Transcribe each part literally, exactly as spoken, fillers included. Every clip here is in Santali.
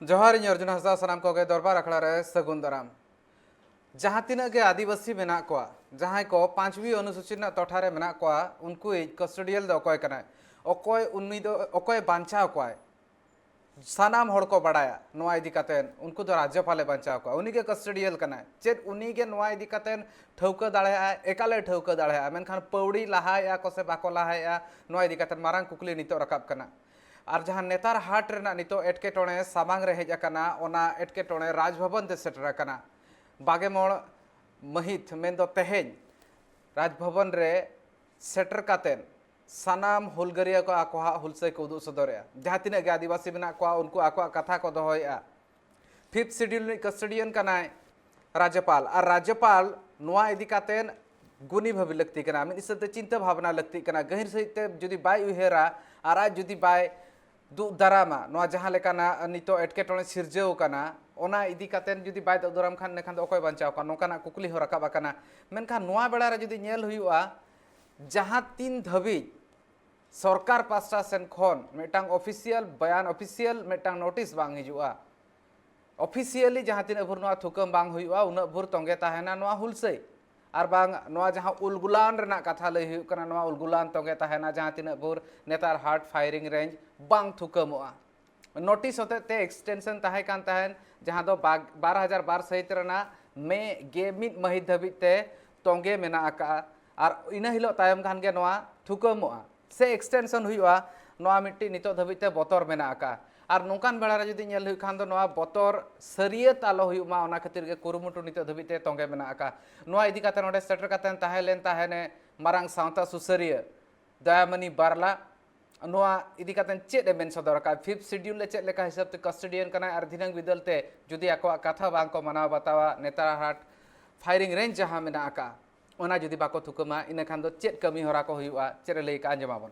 ᱡᱚᱦᱟᱨ, ᱤᱧ ᱚᱨᱡᱩᱱ ᱦᱟᱸᱥᱫᱟ, ᱥᱟᱱᱟᱢ ᱠᱚᱜᱮ ᱫᱚᱨᱵᱟᱨ ᱟᱠᱷᱲᱟ ᱨᱮ ᱥᱟᱹᱜᱩᱱ ᱫᱟᱨᱟᱢ᱾ ᱡᱟᱦᱟᱸ ᱛᱤᱱᱟᱹᱜ ᱜᱮ ᱟᱹᱫᱤᱵᱟᱹᱥᱤ ᱢᱮᱱᱟᱜ ᱠᱚᱣᱟ, ᱡᱟᱦᱟᱸᱭ ᱠᱚ ᱯᱟᱸᱪᱣᱤ ᱚᱱᱩᱥᱩᱪᱤ ᱨᱮᱱᱟᱜ ᱴᱚᱴᱷᱟ ᱨᱮ ᱢᱮᱱᱟᱜ ᱠᱚᱣᱟ, ᱩᱱᱠᱩᱭᱤᱡ ᱠᱟᱥᱴᱳᱰᱤᱭᱟᱞ ᱫᱚ ᱚᱠᱚᱭ ᱠᱟᱱᱟᱭ? ᱚᱠᱚᱭ ᱩᱱᱤ ᱫᱚ, ᱚᱠᱚᱭ ᱵᱟᱧᱪᱟᱣ ᱠᱚᱣᱟᱭ? ᱥᱟᱱᱟᱢ ᱦᱚᱲ ᱠᱚ ᱵᱟᱲᱟᱭᱟ ᱱᱚᱣᱟ ᱤᱫᱤ ᱠᱟᱛᱮ᱾ ᱩᱱᱠᱩ ᱫᱚ ᱨᱟᱡᱽᱡᱚᱯᱟᱞᱮ ᱵᱟᱧᱪᱟᱣ ᱠᱚᱣᱟ, ᱩᱱᱤᱜᱮ ᱠᱟᱥᱴᱳᱰᱤᱭᱟᱞ ᱠᱟᱱᱟᱭ᱾ ᱪᱮᱫ ᱩᱱᱤᱜᱮ ᱱᱚᱣᱟ ᱤᱫᱤ ᱠᱟᱛᱮ ᱴᱷᱟᱹᱣᱠᱟᱹ ᱫᱟᱲᱮᱭᱟᱜᱼᱟ? ᱮᱠᱟᱞᱮ ᱴᱷᱟᱹᱣᱠᱟᱹ ᱫᱟᱲᱮᱭᱟᱜᱼᱟ, ᱢᱮᱱᱠᱷᱟᱱ ᱯᱟᱹᱣᱲᱤ ᱞᱟᱦᱟᱭᱮᱫᱼᱟ ᱠᱚ ᱥᱮ ᱵᱟᱠᱚ ᱞᱟᱦᱟᱭᱮᱫᱼᱟ, ᱱᱚᱣᱟ ᱤᱫᱤ ᱠᱟᱛᱮ ᱢᱟᱨᱟᱝ ᱠᱩᱠᱞᱤ ᱱᱤᱛᱚᱜ ᱨᱟᱠᱟᱵ ᱠᱟᱱᱟ᱾ ᱟᱨ ᱡᱟᱦᱟᱸ ᱱᱮᱛᱟᱨ ᱦᱟᱴ ᱨᱮᱱᱟᱜ ᱱᱤᱛᱚᱜ ᱮᱴᱠᱮᱴᱚᱬᱮ ᱥᱟᱢᱟᱝ ᱨᱮ ᱦᱮᱡ ᱟᱠᱟᱱᱟ, ᱚᱱᱟ ᱮᱴᱠᱮᱴᱚᱬᱮ ᱨᱟᱡᱽᱵᱷᱚᱵᱚᱱ ᱛᱮ ᱥᱮᱴᱮᱨ ᱟᱠᱟᱱᱟ᱾ ᱵᱟᱜᱮ ᱢᱚᱬ ᱢᱟᱹᱦᱤᱛ, ᱢᱮᱱᱫᱚ ᱛᱮᱦᱮᱧ, ᱨᱟᱡᱽᱵᱷᱚᱵᱚᱱ ᱨᱮ ᱥᱮᱴᱮᱨ ᱠᱟᱛᱮ ᱥᱟᱱᱟᱢ ᱦᱩᱞᱜᱟᱹᱨᱤᱭᱟᱹ ᱠᱚ ᱟᱠᱚᱣᱟᱜ ᱦᱩᱞᱥᱟᱹᱭ ᱠᱚ ᱩᱫᱩᱜ ᱥᱚᱫᱚᱨᱮᱜᱼᱟ᱾ ᱡᱟᱦᱟᱸ ᱛᱤᱱᱟᱹᱜ ᱜᱮ ᱟᱹᱫᱤᱵᱟᱹᱥᱤ ᱢᱮᱱᱟᱜ ᱠᱚᱣᱟ, ᱩᱱᱠᱩ ᱟᱠᱚᱣᱟᱜ ᱠᱟᱛᱷᱟ ᱠᱚ ᱫᱚᱦᱚᱭᱮᱜᱼᱟ᱾ ᱯᱷᱤᱯᱛᱷ ᱥᱤᱰᱤᱭᱩᱞ ᱨᱤᱱᱤᱡ ᱠᱟᱥᱴᱳᱰᱤᱭᱟᱱ ᱠᱟᱱᱟᱭ ᱨᱟᱡᱽᱡᱚᱯᱟᱞ, ᱟᱨ ᱨᱟᱡᱽᱡᱚᱯᱟᱞ ᱱᱚᱣᱟ ᱤᱫᱤ ᱠᱟᱛᱮ ᱜᱩᱱᱤ ᱵᱷᱟᱵᱤ ᱞᱟᱹᱠᱛᱤ ᱠᱟᱱᱟ, ᱢᱤᱫ ᱦᱤᱥᱟᱹᱵ ᱛᱮ ᱪᱤᱱᱛᱟᱹ ᱵᱷᱟᱵᱽᱱᱟ ᱞᱟᱹᱠᱛᱤ ᱠᱟᱱᱟ᱾ ᱜᱟᱹᱦᱤᱨ ᱥᱟᱹᱦᱤᱡ ᱛᱮ ᱡᱩᱫᱤ ᱵᱟᱭ ᱩᱭᱦᱟᱹᱨᱟ ᱟᱨ ᱟᱡ ᱡᱩᱫᱤ ᱵᱟᱭ ᱫᱩᱜ ᱫᱟᱨᱟᱢᱟ ᱱᱚᱣᱟ ᱡᱟᱦᱟᱸ ᱞᱮᱠᱟᱱᱟᱜ ᱱᱤᱛᱚᱜ ᱮᱴᱠᱮᱴᱚᱬᱮ ᱥᱤᱨᱡᱟᱹᱣ ᱠᱟᱱᱟ, ᱚᱱᱟ ᱤᱫᱤ ᱠᱟᱛᱮ ᱡᱩᱫᱤ ᱵᱟᱭ ᱫᱩᱜ ᱫᱟᱨᱟᱢ ᱠᱷᱟᱱ, ᱮᱸᱰᱮᱠᱷᱟᱱ ᱫᱚ ᱚᱠᱚᱭ ᱵᱟᱧᱪᱟᱣ ᱠᱚᱣᱟ? ᱱᱚᱝᱠᱟᱱᱟᱜ ᱠᱩᱠᱞᱤ ᱦᱚᱸ ᱨᱟᱠᱟᱵ ᱟᱠᱟᱱᱟ᱾ ᱢᱮᱱᱠᱷᱟᱱ ᱱᱚᱣᱟ ᱵᱮᱲᱟ ᱨᱮ ᱡᱩᱫᱤ ᱧᱮᱞ ᱦᱩᱭᱩᱜᱼᱟ, ᱡᱟᱦᱟᱸ ᱛᱤᱱ ᱫᱷᱟᱹᱵᱤᱡ ᱥᱚᱨᱠᱟᱨ ᱯᱟᱥᱴᱟ ᱥᱮᱱ ᱠᱷᱚᱱ ᱢᱤᱫᱴᱟᱝ ᱚᱯᱷᱤᱥᱤᱭᱟᱞ ᱵᱟᱭᱟᱱ, ᱚᱯᱷᱤᱥᱤᱭᱟᱞ ᱢᱤᱫᱴᱟᱝ ᱱᱳᱴᱤᱥ ᱵᱟᱝ ᱦᱤᱡᱩᱜᱼᱟ, ᱚᱯᱷᱤᱥᱤᱭᱟᱞᱤ ᱡᱟᱦᱟᱸ ᱛᱤᱱᱟᱹᱜ ᱵᱷᱳᱨ ᱱᱚᱣᱟ ᱛᱷᱩᱠᱟᱹᱢ ᱵᱟᱝ ᱦᱩᱭᱩᱜᱼᱟ, ᱩᱱᱟᱹᱜ ᱵᱷᱳᱨ ᱛᱚᱸᱜᱮ ᱛᱟᱦᱮᱱᱟ ᱱᱚᱣᱟ ᱦᱩᱞᱥᱟᱹᱭ᱾ ᱟᱨ ᱵᱟᱝ ᱱᱚᱣᱟ ᱡᱟᱦᱟᱸ ᱩᱞᱜᱩᱞᱟᱱ ᱨᱮᱱᱟᱜ ᱠᱟᱛᱷᱟ ᱞᱟᱹᱭ ᱦᱩᱭᱩᱜ ᱠᱟᱱᱟ, ᱱᱚᱣᱟ ᱩᱞᱜᱩᱞᱟᱱ ᱛᱚᱸᱜᱮ ᱛᱟᱦᱮᱱᱟ ᱡᱟᱦᱟᱸ ᱛᱤᱱᱟᱹᱜ ᱵᱷᱳᱨ ᱱᱮᱛᱟᱨ ᱦᱟᱴ ᱯᱷᱟᱭᱨᱤᱝ ᱨᱮᱧᱡᱽ ᱵᱟᱝ ᱛᱷᱩᱠᱟᱹᱢᱚᱜᱼᱟ᱾ ᱱᱳᱴᱤᱥ ᱦᱚᱛᱮᱡ ᱛᱮ ᱮᱠᱥᱴᱮᱱᱥᱚᱱ ᱛᱟᱦᱮᱸ ᱠᱟᱱ ᱛᱟᱦᱮᱸᱱ, ᱡᱟᱦᱟᱸ ᱫᱚ ᱵᱟᱜ-, ᱵᱟᱨ ᱦᱟᱡᱟᱨ ᱵᱟᱨ ᱥᱟᱹᱦᱤᱛ ᱨᱮᱱᱟᱜ ᱢᱮ ᱜᱮ ᱢᱤᱫ ᱢᱟᱹᱦᱤᱛ ᱫᱷᱟᱹᱵᱤᱡ ᱛᱮ ᱛᱚᱸᱜᱮ ᱢᱮᱱᱟᱜ ᱟᱠᱟᱫᱼᱟ᱾ ᱟᱨ ᱤᱱᱟᱹ ᱦᱤᱞᱳᱜ ᱛᱟᱭᱚᱢ ᱠᱷᱟᱱ ᱜᱮ ᱱᱚᱣᱟ ᱛᱷᱩᱠᱟᱹᱢᱚᱜᱼᱟ ᱥᱮ ᱮᱠᱥᱴᱮᱱᱥᱚᱱ ᱦᱩᱭᱩᱜᱼᱟ, ᱱᱚᱣᱟ ᱢᱤᱫᱴᱤᱡ ᱱᱤᱛᱚᱜ ᱫᱷᱟᱹᱵᱤᱡ ᱛᱮ ᱵᱚᱛᱚᱨ ᱢᱮᱱᱟᱜ ᱟᱠᱟᱫᱼᱟ᱾ ᱟᱨ ᱱᱚᱝᱠᱟᱱ ᱵᱮᱲᱟ ᱨᱮ ᱡᱩᱫᱤ ᱧᱮᱞ ᱦᱩᱭᱩᱜ ᱠᱷᱟᱱ ᱫᱚ ᱱᱚᱣᱟ ᱵᱚᱛᱚᱨ ᱥᱟᱹᱨᱤᱭᱟᱹᱛ ᱟᱞᱚ ᱦᱩᱭᱩᱜ ᱢᱟ, ᱚᱱᱟ ᱠᱷᱟᱹᱛᱤᱨ ᱜᱮ ᱠᱩᱨᱩᱢᱩᱴᱩ ᱱᱤᱛᱚᱜ ᱫᱷᱟᱹᱵᱤᱡ ᱛᱮ ᱛᱚᱸᱜᱮ ᱢᱮᱱᱟᱜ ᱟᱠᱟᱫᱼᱟ᱾ ᱱᱚᱣᱟ ᱤᱫᱤ ᱠᱟᱛᱮ ᱱᱚᱰᱮ ᱥᱮᱴᱮᱨ ᱠᱟᱛᱮ ᱛᱟᱦᱮᱸ ᱞᱮᱱ ᱛᱟᱦᱮᱱᱮ ᱢᱟᱨᱟᱝ ᱥᱟᱶᱛᱟ ᱥᱩᱥᱟᱹᱨᱤᱭᱟᱹ ᱫᱟᱭᱟᱢᱚᱱᱤ ᱵᱟᱨᱞᱟ, ᱱᱚᱣᱟ ᱤᱫᱤ ᱠᱟᱛᱮ ᱪᱮᱫ ᱮ ᱢᱮᱱ ᱥᱚᱫᱚᱨ ᱟᱠᱟᱫᱼᱟ? ᱯᱷᱤᱯᱛᱷ ᱥᱤᱰᱤᱭᱩᱞ ᱨᱮ ᱪᱮᱫ ᱞᱮᱠᱟ ᱦᱤᱥᱟᱹᱵ ᱛᱮ ᱠᱟᱥᱴᱳᱰᱤᱭᱟᱱ ᱠᱟᱱᱟᱭ ᱟᱨ ᱫᱷᱤᱱᱟᱹᱝ ᱵᱤᱫᱟᱹᱞ ᱛᱮ ᱡᱩᱫᱤ ᱟᱠᱚᱣᱟᱜ ᱠᱟᱛᱷᱟ ᱵᱟᱝ ᱠᱚ ᱢᱟᱱᱟᱣ ᱵᱟᱛᱟᱣᱟ, ᱱᱮᱛᱟᱨ ᱦᱟᱴ ᱯᱷᱟᱭᱨᱤᱝ ᱨᱮᱧᱡᱽ ᱡᱟᱦᱟᱸ ᱢᱮᱱᱟᱜ ᱟᱠᱟᱫᱼᱟ, ᱚᱱᱟ ᱡᱩᱫᱤ ᱵᱟᱠᱚ ᱛᱷᱩᱠᱟᱹᱢᱟ, ᱤᱱᱟᱹ ᱠᱷᱟᱱ ᱫᱚ ᱪᱮᱫ ᱠᱟᱹᱢᱤ ᱦᱚᱨᱟ ᱠᱚ ᱦᱩᱭᱩᱜᱼᱟ, ᱪᱮᱫ ᱮ ᱞᱟᱹᱭ ᱠᱟᱜᱼᱟ, ᱟᱸᱡᱚᱢ ᱟᱵᱚᱱ᱾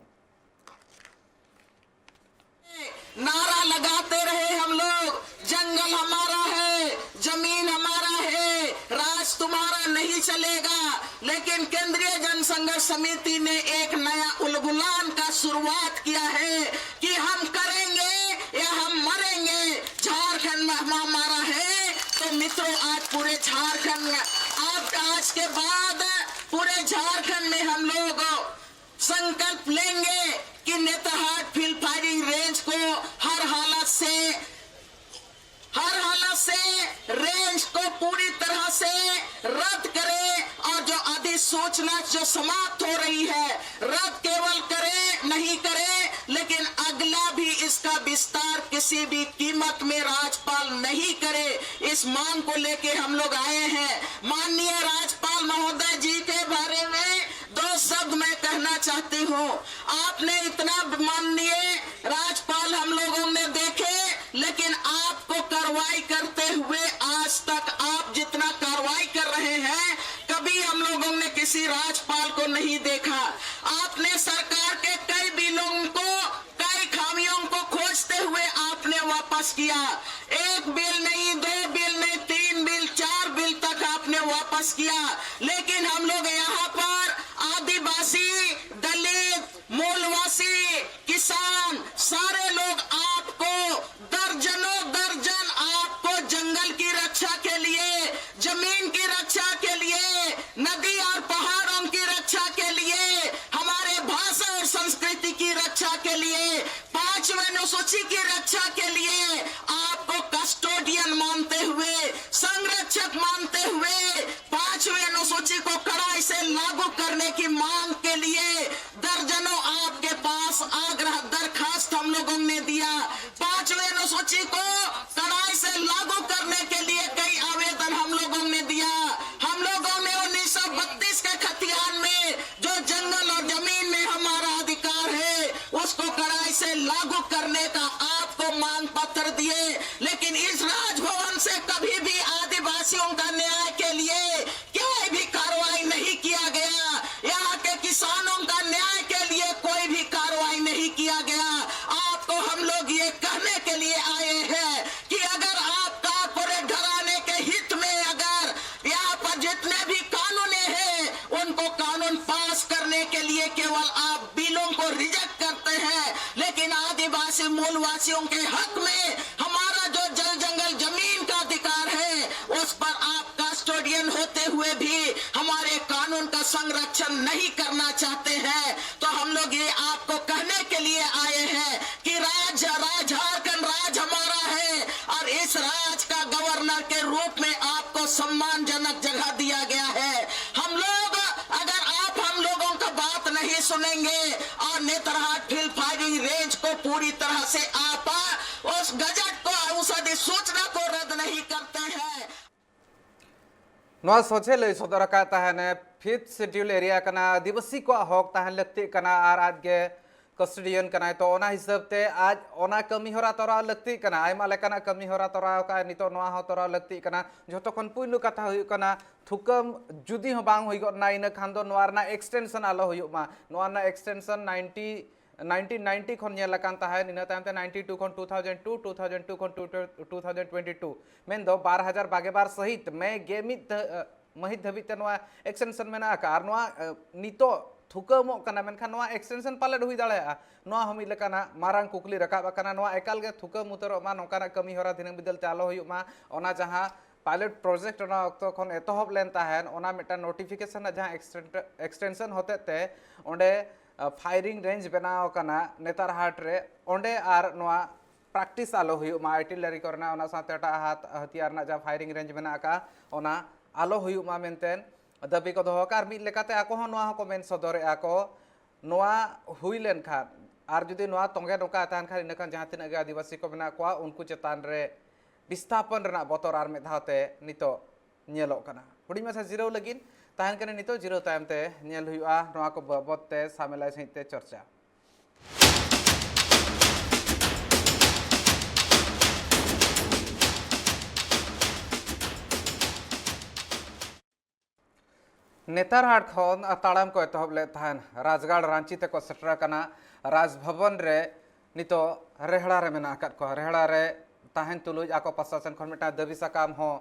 नारा लगाते रहे हम लोग, जंगल हमारा है, जमीन हमारा है, राज तुम्हारा नहीं चलेगा। लेकिन केंद्रीय जनसंघर्ष समिति ने एक नया उलगुलान का शुरुआत किया है कि हम करेंगे या हम मरेंगे। झार इसके बाद पूरे झारखंड में हम लोग संकल्प लेंगे कि नेतरहाट फील्ड फायरिंग रेंज को हर हालत से, हर हालत से रेंज को पूरी तरह से रद्द करें और जो अधिसूचना जो समाप्त हो रही है, रद्द केवल करें, नहीं करें, लेकिन अगला भी इसका विस्तार किसी भी कीमत में राज्यपाल नहीं करे। इस मांग को लेके हम लोग आए हैं। माननीय राज्यपाल महोदय जी के बारे में दो शब्द मैं कहना चाहती हूँ। आपने इतना, माननीय राज्यपाल, हम लोगों ने देखे, लेकिन आपको कार्रवाई करते हुए आज तक आप जितना कार्रवाई कर रहे हैं, कभी हम लोगों ने किसी राज्यपाल को नहीं देखा। आपने सरकार के कई बिलों को, कई खामियों को खोजते हुए आपने वापस किया। एक बिल नहीं, दो बिल नहीं, तीन बिल, चार बिल तक आपने वापस किया, लेकिन हम लोग यहाँ पर आदिवासी, दलित, मूलवासी, किसान, सारे लोग आपको दर्जनों दर्जन आपको जंगल की रक्षा के लिए, जमीन की रक्षा के लिए, नदी और पहाड़ों की रक्षा के लिए, हमारे भाषा और संस्कृति की रक्षा के लिए, पांचवें अनुसूची की रक्षा के लिए आपको कस्टोडियन मानते हुए, संरक्षक मानते हुए, पांचवें अनुसूची को कड़ाई से लागू करने की मांग के लिए दर्जनों आपके पास आग्रह दरखास्त हम लोगों ने दिया। पांचवें अनुसूची को कड़ाई से लागू करने के लिए कई आवेदन हम लोगों ने दिया। हम लोगों ने उन्नीस सौ बत्तीस के खतियान में जो जंगल और जमीन में हमारा अधिकार है, उसको कड़ाई से लागू करने का आपको मांग पत्र दिए, लेकिन इस राजभवन से कभी भी आदिवासियों का न्याय के लिए कोई भी कार्रवाई नहीं किया गया। यहाँ के किसानों का न्याय के लिए कोई भी कार्रवाई नहीं किया गया। आपको हम लोग ये कहने के लिए आए हैं कि अगर आप कॉरपोरेट घराने के हित में अगर यहाँ पर जितने भी कानून हैं, उनको कानून पास करने के लिए केवल आप बिलों को रिजेक्ट करते हैं, लेकिन आदिवासी मूलवासियों के हक में हमारा जो जल जंगल जमीन का अधिकार है, उस पर आप कस्टोडियन होते हुए भी हमारे कानून का संरक्षण नहीं करना चाहते हैं, तो हम लोग ये आपको कहने के लिए आए हैं कि राज, राज झारखंड राज हमारा है और इस राज का गवर्नर के रूप में आपको सम्मानजनक जगह दिया गया है। हम लोग, अगर आप हम लोगों का बात नहीं सुनेंगे और नेतरहाट हिल फायरिंग रेंज को पूरी तरह से आप उस गजट को, उस अधिसूचना को रद्द नहीं करते हैं, ᱱᱚᱣᱟ ᱥᱚᱡᱷᱮ ᱞᱟᱹᱭ ᱥᱚᱫᱚᱨ ᱟᱠᱟᱫ ᱛᱟᱦᱮᱱ ᱯᱷᱤᱯᱛᱷ ᱥᱮᱰᱤᱭᱩᱞ ᱮᱨᱤᱭᱟ ᱠᱟᱱᱟ, ᱟᱹᱫᱤᱵᱟᱹᱥᱤ ᱠᱚᱣᱟᱜ ᱦᱚᱠ ᱛᱟᱦᱮᱱ ᱞᱟᱹᱠᱛᱤᱜ ᱠᱟᱱᱟ ᱟᱨ ᱟᱡ ᱜᱮ ᱠᱟᱥᱴᱚᱰᱤᱭᱟᱱ ᱠᱟᱱᱟᱭ᱾ ᱛᱚ ᱚᱱᱟ ᱦᱤᱥᱟᱹᱵ ᱛᱮ ᱟᱡ ᱚᱱᱟ ᱠᱟᱹᱢᱤ ᱦᱚᱨᱟ ᱛᱚᱨᱟᱣ ᱞᱟᱹᱠᱛᱤᱜ ᱠᱟᱱᱟ, ᱟᱭᱢᱟ ᱞᱮᱠᱟᱱᱟᱜ ᱠᱟᱹᱢᱤ ᱦᱚᱨᱟ ᱛᱚᱨᱟᱣ ᱟᱠᱟᱫ, ᱱᱤᱛᱚᱜ ᱱᱚᱣᱟ ᱦᱚᱸ ᱛᱚᱨᱟᱣ ᱞᱟᱹᱠᱛᱤᱜ ᱠᱟᱱᱟ᱾ ᱡᱷᱚᱛᱚ ᱠᱷᱚᱱ ᱯᱩᱭᱞᱩ ᱠᱟᱛᱷᱟ ᱦᱩᱭᱩᱜ ᱠᱟᱱᱟ, ᱛᱷᱩᱠᱟᱹᱢ ᱡᱩᱫᱤ ᱦᱚᱸ ᱵᱟᱝ ᱦᱩᱭ ᱜᱚᱫ ᱮᱱᱟ, ᱤᱱᱟᱹ ᱠᱷᱟᱱ ᱫᱚ ᱱᱚᱣᱟ ᱨᱮᱱᱟᱜ ᱮᱠᱥᱴᱮᱱᱥᱚᱱ ᱟᱞᱚ ᱦᱩᱭᱩᱜ ᱢᱟ᱾ ᱱᱚᱣᱟ ᱨᱮᱱᱟᱜ ᱮᱠᱥᱴᱮᱱᱥᱚᱱ ᱱᱟᱭᱤᱱᱴᱤ ᱱᱟᱭᱤᱱᱴᱤᱱ ᱱᱟᱭᱤᱱᱴᱤ ᱠᱷᱚᱱ ᱧᱮᱞ ᱟᱠᱟᱱ ᱛᱟᱦᱮᱸᱫ, ᱤᱱᱟᱹ ᱛᱟᱭᱚᱢ ᱛᱮ ᱱᱟᱭᱤᱱᱴᱤ ᱴᱩ ᱠᱷᱚᱱ two thousand two, two thousand two ᱠᱷᱚᱱ ᱴᱩ ᱛᱷᱟᱣᱡᱮᱱᱰ ᱴᱩ, ᱢᱮᱱᱫᱚ ᱵᱟᱨ ᱦᱟᱡᱟᱨ ᱵᱟᱜᱮ ᱵᱟᱨ ᱥᱟᱹᱦᱤᱛ ᱢᱮ ᱜᱮ ᱢᱤᱫ ᱫᱷᱟ- ᱢᱟᱹᱦᱤᱛ ᱫᱷᱟᱹᱵᱤᱡ ᱛᱮ ᱱᱚᱣᱟ ᱮᱠᱥᱴᱮᱱᱥᱚᱱ ᱢᱮᱱᱟᱜ ᱟᱠᱟᱫ᱾ ᱟᱨ ᱱᱚᱣᱟ ᱱᱤᱛᱚᱜ ᱛᱷᱩᱠᱟᱹᱢᱚᱜ ᱠᱟᱱᱟ, ᱢᱮᱱᱠᱷᱟᱱ ᱱᱚᱣᱟ ᱮᱠᱥᱴᱮᱱᱥᱚᱱ ᱯᱟᱞᱮᱫ ᱦᱩᱭ ᱫᱟᱲᱮᱭᱟᱜᱼᱟ, ᱱᱚᱣᱟ ᱦᱚᱸ ᱢᱤᱫ ᱞᱮᱠᱟᱱᱟᱜ ᱢᱟᱨᱟᱝ ᱠᱩᱠᱞᱤ ᱨᱟᱠᱟᱵ ᱟᱠᱟᱱᱟ᱾ ᱱᱚᱣᱟ ᱮᱠᱟᱞ ᱜᱮ ᱛᱷᱩᱠᱟᱹᱢ ᱩᱛᱟᱹᱨᱚᱜ ᱢᱟ, ᱱᱚᱝᱠᱟᱱᱟᱜ ᱠᱟᱹᱢᱤ ᱦᱚᱨᱟ ᱫᱤᱱᱟᱹᱢ ᱵᱤᱫᱟᱹᱞ ᱪᱟᱞᱩ ᱦᱩᱭᱩᱜ ᱢᱟ᱾ ᱚᱱᱟ ᱡᱟᱦᱟᱸ ᱯᱟᱭᱞᱚᱴ ᱯᱨᱚᱡᱮᱠᱴ ᱚᱱᱟ ᱚᱠᱛᱚ ᱠᱷᱚᱱ ᱮᱛᱚᱦᱚᱵ ᱞᱮᱱ ᱛᱟᱦᱮᱸᱱ, ᱚᱱᱟ ᱢᱤᱫᱴᱟᱝ ᱱᱳᱴᱤᱯᱷᱤᱠᱮᱥᱚᱱ ᱨᱮᱱᱟᱜ ᱡᱟᱦᱟᱸ ᱮᱠᱥᱴᱮᱱᱥᱚᱱ ᱦᱚᱛᱮᱡ ᱛᱮ ᱚᱸᱰᱮ ᱯᱷᱟᱭᱨᱤᱝ ᱨᱮᱧᱡᱽ ᱵᱮᱱᱟᱣ ᱟᱠᱟᱱᱟ ᱱᱮᱛᱟᱨ ᱦᱟᱴ ᱨᱮ, ᱚᱸᱰᱮ ᱟᱨ ᱱᱚᱣᱟ ᱯᱨᱮᱠᱴᱤᱥ ᱟᱞᱚ ᱦᱩᱭᱩᱜ ᱢᱟ, ᱟᱨᱴᱤᱞᱟᱨᱤ ᱠᱚᱨᱮᱱᱟᱜ, ᱚᱱᱟ ᱥᱟᱶᱛᱮ ᱮᱴᱟᱜ ᱦᱟᱛ ᱦᱟᱹᱛᱤᱭᱟᱨ ᱨᱮᱱᱟᱜ ᱡᱟᱦᱟᱸ ᱯᱷᱟᱭᱨᱤᱝ ᱨᱮᱧᱡᱽ ᱢᱮᱱᱟᱜ ᱟᱠᱟᱫᱼᱟ, ᱚᱱᱟ ᱟᱞᱚ ᱦᱩᱭᱩᱜ ᱢᱟ ᱢᱮᱱᱛᱮ ᱫᱟᱹᱵᱤ ᱠᱚ ᱫᱚᱦᱚ ᱟᱠᱟᱫᱼᱟ᱾ ᱟᱨ ᱢᱤᱫ ᱞᱮᱠᱟᱛᱮ ᱟᱠᱚ ᱦᱚᱸ ᱱᱚᱣᱟ ᱦᱚᱸᱠᱚ ᱢᱮᱱ ᱥᱚᱫᱚᱨᱮᱫᱼᱟ ᱠᱚ, ᱱᱚᱣᱟ ᱦᱩᱭ ᱞᱮᱱᱠᱷᱟᱱ ᱟᱨ ᱡᱩᱫᱤ ᱱᱚᱣᱟ ᱛᱚᱸᱜᱮ ᱱᱚᱝᱠᱟ ᱛᱟᱦᱮᱱ ᱠᱷᱟᱱ, ᱤᱱᱟᱹᱠᱷᱟᱱ ᱡᱟᱦᱟᱸ ᱛᱤᱱᱟᱹᱜ ᱜᱮ ᱟᱹᱫᱤᱵᱟᱹᱥᱤ ᱠᱚ ᱢᱮᱱᱟᱜ ᱠᱚᱣᱟ, ᱩᱱᱠᱩ ᱪᱮᱛᱟᱱ ᱨᱮ ᱵᱤᱥᱛᱷᱟᱯᱚᱱ ᱨᱮᱱᱟᱜ ᱵᱚᱛᱚᱨ ᱟᱨ ᱢᱤᱫ ᱫᱷᱟᱣ ᱛᱮ ᱱᱤᱛᱚᱜ ᱧᱮᱞᱚᱜ ᱠᱟᱱᱟ᱾ ᱦᱩᱰᱤᱧ ᱢᱟᱪᱷᱟ ᱡᱤᱨᱟᱹᱣ ᱞᱟᱹᱜᱤᱫ ᱛᱟᱦᱮᱱ ᱠᱟᱱᱟ ᱱᱤᱛᱚᱜ, ᱡᱤᱨᱟᱹᱣ ᱛᱟᱭᱚᱢ ᱛᱮ ᱧᱮᱞ ᱦᱩᱭᱩᱜᱼᱟ ᱱᱚᱣᱟ ᱠᱚ ᱵᱟᱵᱚᱛ ᱛᱮ ᱥᱟᱢᱮᱞᱟᱭ ᱥᱟᱺᱦᱤᱡ ᱛᱮ ᱪᱚᱨᱪᱟ᱾ ᱱᱮᱛᱟᱨ ᱦᱟᱴ ᱠᱷᱚᱱ ᱛᱟᱲᱟᱢ ᱠᱚ ᱮᱛᱚᱦᱚᱵ ᱞᱮᱫ ᱛᱟᱦᱮᱸᱱ ᱨᱟᱡᱽᱜᱟᱲ ᱨᱟᱺᱪᱤ ᱛᱮᱠᱚ ᱥᱮᱴᱮᱨ ᱟᱠᱟᱱᱟ᱾ ᱨᱟᱡᱽᱵᱷᱚᱵᱚᱱ ᱨᱮ ᱱᱤᱛᱚᱜ ᱨᱮᱦᱲᱟ ᱨᱮ ᱢᱮᱱᱟᱜ ᱟᱠᱟᱫ ᱠᱚᱣᱟ᱾ ᱨᱮᱦᱲᱟ ᱨᱮ ᱛᱟᱦᱮᱱ ᱛᱩᱞᱩᱡ ᱟᱠᱚ ᱯᱟᱥᱴᱟ ᱥᱮᱱ ᱠᱷᱚᱱ ᱢᱤᱫᱴᱟᱝ ᱫᱟᱹᱵᱤ ᱥᱟᱠᱟᱢ ᱦᱚᱸ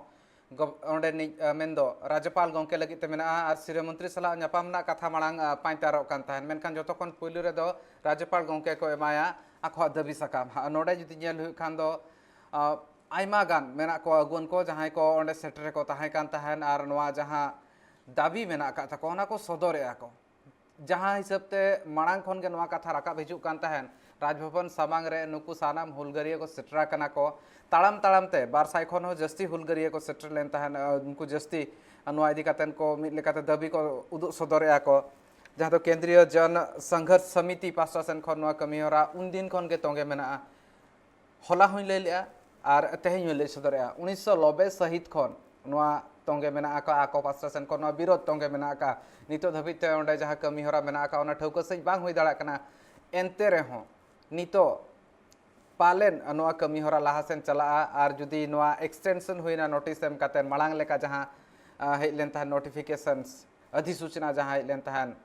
ᱜᱚ- ᱚᱸᱰᱮᱱᱤᱡ, ᱟ, ᱢᱮᱱᱫᱚ ᱨᱟᱡᱽᱡᱚᱯᱟᱞ ᱜᱚᱢᱠᱮ ᱞᱟᱹᱜᱤᱫ ᱛᱮ ᱢᱮᱱᱟᱜᱼᱟ᱾ ᱟᱨ ᱥᱤᱨᱟᱹ ᱢᱚᱱᱛᱨᱤ ᱥᱟᱞᱟᱜ ᱧᱟᱯᱟᱢ ᱨᱮᱱᱟᱜ ᱠᱟᱛᱷᱟ ᱢᱟᱲᱟᱝ, ᱟ, ᱯᱟᱸᱭᱛᱟᱨᱚᱜ ᱠᱟᱱ ᱛᱟᱦᱮᱸᱱ, ᱢᱮᱱᱠᱷᱟᱱ ᱡᱚᱛᱚ ᱠᱷᱚᱱ ᱯᱩᱭᱞᱩ ᱨᱮᱫᱚ ᱨᱟᱡᱽᱡᱚᱯᱟᱞ ᱜᱚᱢᱠᱮ ᱠᱚ ᱮᱢᱟᱭᱟ ᱟᱠᱚᱣᱟᱜ ᱫᱟᱹᱵᱤ ᱥᱟᱠᱟᱢ᱾ ᱦᱟ, ᱱᱚᱰᱮ ᱡᱩᱫᱤ ᱧᱮᱞ ᱦᱩᱭᱩᱜ ᱠᱷᱟᱱ ᱫᱚ, ᱟ, ᱟᱭᱢᱟ ᱜᱟᱱ ᱢᱮᱱᱟᱜ ᱠᱚᱣᱟ ᱟᱹᱜᱩᱣᱟᱹᱱ ᱠᱚ, ᱡᱟᱦᱟᱸᱭ ᱠᱚ ᱚᱸᱰᱮ ᱥᱮᱴᱮᱨ ᱨᱮᱠᱚ ᱛᱟᱦᱮᱸ ᱠᱟᱱ ᱛᱟᱦᱮᱸᱱ ᱟᱨ ᱱᱚᱣᱟ ᱡᱟᱦᱟᱸ ᱫᱟᱹᱵᱤ ᱢᱮᱱᱟᱜ ᱟᱠᱟᱫ ᱛᱟᱠᱚᱣᱟ, ᱚᱱᱟ ᱠᱚ ᱥᱚᱫᱚᱨᱮᱜᱼᱟ ᱠᱚ᱾ ᱡᱟᱦᱟᱸ ᱦᱤᱥᱟᱹᱵ ᱛᱮ ᱢᱟᱲᱟᱝ ᱠᱷᱚᱱ ᱜᱮ ᱱᱚᱣᱟ ᱠᱟᱛᱷᱟ ᱨᱟᱠᱟᱵ ᱦᱤᱡᱩᱜ ᱠᱟᱱ ᱛᱟᱦᱮᱸᱱ, ᱨᱟᱡᱽᱵᱷᱚᱵᱚᱱ ᱥᱟᱢᱟᱝ ᱨᱮ ᱱᱩᱠᱩ ᱥᱟᱱᱟᱢ ᱦᱩᱞᱜᱟᱹᱨᱤᱭᱟᱹ ᱠᱚ ᱥᱮᱴᱮᱨ ᱟᱠᱟᱱᱟ ᱠᱚ᱾ ᱛᱟᱲᱟᱢ ᱛᱟᱲᱟᱢ ᱛᱮ ᱵᱟᱨ ᱥᱟᱭ ᱠᱷᱚᱱ ᱦᱚᱸ ᱡᱟᱹᱥᱛᱤ ᱦᱩᱞᱜᱟᱹᱨᱤᱭᱟᱹ ᱠᱚ ᱥᱮᱴᱮᱨ ᱞᱮᱱ ᱛᱟᱦᱮᱸᱱ᱾ ᱟᱨ ᱩᱱᱠᱩ ᱡᱟᱹᱥᱛᱤ ᱱᱚᱣᱟ ᱤᱫᱤ ᱠᱟᱛᱮ ᱠᱚ ᱢᱤᱫ ᱞᱮᱠᱟᱛᱮ ᱫᱟᱹᱵᱤ ᱠᱚ ᱩᱫᱩᱜ ᱥᱚᱫᱚᱨᱮᱜᱼᱟ ᱠᱚ, ᱡᱟᱦᱟᱸ ᱫᱚ ᱠᱮᱱᱫᱨᱤᱭᱚ ᱡᱚᱱ ᱥᱚᱝᱜᱷᱚᱨᱥ ᱥᱚᱢᱤᱛᱤ ᱯᱟᱥᱴᱟ ᱥᱮᱱ ᱠᱷᱚᱱ ᱱᱚᱣᱟ ᱠᱟᱹᱢᱤ ᱦᱚᱨᱟ ᱩᱱᱫᱤᱱ ᱠᱷᱚᱱ ᱜᱮ ᱛᱚᱸᱜᱮ ᱢᱮᱱᱟᱜᱼᱟ᱾ ᱦᱚᱞᱟ ᱦᱚᱸᱧ ᱞᱟᱹᱭ ᱞᱮᱜᱼᱟ ᱟᱨ ᱛᱮᱦᱮᱧ ᱦᱚᱸᱧ ᱞᱟᱹᱭ ᱥᱚᱫᱚᱨᱮᱜᱼᱟ, ᱩᱱᱤᱥᱥᱚ ᱱᱚᱵᱵᱳᱭ ᱥᱟᱹᱦᱤᱛ ᱠᱷᱚᱱ ᱱᱚᱣᱟ ᱛᱚᱸᱜᱮ ᱢᱮᱱᱟᱜ ᱟᱠᱟᱫᱼᱟ, ᱟᱠᱚ ᱯᱟᱥᱴᱟ ᱥᱮᱱ ᱠᱷᱚᱱ ᱱᱚᱣᱟ ᱵᱤᱨᱳᱫᱷ ᱛᱚᱸᱜᱮ ᱢᱮᱱᱟᱜ ᱟᱠᱟᱫᱼᱟ᱾ ᱱᱤᱛᱚᱜ ᱫᱷᱟᱹᱵᱤᱡ ᱛᱮ ᱚᱸᱰᱮ ᱡᱟᱦᱟᱸ ᱠᱟᱹᱢᱤ ᱦᱚᱨᱟ ᱢᱮᱱᱟᱜ ᱟᱠᱟᱫᱼᱟ, ᱚᱱᱟ ᱴᱷᱟᱹᱣᱠᱟᱹ ᱥᱟᱺᱦᱤᱡ ᱵᱟᱝ ᱦᱩᱭ ᱫᱟᱲᱮᱭᱟᱜ ᱠᱟᱱᱟ᱾ ᱮᱱᱛᱮ ᱨᱮᱦᱚᱸ ᱱᱤᱛᱚᱜ ᱯᱟᱞᱮᱱ ᱱᱚᱣᱟ ᱠᱟᱹᱢᱤ ᱦᱚᱨᱟ ᱞᱟᱦᱟ ᱥᱮᱱ ᱪᱟᱞᱟᱜᱼᱟ᱾ ᱟᱨ ᱡᱩᱫᱤ ᱱᱚᱣᱟ extension ᱦᱩᱭᱱᱟ, ᱱᱳᱴᱤᱥ ᱮᱢ ᱠᱟᱛᱮ, ᱢᱟᱲᱟᱝ ᱞᱮᱠᱟ ᱡᱟᱦᱟᱸ, ᱟ, ᱦᱮᱡ ᱞᱮᱱ ᱛᱟᱦᱮᱸᱫ notifications, ᱚᱫᱷᱤᱥᱩᱪᱚᱱᱟ ᱡᱟᱦᱟᱸ ᱦᱮᱡ ᱞᱮᱱ ᱛᱟᱦᱮᱸᱫ,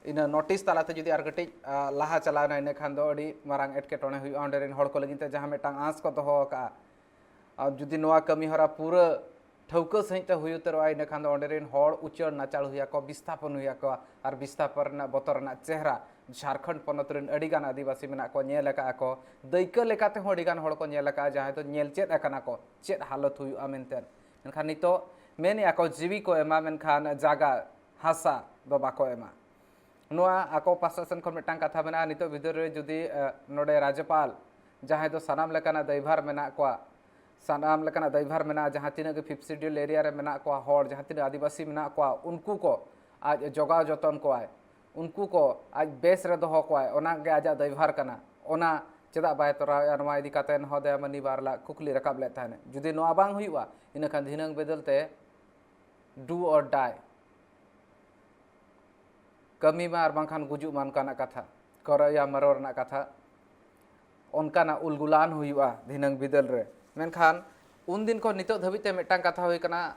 ᱤᱱᱟᱹ ᱱᱳᱴᱤᱥ ᱛᱟᱞᱟᱛᱮ ᱡᱩᱫᱤ ᱟᱨ ᱠᱟᱹᱴᱤᱡ, ᱟ, ᱞᱟᱦᱟ ᱪᱟᱞᱟᱣᱱᱟ, ᱤᱱᱟᱹ ᱠᱷᱟᱱ ᱫᱚ ᱟᱹᱰᱤ ᱢᱟᱨᱟᱝ ᱮᱴᱠᱮᱴᱚᱬᱮ ᱦᱩᱭᱩᱜᱼᱟ᱾ ᱚᱸᱰᱮ ᱨᱮᱱ ᱦᱚᱲ ᱠᱚ ᱞᱟᱹᱜᱤᱫ ᱛᱮ ᱡᱟᱦᱟᱸ ᱢᱤᱫᱴᱟᱝ ᱟᱸᱥ ᱠᱚ ᱫᱚᱦᱚ ᱟᱠᱟᱫᱼᱟ, ᱟᱨ ᱡᱩᱫᱤ ᱱᱚᱣᱟ ᱠᱟᱹᱢᱤ ᱦᱚᱨᱟ ᱯᱩᱨᱟᱹ ᱴᱷᱟᱹᱣᱠᱟᱹ ᱥᱟᱺᱦᱤᱡ ᱛᱮ ᱦᱩᱭ ᱩᱛᱟᱹᱨᱚᱜᱼᱟ, ᱤᱱᱟᱹ ᱠᱷᱟᱱ ᱫᱚ ᱚᱸᱰᱮ ᱨᱮᱱ ᱦᱚᱲ ᱩᱪᱟᱹᱲ ᱱᱟᱪᱟᱲ ᱦᱩᱭ ᱟᱠᱚᱣᱟ, ᱵᱤᱥᱛᱷᱟᱯᱚᱱ ᱦᱩᱭ ᱟᱠᱚᱣᱟ᱾ ᱟᱨ ᱵᱤᱥᱛᱷᱟᱯᱚᱱ ᱨᱮᱱᱟᱜ ᱵᱚᱛᱚᱨ ᱨᱮᱱᱟᱜ ᱪᱮᱦᱨᱟ ᱡᱷᱟᱲᱠᱷᱚᱸᱰ ᱯᱚᱱᱚᱛ ᱨᱮᱱ ᱟᱹᱰᱤ ᱜᱟᱱ ᱟᱹᱫᱤᱵᱟᱹᱥᱤ ᱢᱮᱱᱟᱜ ᱠᱚᱣᱟ, ᱧᱮᱞ ᱟᱠᱟᱫᱼᱟ ᱠᱚ, ᱫᱟᱹᱭᱠᱟᱹ ᱞᱮᱠᱟ ᱛᱮᱦᱚᱸ ᱟᱹᱰᱤ ᱜᱟᱱ ᱦᱚᱲ ᱠᱚ ᱧᱮᱞ ᱟᱠᱟᱫᱼᱟ, ᱡᱟᱦᱟᱸᱭ ᱫᱚ ᱧᱮᱞ ᱪᱮᱫ ᱟᱠᱟᱱᱟ ᱠᱚ ᱪᱮᱫ ᱦᱟᱞᱚᱛ ᱦᱩᱭᱩᱜᱼᱟ ᱢᱮᱱᱛᱮ᱾ ᱢᱮᱱᱠᱷᱟᱱ ᱱᱤᱛᱚᱜ ᱢᱮᱱᱮᱜᱼᱟ ᱠᱚ ᱡᱤᱣᱤ ᱠᱚ ᱮᱢᱟ, ᱢᱮᱱᱠᱷᱟᱱ ᱡᱟᱭᱜᱟ ᱦᱟᱥᱟ ᱫᱚ ᱵᱟᱠᱚ ᱮᱢᱟ᱾ ᱱᱚᱣᱟ ᱟᱠᱚ ᱯᱟᱥᱴᱟ ᱥᱮᱱ ᱠᱷᱚᱱ ᱢᱤᱫᱴᱟᱝ ᱠᱟᱛᱷᱟ ᱢᱮᱱᱟᱜᱼᱟ, ᱱᱤᱛᱚᱜ ᱵᱤᱫᱟᱹᱞ ᱨᱮ ᱡᱩᱫᱤ, ᱮ, ᱱᱚᱰᱮ ᱨᱟᱡᱽᱡᱚᱯᱟᱞ, ᱡᱟᱦᱟᱸᱭ ᱫᱚ ᱥᱟᱱᱟᱢ ᱞᱮᱠᱟᱱᱟᱜ ᱫᱟᱭᱵᱷᱟᱨ ᱢᱮᱱᱟᱜ ᱠᱚᱣᱟ, ᱥᱟᱱᱟᱢ ᱞᱮᱠᱟᱱᱟᱜ ᱫᱟᱭᱵᱷᱟᱨ ᱢᱮᱱᱟᱜᱼᱟ, ᱡᱟᱦᱟᱸ ᱛᱤᱱᱟᱹᱜ ᱜᱮ Fifth Schedule area ᱨᱮ ᱢᱮᱱᱟᱜ ᱠᱚᱣᱟ ᱦᱚᱲ, ᱡᱟᱦᱟᱸ ᱛᱤᱱᱟᱹᱜ ᱟᱹᱫᱤᱵᱟᱹᱥᱤ ᱢᱮᱱᱟᱜ ᱠᱚᱣᱟ, ᱩᱱᱠᱩ ᱠᱚ ᱟᱡ ᱡᱚᱜᱟᱣ ᱡᱚᱛᱚᱱ ᱠᱚᱣᱟᱭ, ᱩᱱᱠᱩ ᱠᱚ ᱟᱡ ᱵᱮᱥ ᱨᱮ ᱫᱚᱦᱚ ᱠᱚᱣᱟᱭ, ᱚᱱᱟ ᱜᱮ ᱟᱡᱟᱜ ᱫᱟᱭᱵᱷᱟᱨ ᱠᱟᱱᱟ᱾ ᱚᱱᱟ ᱪᱮᱫᱟᱜ ᱵᱟᱭ ᱛᱚᱨᱟᱣᱮᱫᱼᱟ? ᱱᱚᱣᱟ ᱤᱫᱤ ᱠᱟᱛᱮ ᱦᱚᱸ ᱫᱟᱭᱟ ᱢᱟᱹᱱᱤ ᱵᱟᱨ ᱞᱟᱠᱷ ᱠᱩᱠᱞᱤ ᱨᱟᱠᱟᱵ ᱞᱮᱫ ᱛᱟᱦᱮᱱᱟ᱾ ᱡᱩᱫᱤ ᱱᱚᱣᱟ ᱵᱟᱝ ᱦᱩᱭᱩᱜᱼᱟ, ᱤᱱᱟᱹ ᱠᱷᱟᱱ ᱫᱷᱤᱱᱟᱹᱝ ᱵᱤᱫᱟᱹᱞ ᱛᱮ do or die, ᱠᱟᱹᱢᱤ ᱢᱟ ᱟᱨ ᱵᱟᱝᱠᱷᱟᱱ ᱜᱩᱡᱩᱜ ᱢᱟ, ᱚᱱᱠᱟᱱᱟᱜ ᱠᱟᱛᱷᱟ, ᱠᱚᱨᱚ ᱭᱟ ᱢᱟᱨᱚ ᱨᱮᱱᱟᱜ ᱠᱟᱛᱷᱟ, ᱚᱱᱠᱟᱱᱟᱜ ᱩᱞᱜᱩᱞᱟᱱ ᱦᱩᱭᱩᱜᱼᱟ ᱫᱷᱤᱱᱟᱹᱝ ᱵᱤᱫᱟᱹᱞ ᱨᱮ᱾ ᱢᱮᱱᱠᱷᱟᱱ ᱩᱱᱫᱤᱱ ᱠᱷᱚᱱ ᱱᱤᱛᱚᱜ ᱫᱷᱟᱹᱵᱤᱡ ᱛᱮ ᱢᱤᱫᱴᱟᱝ ᱠᱟᱛᱷᱟ ᱦᱩᱭ ᱠᱟᱱᱟ,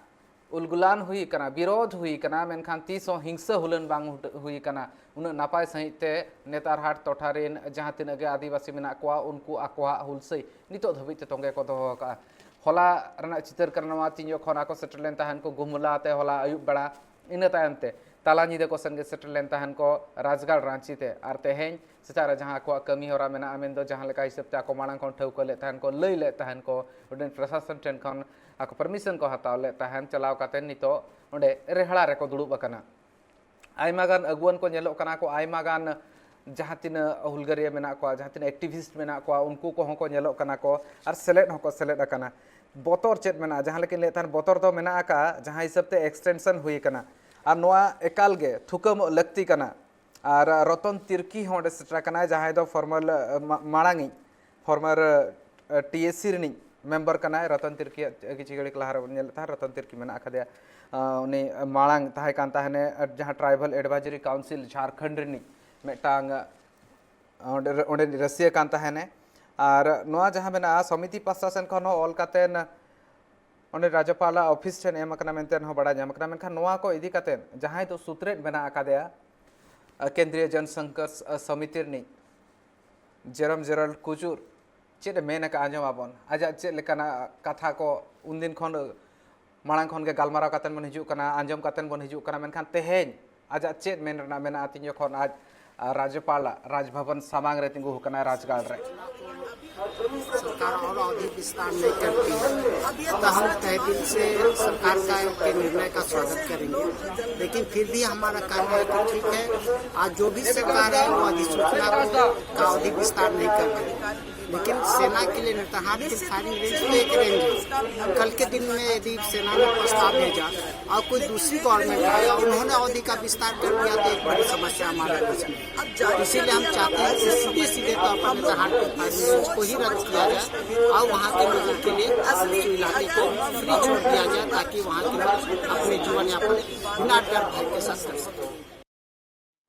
ᱩᱞᱜᱩᱞᱟᱱ ᱦᱩᱭ ᱠᱟᱱᱟ, ᱵᱤᱨᱳᱫᱷ ᱦᱩᱭ ᱠᱟᱱᱟ, ᱢᱮᱱᱠᱷᱟᱱ ᱛᱤᱥ ᱦᱚᱸ ᱦᱤᱝᱥᱟᱹ ᱦᱩᱞᱟᱹᱱ ᱵᱟᱝ ᱦᱩᱴ-, ᱦᱩᱭ ᱠᱟᱱᱟ᱾ ᱩᱱᱟᱹᱜ ᱱᱟᱯᱟᱭ ᱥᱟᱺᱦᱤᱡ ᱛᱮ ᱱᱮᱛᱟᱨᱦᱟᱴ ᱴᱚᱴᱷᱟ ᱨᱮᱱ ᱡᱟᱦᱟᱸ ᱛᱤᱱᱟᱹᱜ ᱜᱮ ᱟᱹᱫᱤᱵᱟᱹᱥᱤ ᱢᱮᱱᱟᱜ ᱠᱚᱣᱟ, ᱩᱱᱠᱩ ᱟᱠᱚᱣᱟᱜ ᱦᱩᱞᱥᱟᱹᱭ ᱱᱤᱛᱚᱜ ᱫᱷᱟᱹᱵᱤᱡ ᱛᱮ ᱛᱚᱸᱜᱮ ᱠᱚ ᱫᱚᱦᱚ ᱟᱠᱟᱫᱼᱟ᱾ ᱦᱚᱞᱟ ᱨᱮᱱᱟᱜ ᱪᱤᱛᱟᱹᱨ ᱠᱟᱱᱟ ᱱᱚᱣᱟ, ᱛᱤᱧ ᱡᱚᱠᱷᱚᱱ ᱟᱠᱚ ᱥᱮᱴᱮᱨ ᱞᱮᱱ ᱛᱟᱦᱮᱱ ᱠᱚ ᱜᱩᱢᱞᱟ ᱛᱮ ᱦᱚᱞᱟ ᱟᱹᱭᱩᱵ ᱵᱮᱲᱟ, ᱤᱱᱟᱹ ᱛᱟᱭᱚᱢ ᱛᱮ ᱛᱟᱞᱟ ᱧᱤᱫᱟᱹ ᱠᱚ ᱥᱮᱱ ᱜᱮ ᱥᱮᱴᱮᱨ ᱞᱮᱱ ᱛᱟᱦᱮᱱ ᱠᱚ ᱨᱟᱡᱽᱜᱟᱲ ᱨᱟᱺᱪᱤ ᱛᱮ᱾ ᱟᱨ ᱛᱮᱦᱮᱧ ᱥᱮᱛᱟᱜ ᱨᱮ ᱡᱟᱦᱟᱸ ᱟᱠᱚᱣᱟᱜ ᱠᱟᱹᱢᱤ ᱦᱚᱨᱟ ᱢᱮᱱᱟᱜᱼᱟ, ᱢᱮᱱᱫᱚ ᱡᱟᱦᱟᱸ ᱞᱮᱠᱟ ᱦᱤᱥᱟᱹᱵ ᱛᱮ ᱟᱠᱚ ᱢᱟᱲᱟᱝ ᱠᱷᱚᱱ ᱴᱷᱟᱹᱣᱠᱟᱹ ᱞᱮᱫ ᱛᱟᱦᱮᱱ ᱠᱚ, ᱞᱟᱹᱭ ᱞᱮᱫ ᱛᱟᱦᱮᱱ ᱠᱚ, ᱩᱰᱟᱹᱱ ᱯᱨᱚᱥᱟᱥᱚᱱ ᱴᱷᱮᱱ ᱠᱷᱚᱱ ᱟᱠᱚ ᱯᱟᱨᱢᱤᱥᱚᱱ ᱠᱚ ᱦᱟᱛᱟᱣ ᱞᱮᱫ ᱛᱟᱦᱮᱱ, ᱪᱟᱞᱟᱣ ᱠᱟᱛᱮ ᱱᱤᱛᱚᱜ ᱚᱸᱰᱮ ᱨᱮᱦᱲᱟ ᱨᱮᱠᱚ ᱫᱩᱲᱩᱵ ᱟᱠᱟᱱᱟ᱾ ᱟᱭᱢᱟ ᱜᱟᱱ ᱟᱹᱜᱩᱣᱟᱹᱱ ᱠᱚ ᱧᱮᱞᱚᱜ ᱠᱟᱱᱟ ᱠᱚ, ᱟᱭᱢᱟ ᱜᱟᱱ ᱡᱟᱦᱟᱸ ᱛᱤᱱᱟᱹᱜ ᱦᱩᱞᱜᱟᱹᱨᱤᱭᱟᱹ ᱢᱮᱱᱟᱜ ᱠᱚᱣᱟ, ᱡᱟᱦᱟᱸ ᱛᱤᱱᱟᱹᱜ ᱮᱠᱴᱤᱵᱷᱤᱥᱴ ᱢᱮᱱᱟᱜ ᱠᱚᱣᱟ, ᱩᱱᱠᱩ ᱠᱚᱦᱚᱸ ᱠᱚ ᱧᱮᱞᱚᱜ ᱠᱟᱱᱟ ᱠᱚ ᱟᱨ ᱥᱮᱞᱮᱫ ᱦᱚᱸᱠᱚ ᱥᱮᱞᱮᱫ ᱟᱠᱟᱱᱟ᱾ ᱵᱚᱛᱚᱨ ᱪᱮᱫ ᱢᱮᱱᱟᱜᱼᱟ? ᱡᱟᱦᱟᱸ ᱞᱮᱠᱟᱧ ᱞᱟᱹᱭᱮᱫ ᱛᱟᱦᱮᱸᱫ, ᱵᱚᱛᱚᱨ ᱫᱚ ᱢᱮᱱᱟᱜ ᱟᱠᱟᱫᱼᱟ, ᱡᱟᱦᱟᱸ ᱦᱤᱥᱟᱹᱵ ᱛᱮ ᱮᱠᱥᱴᱮᱱᱥᱚᱱ ᱦᱩᱭ ᱟᱠᱟᱱᱟ᱾ ᱟᱨ ᱱᱚᱣᱟ ᱮᱠᱟᱞ ᱜᱮ ᱛᱷᱩᱠᱟᱹᱢᱚᱜ ᱞᱟᱹᱠᱛᱤ ᱠᱟᱱᱟ᱾ ᱟᱨ ᱨᱚᱛᱚᱱ ᱛᱤᱨᱠᱤ ᱦᱚᱸ ᱚᱸᱰᱮ ᱥᱮᱴᱮᱨ ᱟᱠᱟᱱᱟᱭ, ᱡᱟᱦᱟᱸᱭ ᱫᱚ ᱯᱷᱚᱨᱢᱟᱨ, ᱢᱟ-, ᱢᱟᱲᱟᱝᱤᱡ ᱯᱷᱚᱨᱢᱟᱨ ᱴᱤᱮᱥᱤ ᱨᱤᱱᱤᱡ ᱢᱮᱢᱵᱟᱨ ᱠᱟᱱᱟᱭ᱾ ᱨᱚᱛᱚᱱ ᱛᱤᱨᱠᱤᱭᱟᱜ ᱠᱤᱪᱷᱩ ᱜᱷᱟᱹᱲᱤᱡ ᱞᱟᱦᱟ ᱨᱮᱵᱚᱱ ᱧᱮᱞᱮᱫ ᱛᱟᱦᱮᱸᱫ, ᱨᱚᱛᱚᱱ ᱛᱤᱨᱠᱤ ᱢᱮᱱᱟᱜ ᱟᱠᱟᱫᱮᱭᱟ᱾ ᱟᱸ, ᱩᱱᱤ ᱢᱟᱲᱟᱝ ᱛᱟᱦᱮᱸ ᱠᱟᱱ ᱛᱟᱦᱮᱱᱮ ᱡᱟᱦᱟᱸ ᱴᱨᱟᱭᱵᱟᱞ ᱮᱰᱵᱷᱟᱭᱡᱟᱨᱤ ᱠᱟᱣᱩᱱᱥᱤᱞ ᱡᱷᱟᱲᱠᱷᱚᱸᱰ ᱨᱤᱱᱤᱡ ᱢᱤᱫᱴᱟᱝ, ᱚᱸᱰᱮ, ᱚᱸᱰᱮ ᱨᱟᱹᱥᱤᱭᱟᱹ ᱠᱟᱱ ᱛᱟᱦᱮᱱᱮ᱾ ᱟᱨ ᱱᱚᱣᱟ ᱡᱟᱦᱟᱸ ᱢᱮᱱᱟᱜᱼᱟ, ᱥᱚᱢᱤᱛᱤ ᱯᱟᱥᱴᱟ ᱥᱮᱱ ᱠᱷᱚᱱ ᱦᱚᱸ ᱚᱞ ᱠᱟᱛᱮᱱ ᱚᱸᱰᱮ ᱨᱟᱡᱽᱡᱚᱯᱟᱞᱟᱜ ᱚᱯᱷᱤᱥ ᱴᱷᱮᱱ ᱮᱢ ᱟᱠᱟᱱᱟ ᱢᱮᱱᱛᱮ ᱦᱚᱸ ᱵᱟᱲᱟᱭ ᱧᱟᱢ ᱟᱠᱟᱱᱟ᱾ ᱢᱮᱱᱠᱷᱟᱱ ᱱᱚᱣᱟ ᱠᱚ ᱤᱫᱤ ᱠᱟᱛᱮ ᱡᱟᱦᱟᱸᱭ ᱫᱚ ᱥᱩᱛᱨᱮᱫ ᱢᱮᱱᱟᱜ ᱟᱠᱟᱫᱮᱭᱟ, ᱟ, ᱠᱮᱱᱫᱨᱤᱭᱚ ᱡᱚᱱ ᱥᱚᱝᱜᱷᱚᱨᱥ, ᱟ, ᱥᱚᱢᱤᱛᱤ ᱨᱤᱱᱤᱡ ᱡᱮᱨᱚᱢ ᱡᱮᱨᱟᱞᱰ ᱠᱩᱡᱩᱨ ᱪᱮᱫ ᱮ ᱢᱮᱱ ᱟᱠᱟᱫᱼᱟ, ᱟᱸᱡᱚᱢ ᱟᱵᱚᱱ᱾ ᱟᱡᱟᱜ ᱪᱮᱫ ᱞᱮᱠᱟᱱᱟᱜ ᱠᱟᱛᱷᱟ ᱠᱚ ᱩᱱᱫᱤᱱ ᱠᱷᱚᱱ, ᱢᱟᱲᱟᱝ ᱠᱷᱚᱱ ᱜᱮ ᱜᱟᱞᱢᱟᱨᱟᱣ ᱠᱟᱛᱮ ᱵᱚᱱ ᱦᱤᱡᱩᱜ ᱠᱟᱱᱟ, ᱟᱸᱡᱚᱢ ᱠᱟᱛᱮ ᱵᱚᱱ ᱦᱤᱡᱩᱜ ᱠᱟᱱᱟ, ᱢᱮᱱᱠᱷᱟᱱ ᱛᱮᱦᱮᱧ ᱟᱡᱟᱜ ᱪᱮᱫ ᱢᱮᱱ ᱨᱮᱱᱟᱜ ᱢᱮᱱᱟᱜᱼᱟ, ᱛᱤᱧ ᱡᱚᱠᱷᱚᱱ ᱟᱡ, ᱟ, ᱨᱟᱡᱽᱡᱚᱯᱟᱞ ᱨᱟᱡᱽᱵᱷᱚᱵᱚᱱ ᱥᱟᱢᱟᱝ ᱨᱮ ᱛᱤᱸᱜᱩ ᱟᱠᱟᱱᱟ ᱨᱟᱡᱽᱜᱟᱲ ᱨᱮ? सरकार और अवधि विस्तार नहीं करती है, तो हम तहे दिल से सरकार का के निर्णय का स्वागत करेंगे। लेकिन फिर भी हमारा कहना है कि ठीक है, आज जो भी सरकार है, वो अधिसूचना को का अवधि विस्तार नहीं कर रही। लेकिन सेना के लिए नेतरहाट की फायरिंग रेंज तो एक रेंज है। कल के दिन में यदि सेना ने प्रस्ताव भेजा और कोई दूसरी गवर्नमेंट आई और उन्होंने अवधि का विस्तार कर दिया, तो एक बड़ी समस्या हमारे बीच में। इसीलिए हम चाहते हैं कि सीधे सीधे तौर पर नेतरहाट के फायरिंग रेंज को ही रद्द किया जाए और वहाँ के लोगों के लिए, उस इलाके को फ्री छोड़ दिया जाए, ताकि वहाँ के लोग अपने जीवन यापन बिना डर भय के साथ कर सकें।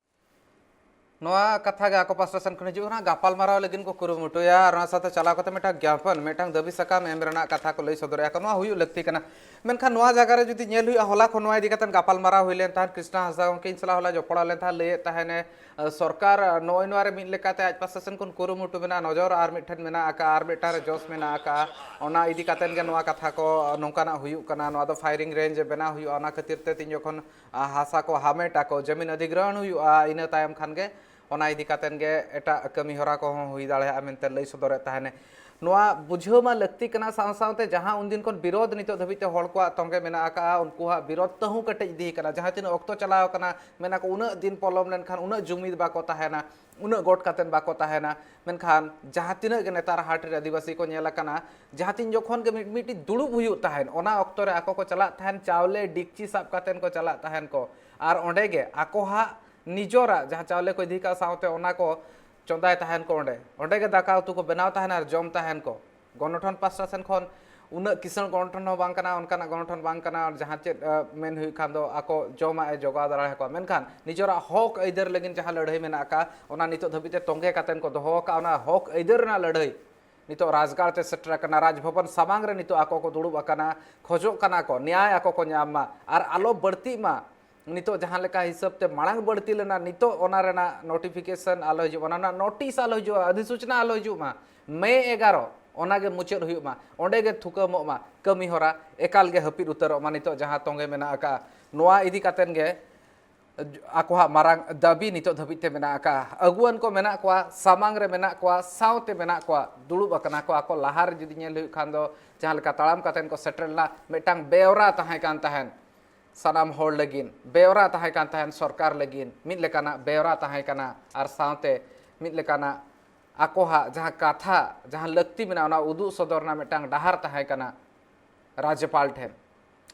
ᱱᱚᱣᱟ ᱠᱟᱛᱷᱟ ᱜᱮ ᱟᱠᱚ ᱯᱟᱥᱴᱟ ᱥᱮᱱ ᱠᱷᱚᱱ ᱦᱤᱡᱩᱜ ᱠᱟᱱᱟ, ᱜᱟᱯᱟᱞᱢᱟᱨᱟᱣ ᱞᱟᱹᱜᱤᱫ ᱠᱚ ᱠᱩᱨᱩᱢᱩᱴᱩᱭᱟ ᱟᱨ ᱚᱱᱟ ᱥᱟᱶᱛᱮ ᱪᱟᱞᱟᱣ ᱠᱟᱛᱮ ᱢᱤᱫᱴᱟᱝ ᱜᱮᱭᱟᱯᱚᱱ, ᱢᱤᱫᱴᱟᱝ ᱫᱟᱹᱵᱤ ᱥᱟᱠᱟᱢ ᱮᱢ ᱨᱮᱱᱟᱜ ᱠᱟᱛᱷᱟ ᱠᱚ ᱞᱟᱹᱭ ᱥᱚᱫᱚᱨᱮᱫᱼᱟ ᱠᱚ, ᱱᱚᱣᱟ ᱦᱩᱭᱩᱜ ᱞᱟᱹᱠᱛᱤ ᱠᱟᱱᱟ᱾ ᱢᱮᱱᱠᱷᱟᱱ ᱱᱚᱣᱟ ᱡᱟᱭᱜᱟ ᱨᱮ ᱡᱩᱫᱤ ᱧᱮᱞ ᱦᱩᱭᱩᱜᱼᱟ, ᱦᱚᱞᱟ ᱠᱷᱚᱱ ᱱᱚᱣᱟ ᱤᱫᱤ ᱠᱟᱛᱮ ᱜᱟᱯᱟᱞᱢᱟᱨᱟᱣ ᱦᱩᱭ ᱞᱮᱱ ᱛᱟᱦᱮᱸᱫ, ᱠᱨᱤᱥᱱᱟ ᱦᱟᱸᱥᱫᱟ ᱜᱚᱢᱠᱮ ᱤᱧ ᱥᱟᱞᱟᱜ ᱦᱚᱞᱟ ᱡᱚᱯᱲᱟᱣ ᱞᱮᱱ ᱛᱟᱦᱮᱸᱫ, ᱞᱟᱹᱭᱮᱫ ᱛᱟᱦᱮᱱᱮ, ᱥᱚᱨᱠᱟᱨ ᱱᱚᱜᱼᱚᱭ ᱱᱚᱣᱟ ᱨᱮ ᱢᱤᱫ ᱞᱮᱠᱟᱛᱮ ᱟᱡ ᱯᱟᱥᱴᱟ ᱥᱮᱱ ᱠᱷᱚᱱ ᱠᱩᱨᱩᱢᱩᱴᱩ ᱢᱮᱱᱟᱜᱼᱟ, ᱱᱚᱡᱚᱨ ᱟᱨ ᱢᱤᱫᱴᱷᱮᱱ ᱢᱮᱱᱟᱜ ᱟᱠᱟᱫᱼᱟ, ᱟᱨ ᱢᱤᱫᱴᱟᱝ ᱨᱮ ᱡᱚᱥ ᱢᱮᱱᱟᱜ ᱟᱠᱟᱫᱼᱟ᱾ ᱚᱱᱟ ᱤᱫᱤ ᱠᱟᱛᱮᱫ ᱜᱮ ᱱᱚᱣᱟ ᱠᱟᱛᱷᱟ ᱠᱚ ᱱᱚᱝᱠᱟᱱᱟᱜ ᱦᱩᱭᱩᱜ ᱠᱟᱱᱟ᱾ ᱱᱚᱣᱟ ᱫᱚ ᱯᱷᱟᱭᱨᱤᱝ ᱨᱮᱧᱡᱽ ᱵᱮᱱᱟᱣ ᱦᱩᱭᱩᱜᱼᱟ, ᱚᱱᱟ ᱠᱷᱟᱹᱛᱤᱨ ᱛᱮ ᱛᱤᱧ ᱡᱚᱠᱷᱚᱱ ᱟᱨ ᱦᱟᱥᱟ ᱠᱚ ᱦᱟᱢᱮᱴ ᱟᱠᱚ, ᱡᱟᱢᱤᱱ ᱚᱫᱷᱤᱜᱨᱚᱦᱚᱱ ᱦᱩᱭᱩᱜᱼᱟ, ᱤᱱᱟᱹ ᱛᱟᱭᱚᱢ ᱠᱷᱟᱱ ᱜᱮ ᱚᱱᱟ ᱤᱫᱤ ᱠᱟᱛᱮᱱ ᱜᱮ ᱮᱴᱟᱜ ᱠᱟᱹᱢᱤ ᱦᱚᱨᱟ ᱠᱚᱦᱚᱸ ᱦᱩᱭ ᱫᱟᱲᱮᱭᱟᱜᱼᱟ ᱢᱮᱱᱛᱮ ᱞᱟᱹᱭ ᱥᱚᱫᱚᱨᱮᱫ ᱛᱟᱦᱮᱱᱮ᱾ ᱱᱚᱣᱟ ᱵᱩᱡᱷᱟᱹᱣ ᱢᱟ ᱞᱟᱹᱠᱛᱤ ᱠᱟᱱᱟ, ᱥᱟᱶ ᱥᱟᱶᱛᱮ ᱡᱟᱦᱟᱸ ᱩᱱᱫᱤᱱ ᱠᱷᱚᱱ ᱵᱤᱨᱳᱫᱷ ᱱᱤᱛᱚᱜ ᱫᱷᱟᱹᱵᱤᱡ ᱛᱮ ᱦᱚᱲ ᱠᱚᱣᱟᱜ ᱛᱚᱸᱜᱮ ᱢᱮᱱᱟᱜ ᱟᱠᱟᱫᱼᱟ, ᱩᱱᱠᱩᱣᱟᱜ ᱵᱤᱨᱳᱫᱷ ᱛᱟᱹᱦᱩ ᱠᱮᱴᱮᱡ ᱤᱫᱤ ᱠᱟᱱᱟ᱾ ᱡᱟᱦᱟᱸ ᱛᱤᱱᱟᱹᱜ ᱚᱠᱛᱚ ᱪᱟᱞᱟᱣ ᱠᱟᱱᱟ, ᱢᱮᱱᱟ ᱠᱚ ᱩᱱᱟᱹᱜ ᱫᱤᱱ ᱯᱚᱞᱚᱢ ᱞᱮᱱᱠᱷᱟᱱ ᱩᱱᱟᱹᱜ ᱡᱩᱢᱤᱫ ᱵᱟᱠᱚ ᱛᱟᱦᱮᱱᱟ, ᱩᱱᱟᱹᱜ ᱜᱚᱴ ᱠᱟᱛᱮᱱ ᱵᱟᱠᱚ ᱛᱟᱦᱮᱱᱟ᱾ ᱢᱮᱱᱠᱷᱟᱱ ᱡᱟᱦᱟᱸ ᱛᱤᱱᱟᱹᱜ ᱜᱮ ᱱᱮᱛᱟᱨ ᱦᱟᱴ ᱨᱮ ᱟᱹᱫᱤᱵᱟᱹᱥᱤ ᱠᱚ ᱧᱮᱞ ᱟᱠᱟᱱᱟ, ᱡᱟᱦᱟᱸ ᱛᱤᱱ ᱡᱚᱠᱷᱚᱱ ᱜᱮ ᱢᱤᱫ ᱢᱤᱫᱴᱤᱡ ᱫᱩᱲᱩᱵ ᱦᱩᱭᱩᱜ ᱛᱟᱦᱮᱱ, ᱚᱱᱟ ᱚᱠᱛᱚ ᱨᱮ ᱟᱠᱚ ᱠᱚ ᱪᱟᱞᱟᱜ ᱛᱟᱦᱮᱱ, ᱪᱟᱣᱞᱮ ᱰᱤᱠᱪᱤ ᱥᱟᱵ ᱠᱟᱛᱮᱱ ᱠᱚ ᱪᱟᱞᱟᱜ ᱛᱟᱦᱮᱱ ᱠᱚ, ᱟᱨ ᱚᱸᱰᱮ ᱜᱮ ᱟᱠᱚᱣᱟᱜ ᱱᱤᱡᱚᱨᱟᱜ ᱡᱟᱦᱟᱸ ᱪᱟᱣᱞᱮ ᱠᱚ ᱤᱫᱤ ᱠᱟᱜ ᱥᱟᱶᱛᱮ ᱚᱱᱟ ᱠᱚ ᱪᱚᱸᱫᱟᱭ ᱛᱟᱦᱮᱱ ᱠᱚ, ᱚᱸᱰᱮ ᱚᱸᱰᱮ ᱜᱮ ᱫᱟᱠᱟ ᱩᱛᱩ ᱠᱚ ᱵᱮᱱᱟᱣ ᱛᱟᱦᱮᱱ ᱟᱨ ᱡᱚᱢ ᱛᱟᱦᱮᱱ ᱠᱚ᱾ ᱜᱚᱱᱚᱴᱷᱚᱱ ᱯᱟᱥᱴᱟ ᱥᱮᱱ ᱠᱷᱚᱱ ᱩᱱᱟᱹᱜ ᱠᱤᱥᱟᱹᱬ ᱜᱚᱱᱚᱴᱷᱚᱱ ᱦᱚᱸ ᱵᱟᱝ ᱠᱟᱱᱟ, ᱚᱱᱠᱟᱱᱟᱜ ᱜᱚᱱᱚᱴᱷᱚᱱ ᱵᱟᱝ ᱠᱟᱱᱟ ᱡᱟᱦᱟᱸ ᱪᱮᱫ, ᱮ, ᱢᱮᱱ ᱦᱩᱭᱩᱜ ᱠᱷᱟᱱ ᱫᱚ ᱟᱠᱚ ᱡᱚᱢᱟᱜ ᱮ ᱡᱚᱜᱟᱣ ᱫᱟᱲᱮ ᱟᱠᱚᱣᱟ, ᱢᱮᱱᱠᱷᱟᱱ ᱱᱤᱡᱚᱨᱟᱜ ᱦᱚᱠ ᱟᱹᱭᱫᱟᱹᱨ ᱞᱟᱹᱜᱤᱫ ᱡᱟᱦᱟᱸ ᱞᱟᱹᱲᱦᱟᱹᱭ ᱢᱮᱱᱟᱜ ᱟᱠᱟᱫ, ᱚᱱᱟ ᱱᱤᱛᱚᱜ ᱫᱷᱟᱹᱵᱤᱡ ᱛᱮ ᱛᱚᱸᱜᱮ ᱠᱟᱛᱮᱱ ᱠᱚ ᱫᱚᱦᱚ ᱟᱠᱟᱫ᱾ ᱚᱱᱟ ᱦᱚᱠ ᱟᱹᱭᱫᱟᱹᱨ ᱨᱮᱱᱟᱜ ᱞᱟᱹᱲᱦᱟᱹᱭ ᱱᱤᱛᱚᱜ ᱨᱟᱡᱽᱜᱟᱲ ᱛᱮ ᱥᱮᱴᱮᱨ ᱟᱠᱟᱱᱟ, ᱨᱟᱡᱽ ᱵᱷᱚᱵᱚᱱ ᱥᱟᱢᱟᱝ ᱨᱮ ᱱᱤᱛᱚᱜ ᱟᱠᱚ ᱠᱚ ᱫᱩᱲᱩᱵ ᱟᱠᱟᱱᱟ, ᱠᱷᱚᱡᱚᱜ ᱠᱟᱱᱟ ᱠᱚ ᱱᱮᱭᱟᱭ ᱟᱠᱚ ᱠᱚ ᱧᱟᱢ ᱢᱟ ᱟᱨ ᱟᱞᱚ ᱵᱟᱹᱲᱛᱤᱜ ᱢᱟ᱾ ᱱᱤᱛᱚᱜ ᱡᱟᱦᱟᱸ ᱞᱮᱠᱟ ᱦᱤᱥᱟᱹᱵ ᱛᱮ ᱢᱟᱲᱟᱝ ᱵᱟᱹᱲᱛᱤ ᱞᱮᱱᱟ, ᱱᱤᱛᱚᱜ ᱚᱱᱟ ᱨᱮᱱᱟᱜ ᱱᱳᱴᱤᱯᱷᱤᱠᱮᱥᱚᱱ ᱟᱞᱚ ᱦᱤᱡᱩᱜ ᱢᱟ, ᱚᱱᱟ ᱨᱮᱱᱟᱜ ᱱᱳᱴᱤᱥ ᱟᱞᱚ ᱦᱤᱡᱩᱜᱼᱟ, ᱚᱫᱷᱤᱥᱩᱪᱚᱱᱟ ᱟᱞᱚ ᱦᱤᱡᱩᱜ ᱢᱟ, ᱢᱮ ᱮᱜᱟᱨᱚ ᱚᱱᱟ ᱜᱮ ᱢᱩᱪᱟᱹᱫ ᱦᱩᱭᱩᱜ ᱢᱟ, ᱚᱸᱰᱮ ᱜᱮ ᱛᱷᱩᱠᱟᱹᱢᱚᱜ ᱢᱟ, ᱠᱟᱹᱢᱤ ᱦᱚᱨᱟ ᱮᱠᱟᱞ ᱜᱮ ᱦᱟᱹᱯᱤᱫ ᱩᱛᱟᱹᱨᱚᱜ ᱢᱟ᱾ ᱱᱤᱛᱚᱜ ᱡᱟᱦᱟᱸ ᱛᱚᱸᱜᱮ ᱢᱮᱱᱟᱜ ᱟᱠᱟᱫᱼᱟ, ᱱᱚᱣᱟ ᱤᱫᱤ ᱠᱟᱛᱮᱱ ᱜᱮ ᱟᱠᱚᱣᱟᱜ ᱢᱟᱨᱟᱝ ᱫᱟᱹᱵᱤ ᱱᱤᱛᱚᱜ ᱫᱷᱟᱹᱵᱤᱡ ᱛᱮ ᱢᱮᱱᱟᱜ ᱟᱠᱟᱫᱼᱟ᱾ ᱟᱹᱜᱩᱣᱟᱹᱱ ᱠᱚ ᱢᱮᱱᱟᱜ ᱠᱚᱣᱟ, ᱥᱟᱢᱟᱝ ᱨᱮ ᱢᱮᱱᱟᱜ ᱠᱚᱣᱟ, ᱥᱟᱶᱛᱮ ᱢᱮᱱᱟᱜ ᱠᱚᱣᱟ, ᱫᱩᱲᱩᱵ ᱟᱠᱟᱱᱟ ᱠᱚ᱾ ᱟᱠᱚ ᱞᱟᱦᱟ ᱨᱮ ᱡᱩᱫᱤ ᱧᱮᱞ ᱦᱩᱭᱩᱜ ᱠᱷᱟᱱ ᱫᱚ ᱡᱟᱦᱟᱸ ᱞᱮᱠᱟ ᱛᱟᱲᱟᱢ ᱠᱟᱛᱮᱱ ᱠᱚ ᱥᱮᱴᱮᱨ ᱞᱮᱱᱟ, ᱢᱤᱫᱴᱟᱝ ᱵᱮᱣᱨᱟ ᱛᱟᱦᱮᱸ ᱠᱟᱱ ᱛᱟᱦᱮᱸᱱ᱾ ᱥᱟᱱᱟᱢ ᱦᱚᱲ ᱞᱟᱹᱜᱤᱫ ᱵᱮᱣᱨᱟ ᱛᱟᱦᱮᱸ ᱠᱟᱱ ᱛᱟᱦᱮᱸᱱ, ᱥᱚᱨᱠᱟᱨ ᱞᱟᱹᱜᱤᱫ ᱢᱤᱫ ᱞᱮᱠᱟᱱᱟᱜ ᱵᱮᱣᱨᱟ ᱛᱟᱦᱮᱸ ᱠᱟᱱᱟ, ᱟᱨ ᱥᱟᱶᱛᱮ ᱢᱤᱫ ᱞᱮᱠᱟᱱᱟᱜ ᱟᱠᱚᱣᱟᱜ ᱡᱟᱦᱟᱸ ᱠᱟᱛᱷᱟ, ᱡᱟᱦᱟᱸ ᱞᱟᱹᱠᱛᱤ ᱢᱮᱱᱟᱜᱼᱟ, ᱚᱱᱟ ᱩᱫᱩᱜ ᱥᱚᱫᱚᱨ ᱨᱮᱱᱟᱜ ᱢᱤᱫᱴᱟᱝ ᱰᱟᱦᱟᱨ ᱛᱟᱦᱮᱸ ᱠᱟᱱᱟ ᱨᱟᱡᱽᱡᱚᱯᱟᱞ ᱴᱷᱮᱱ᱾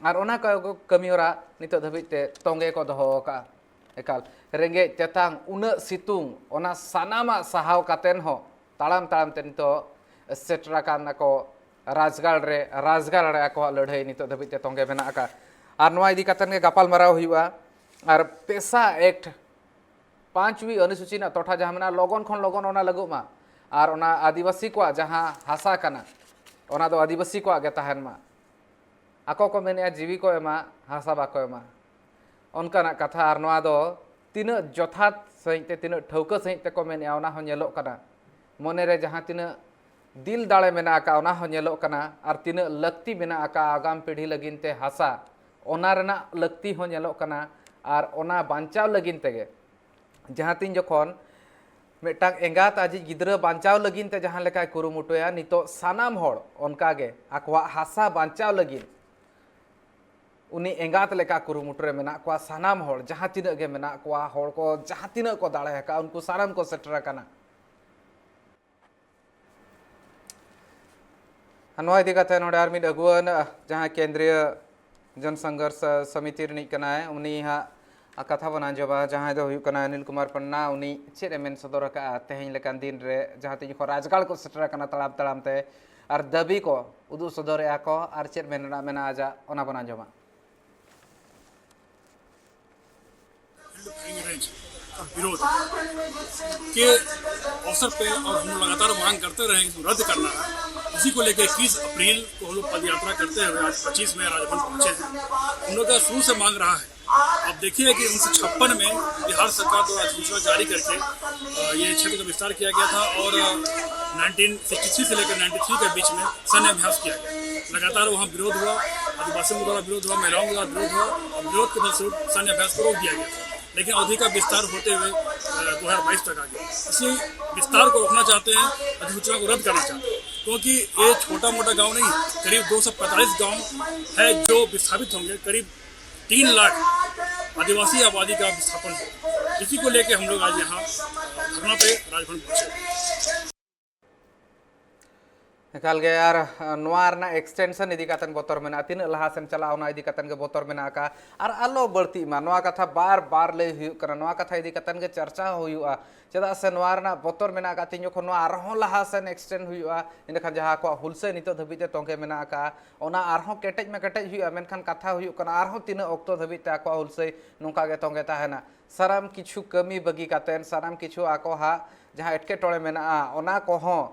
ᱟᱨ ᱚᱱᱟ ᱠᱚ ᱠᱟᱹᱢᱤ ᱦᱚᱨᱟ ᱱᱤᱛᱚᱜ ᱫᱷᱟᱹᱵᱤᱡ ᱛᱮ ᱛᱚᱸᱜᱮ ᱠᱚ ᱫᱚᱦᱚ ᱟᱠᱟᱫᱼᱟ᱾ ᱮᱠᱟᱞ ᱨᱮᱸᱜᱮᱡ ᱛᱮᱛᱟᱝ, ᱩᱱᱟᱹᱜ ᱥᱤᱛᱩᱝ, ᱚᱱᱟ ᱥᱟᱱᱟᱢᱟᱜ ᱥᱟᱦᱟᱣ ᱠᱟᱛᱮᱱ ᱦᱚᱸ ᱛᱟᱲᱟᱢ ᱛᱟᱲᱟᱢ ᱛᱮ ᱱᱤᱛᱚᱜ ᱥᱮᱴᱮᱨ ᱟᱠᱟᱱ ᱟᱠᱚ ᱨᱟᱡᱽᱜᱟᱲ ᱨᱮ᱾ ᱨᱟᱡᱽᱜᱟᱲ ᱨᱮ ᱟᱠᱚᱣᱟᱜ ᱞᱟᱹᱲᱦᱟᱹᱭ ᱱᱤᱛᱚᱜ ᱫᱷᱟᱹᱵᱤᱡ ᱛᱮ ᱛᱚᱸᱜᱮ ᱢᱮᱱᱟᱜ ᱟᱠᱟᱫ᱾ ᱟᱨ ᱱᱚᱣᱟ ᱤᱫᱤ ᱠᱟᱛᱮᱱ ᱜᱮ ᱜᱟᱯᱟᱞ ᱢᱟᱨᱟᱣ ᱦᱩᱭᱩᱜᱼᱟ᱾ ᱟᱨ ᱯᱮᱥᱟ ᱮᱠᱴ ᱯᱟᱸᱪᱣᱤ ᱚᱱᱩᱥᱩᱪᱤ ᱨᱮᱱᱟᱜ ᱴᱚᱴᱷᱟ ᱡᱟᱦᱟᱸ ᱢᱮᱱᱟᱜᱼᱟ, ᱞᱚᱜᱚᱱ ᱠᱷᱚᱱ ᱞᱚᱜᱚᱱ ᱚᱱᱟ ᱞᱟᱹᱜᱩᱜ ᱢᱟ᱾ ᱟᱨ ᱚᱱᱟ ᱟᱹᱫᱤᱵᱟᱹᱥᱤ ᱠᱚᱣᱟᱜ ᱡᱟᱦᱟᱸ ᱦᱟᱥᱟ ᱠᱟᱱᱟ, ᱚᱱᱟ ᱫᱚ ᱟᱹᱫᱤᱵᱟᱹᱥᱤ ᱠᱚᱣᱟᱜ ᱜᱮ ᱛᱟᱦᱮᱱ ᱢᱟ᱾ ᱟᱠᱚ ᱠᱚ ᱢᱮᱱᱮᱫᱼᱟ ᱡᱤᱣᱤ ᱠᱚ ᱮᱢᱟ, ᱦᱟᱥᱟ ᱵᱟᱠᱚ ᱮᱢᱟ, ᱚᱱᱠᱟᱱᱟᱜ ᱠᱟᱛᱷᱟ᱾ ᱟᱨ ᱱᱚᱣᱟ ᱫᱚ ᱛᱤᱱᱟᱹᱜ ᱡᱚᱛᱷᱟᱛ ᱥᱟᱺᱦᱤᱡ ᱛᱮ, ᱛᱤᱱᱟᱹᱜ ᱴᱷᱟᱹᱣᱠᱟᱹ ᱥᱟᱺᱦᱤᱡ ᱛᱮᱠᱚ ᱢᱮᱱᱮᱫᱼᱟ, ᱚᱱᱟ ᱦᱚᱸ ᱧᱮᱞᱚᱜ ᱠᱟᱱᱟ᱾ ᱢᱚᱱᱮ ᱨᱮ ᱡᱟᱦᱟᱸ ᱛᱤᱱᱟᱹᱜ ᱫᱤᱞ ᱫᱟᱲᱮ ᱢᱮᱱᱟᱜ ᱟᱠᱟᱫ, ᱚᱱᱟ ᱦᱚᱸ ᱧᱮᱞᱚᱜ ᱠᱟᱱᱟ᱾ ᱟᱨ ᱛᱤᱱᱟᱹᱜ ᱞᱟᱹᱠᱛᱤ ᱢᱮᱱᱟᱜ ᱟᱠᱟᱫ ᱟᱜᱟᱢ ᱯᱤᱲᱦᱤ ᱞᱟᱹᱜᱤᱫ ᱛᱮ ᱦᱟᱥᱟ, ᱚᱱᱟ ᱨᱮᱱᱟᱜ ᱞᱟᱹᱠᱛᱤ ᱦᱚᱸ ᱧᱮᱞᱚᱜ ᱠᱟᱱᱟ᱾ ᱟᱨ ᱚᱱᱟ ᱵᱟᱧᱪᱟᱣ ᱞᱟᱹᱜᱤᱫ ᱛᱮᱜᱮ ᱡᱟᱦᱟᱸ ᱛᱤᱱ ᱡᱚᱠᱷᱚᱱ ᱢᱤᱫᱴᱟᱝ ᱮᱸᱜᱟᱛ ᱟᱡᱤᱡ ᱜᱤᱫᱽᱨᱟᱹ ᱵᱟᱧᱪᱟᱣ ᱞᱟᱹᱜᱤᱫ ᱛᱮ ᱡᱟᱦᱟᱸ ᱞᱮᱠᱟᱭ ᱠᱩᱨᱩᱢᱩᱴᱩᱭᱟ, ᱱᱤᱛᱚᱜ ᱥᱟᱱᱟᱢ ᱦᱚᱲ ᱚᱱᱠᱟᱜᱮ ᱟᱠᱚᱣᱟᱜ ᱦᱟᱥᱟ ᱵᱟᱧᱪᱟᱣ ᱞᱟᱹᱜᱤᱫ ᱩᱱᱤ ᱮᱸᱜᱟᱛ ᱞᱮᱠᱟ ᱠᱩᱨᱩᱢᱩᱴᱩ ᱨᱮ ᱢᱮᱱᱟᱜ ᱠᱚᱣᱟ᱾ ᱥᱟᱱᱟᱢ ᱦᱚᱲ, ᱡᱟᱦᱟᱸ ᱛᱤᱱᱟᱹᱜ ᱜᱮ ᱢᱮᱱᱟᱜ ᱠᱚᱣᱟ, ᱦᱚᱲ ᱠᱚ ᱡᱟᱦᱟᱸ ᱛᱤᱱᱟᱹᱜ ᱠᱚ ᱫᱟᱲᱮ ᱟᱠᱟᱫ, ᱩᱱᱠᱩ ᱥᱟᱱᱟᱢ ᱠᱚ ᱥᱮᱴᱮᱨ ᱟᱠᱟᱱᱟ᱾ ᱱᱚᱣᱟ ᱤᱫᱤ ᱠᱟᱛᱮ ᱱᱚᱰᱮ ᱟᱨ ᱢᱤᱫ ᱟᱹᱜᱩᱣᱟᱹᱱ, ᱡᱟᱦᱟᱸᱭ ᱠᱮᱱᱫᱨᱤᱭᱚ ᱡᱚᱱ ᱥᱚᱝᱜᱷᱚᱨᱥ ᱥᱚᱢᱤᱛᱤ ᱨᱤᱱᱤᱡ ᱠᱟᱱᱟᱭ, ᱩᱱᱤ ᱦᱟᱸᱜ ᱠᱟᱛᱷᱟ ᱵᱚᱱ ᱟᱸᱡᱚᱢᱟ, ᱡᱟᱦᱟᱸᱭ ᱫᱚ ᱦᱩᱭᱩᱜ ᱠᱟᱱᱟ ᱚᱱᱤᱞ ᱠᱩᱢᱟᱨ ᱯᱟᱱᱱᱟ᱾ ᱩᱱᱤ ᱪᱮᱫ ᱮ ᱢᱮᱱ ᱥᱚᱫᱚᱨ ᱟᱠᱟᱫᱼᱟ ᱛᱮᱦᱮᱧ ᱞᱮᱠᱟᱱ ᱫᱤᱱ ᱨᱮ, ᱡᱟᱦᱟᱸ ᱛᱤᱱ ᱡᱚᱠᱷᱚᱱ ᱨᱟᱡᱽᱜᱟᱲ ᱠᱚ ᱥᱮᱴᱮᱨ ᱟᱠᱟᱱᱟ ᱛᱟᱲᱟᱢ ᱛᱟᱲᱟᱢ ᱛᱮ, ᱟᱨ ᱫᱟᱹᱵᱤ ᱠᱚ ᱩᱫᱩᱜ ᱥᱚᱫᱚᱨᱮᱫᱼᱟ ᱠᱚ, ᱟᱨ ᱪᱮᱫ ᱢᱮᱱ ᱨᱮᱱᱟᱜ ᱢᱮᱱᱟᱜᱼᱟ ᱟᱡᱟᱜ, ᱚᱱᱟ ᱵᱚᱱ ᱟᱸᱡᱚᱢᱟ᱾ रेंज का विरोध के अवसर पे और हम लगातार मांग करते रहे कि रद्द करना है। इसी को लेकर इक्कीस अप्रैल को हम लोग पदयात्रा करते हुए आज पच्चीस में राजभवन पहुंचे हैं। हम लोग का शुरू से मांग रहा है। आप देखिए कि उन्नीस सौ छप्पन में बिहार सरकार द्वारा अधिसूचना जारी करके, अ, ये क्षेत्र का विस्तार किया गया था और, अ, नाइनटीन सिक्सटी थ्री से लेकर नाइन्टी थ्री के बीच में सैन्य अभ्यास किया गया। लगातार वहाँ विरोध हुआ, आदिवासियों के द्वारा विरोध हुआ, महिलाओं के द्वारा विरोध हुआ और विरोध के फलस्वरूप सैन्य अभ्यास को रोक दिया गया। लेकिन अवधि का विस्तार होते हुए, अ, दो हज़ार बाईस तक आ गया। इसी विस्तार को रोकना चाहते हैं, अधिसूचना को रद्द करना चाहते हैं, क्योंकि ये छोटा मोटा गांव नहीं, करीब दो सौ पैंतालीस गांव है जो विस्थापित होंगे, करीब तीन लाख आदिवासी आबादी का विस्थापन होगा। इसी को लेकर हम लोग आज यहाँ धरना पे राजभवन पहुंचे। ᱮᱠᱟᱞ ᱜᱮ᱾ ᱟᱨ ᱱᱚᱣᱟ ᱨᱮᱱᱟᱜ extension ᱤᱫᱤ ᱠᱟᱛᱮ ᱵᱚᱛᱚᱨ ᱢᱮᱱᱟᱜᱼᱟ, ᱛᱤᱱᱟᱹᱜ ᱞᱟᱦᱟ ᱥᱮᱱ ᱪᱟᱞᱟᱜᱼᱟ, ᱚᱱᱟ ᱤᱫᱤ ᱠᱟᱛᱮ ᱜᱮ ᱵᱚᱛᱚᱨ ᱢᱮᱱᱟᱜ ᱟᱠᱟᱫᱼᱟ᱾ ᱟᱨ ᱟᱞᱚ ᱵᱟᱹᱲᱛᱤᱜ ᱢᱟ, ᱱᱚᱣᱟ ᱠᱟᱛᱷᱟ ᱵᱟᱨ ᱵᱟᱨ ᱞᱟᱹᱭ ᱦᱩᱭᱩᱜ ᱠᱟᱱᱟ, ᱱᱚᱣᱟ ᱠᱟᱛᱷᱟ ᱤᱫᱤ ᱠᱟᱛᱮ ᱜᱮ ᱪᱟᱨᱪᱟ ᱦᱚᱸ ᱦᱩᱭᱩᱜᱼᱟ᱾ ᱪᱮᱫᱟᱜ ᱥᱮ ᱱᱚᱣᱟ ᱨᱮᱱᱟᱜ ᱵᱚᱛᱚᱨ ᱢᱮᱱᱟᱜ ᱟᱠᱟᱫ, ᱛᱤᱧ ᱡᱚᱠᱷᱚᱱ ᱱᱚᱣᱟ ᱟᱨᱦᱚᱸ ᱞᱟᱦᱟ ᱥᱮᱱ extend ᱦᱩᱭᱩᱜᱼᱟ, ᱮᱸᱰᱮᱠᱷᱟᱱ ᱡᱟᱦᱟᱸ ᱠᱚᱣᱟᱜ ᱦᱩᱞᱥᱟᱹᱭ ᱱᱤᱛᱚᱜ ᱫᱷᱟᱹᱵᱤᱡ ᱛᱮ ᱛᱚᱸᱜᱮ ᱢᱮᱱᱟᱜ ᱟᱠᱟᱫᱼᱟ, ᱚᱱᱟ ᱟᱨᱦᱚᱸ ᱠᱮᱴᱮᱡ ᱢᱟ ᱠᱮᱴᱮᱡ ᱦᱩᱭᱩᱜᱼᱟ, ᱢᱮᱱᱠᱷᱟᱱ ᱠᱟᱛᱷᱟ ᱦᱩᱭᱩᱜ ᱠᱟᱱᱟ, ᱟᱨᱦᱚᱸ ᱛᱤᱱᱟᱹᱜ ᱚᱠᱛᱚ ᱫᱷᱟᱹᱵᱤᱡ ᱛᱮ ᱟᱠᱚᱣᱟᱜ ᱦᱩᱞᱥᱟᱹᱭ ᱱᱚᱝᱠᱟ ᱜᱮ ᱛᱚᱸᱜᱮ ᱛᱟᱦᱮᱱᱟ? ᱥᱟᱱᱟᱢ ᱠᱤᱪᱷᱩ ᱠᱟᱹᱢᱤ ᱵᱟᱹᱜᱤ ᱠᱟᱛᱮ, ᱥᱟᱱᱟᱢ ᱠᱤᱪᱷᱩ ᱟᱠᱚᱣᱟᱜ ᱡᱟᱦᱟᱸ ᱮᱴᱠᱮᱴᱚᱬᱮ ᱢᱮᱱᱟᱜᱼᱟ, ᱚᱱᱟ ᱠᱚᱦᱚᱸ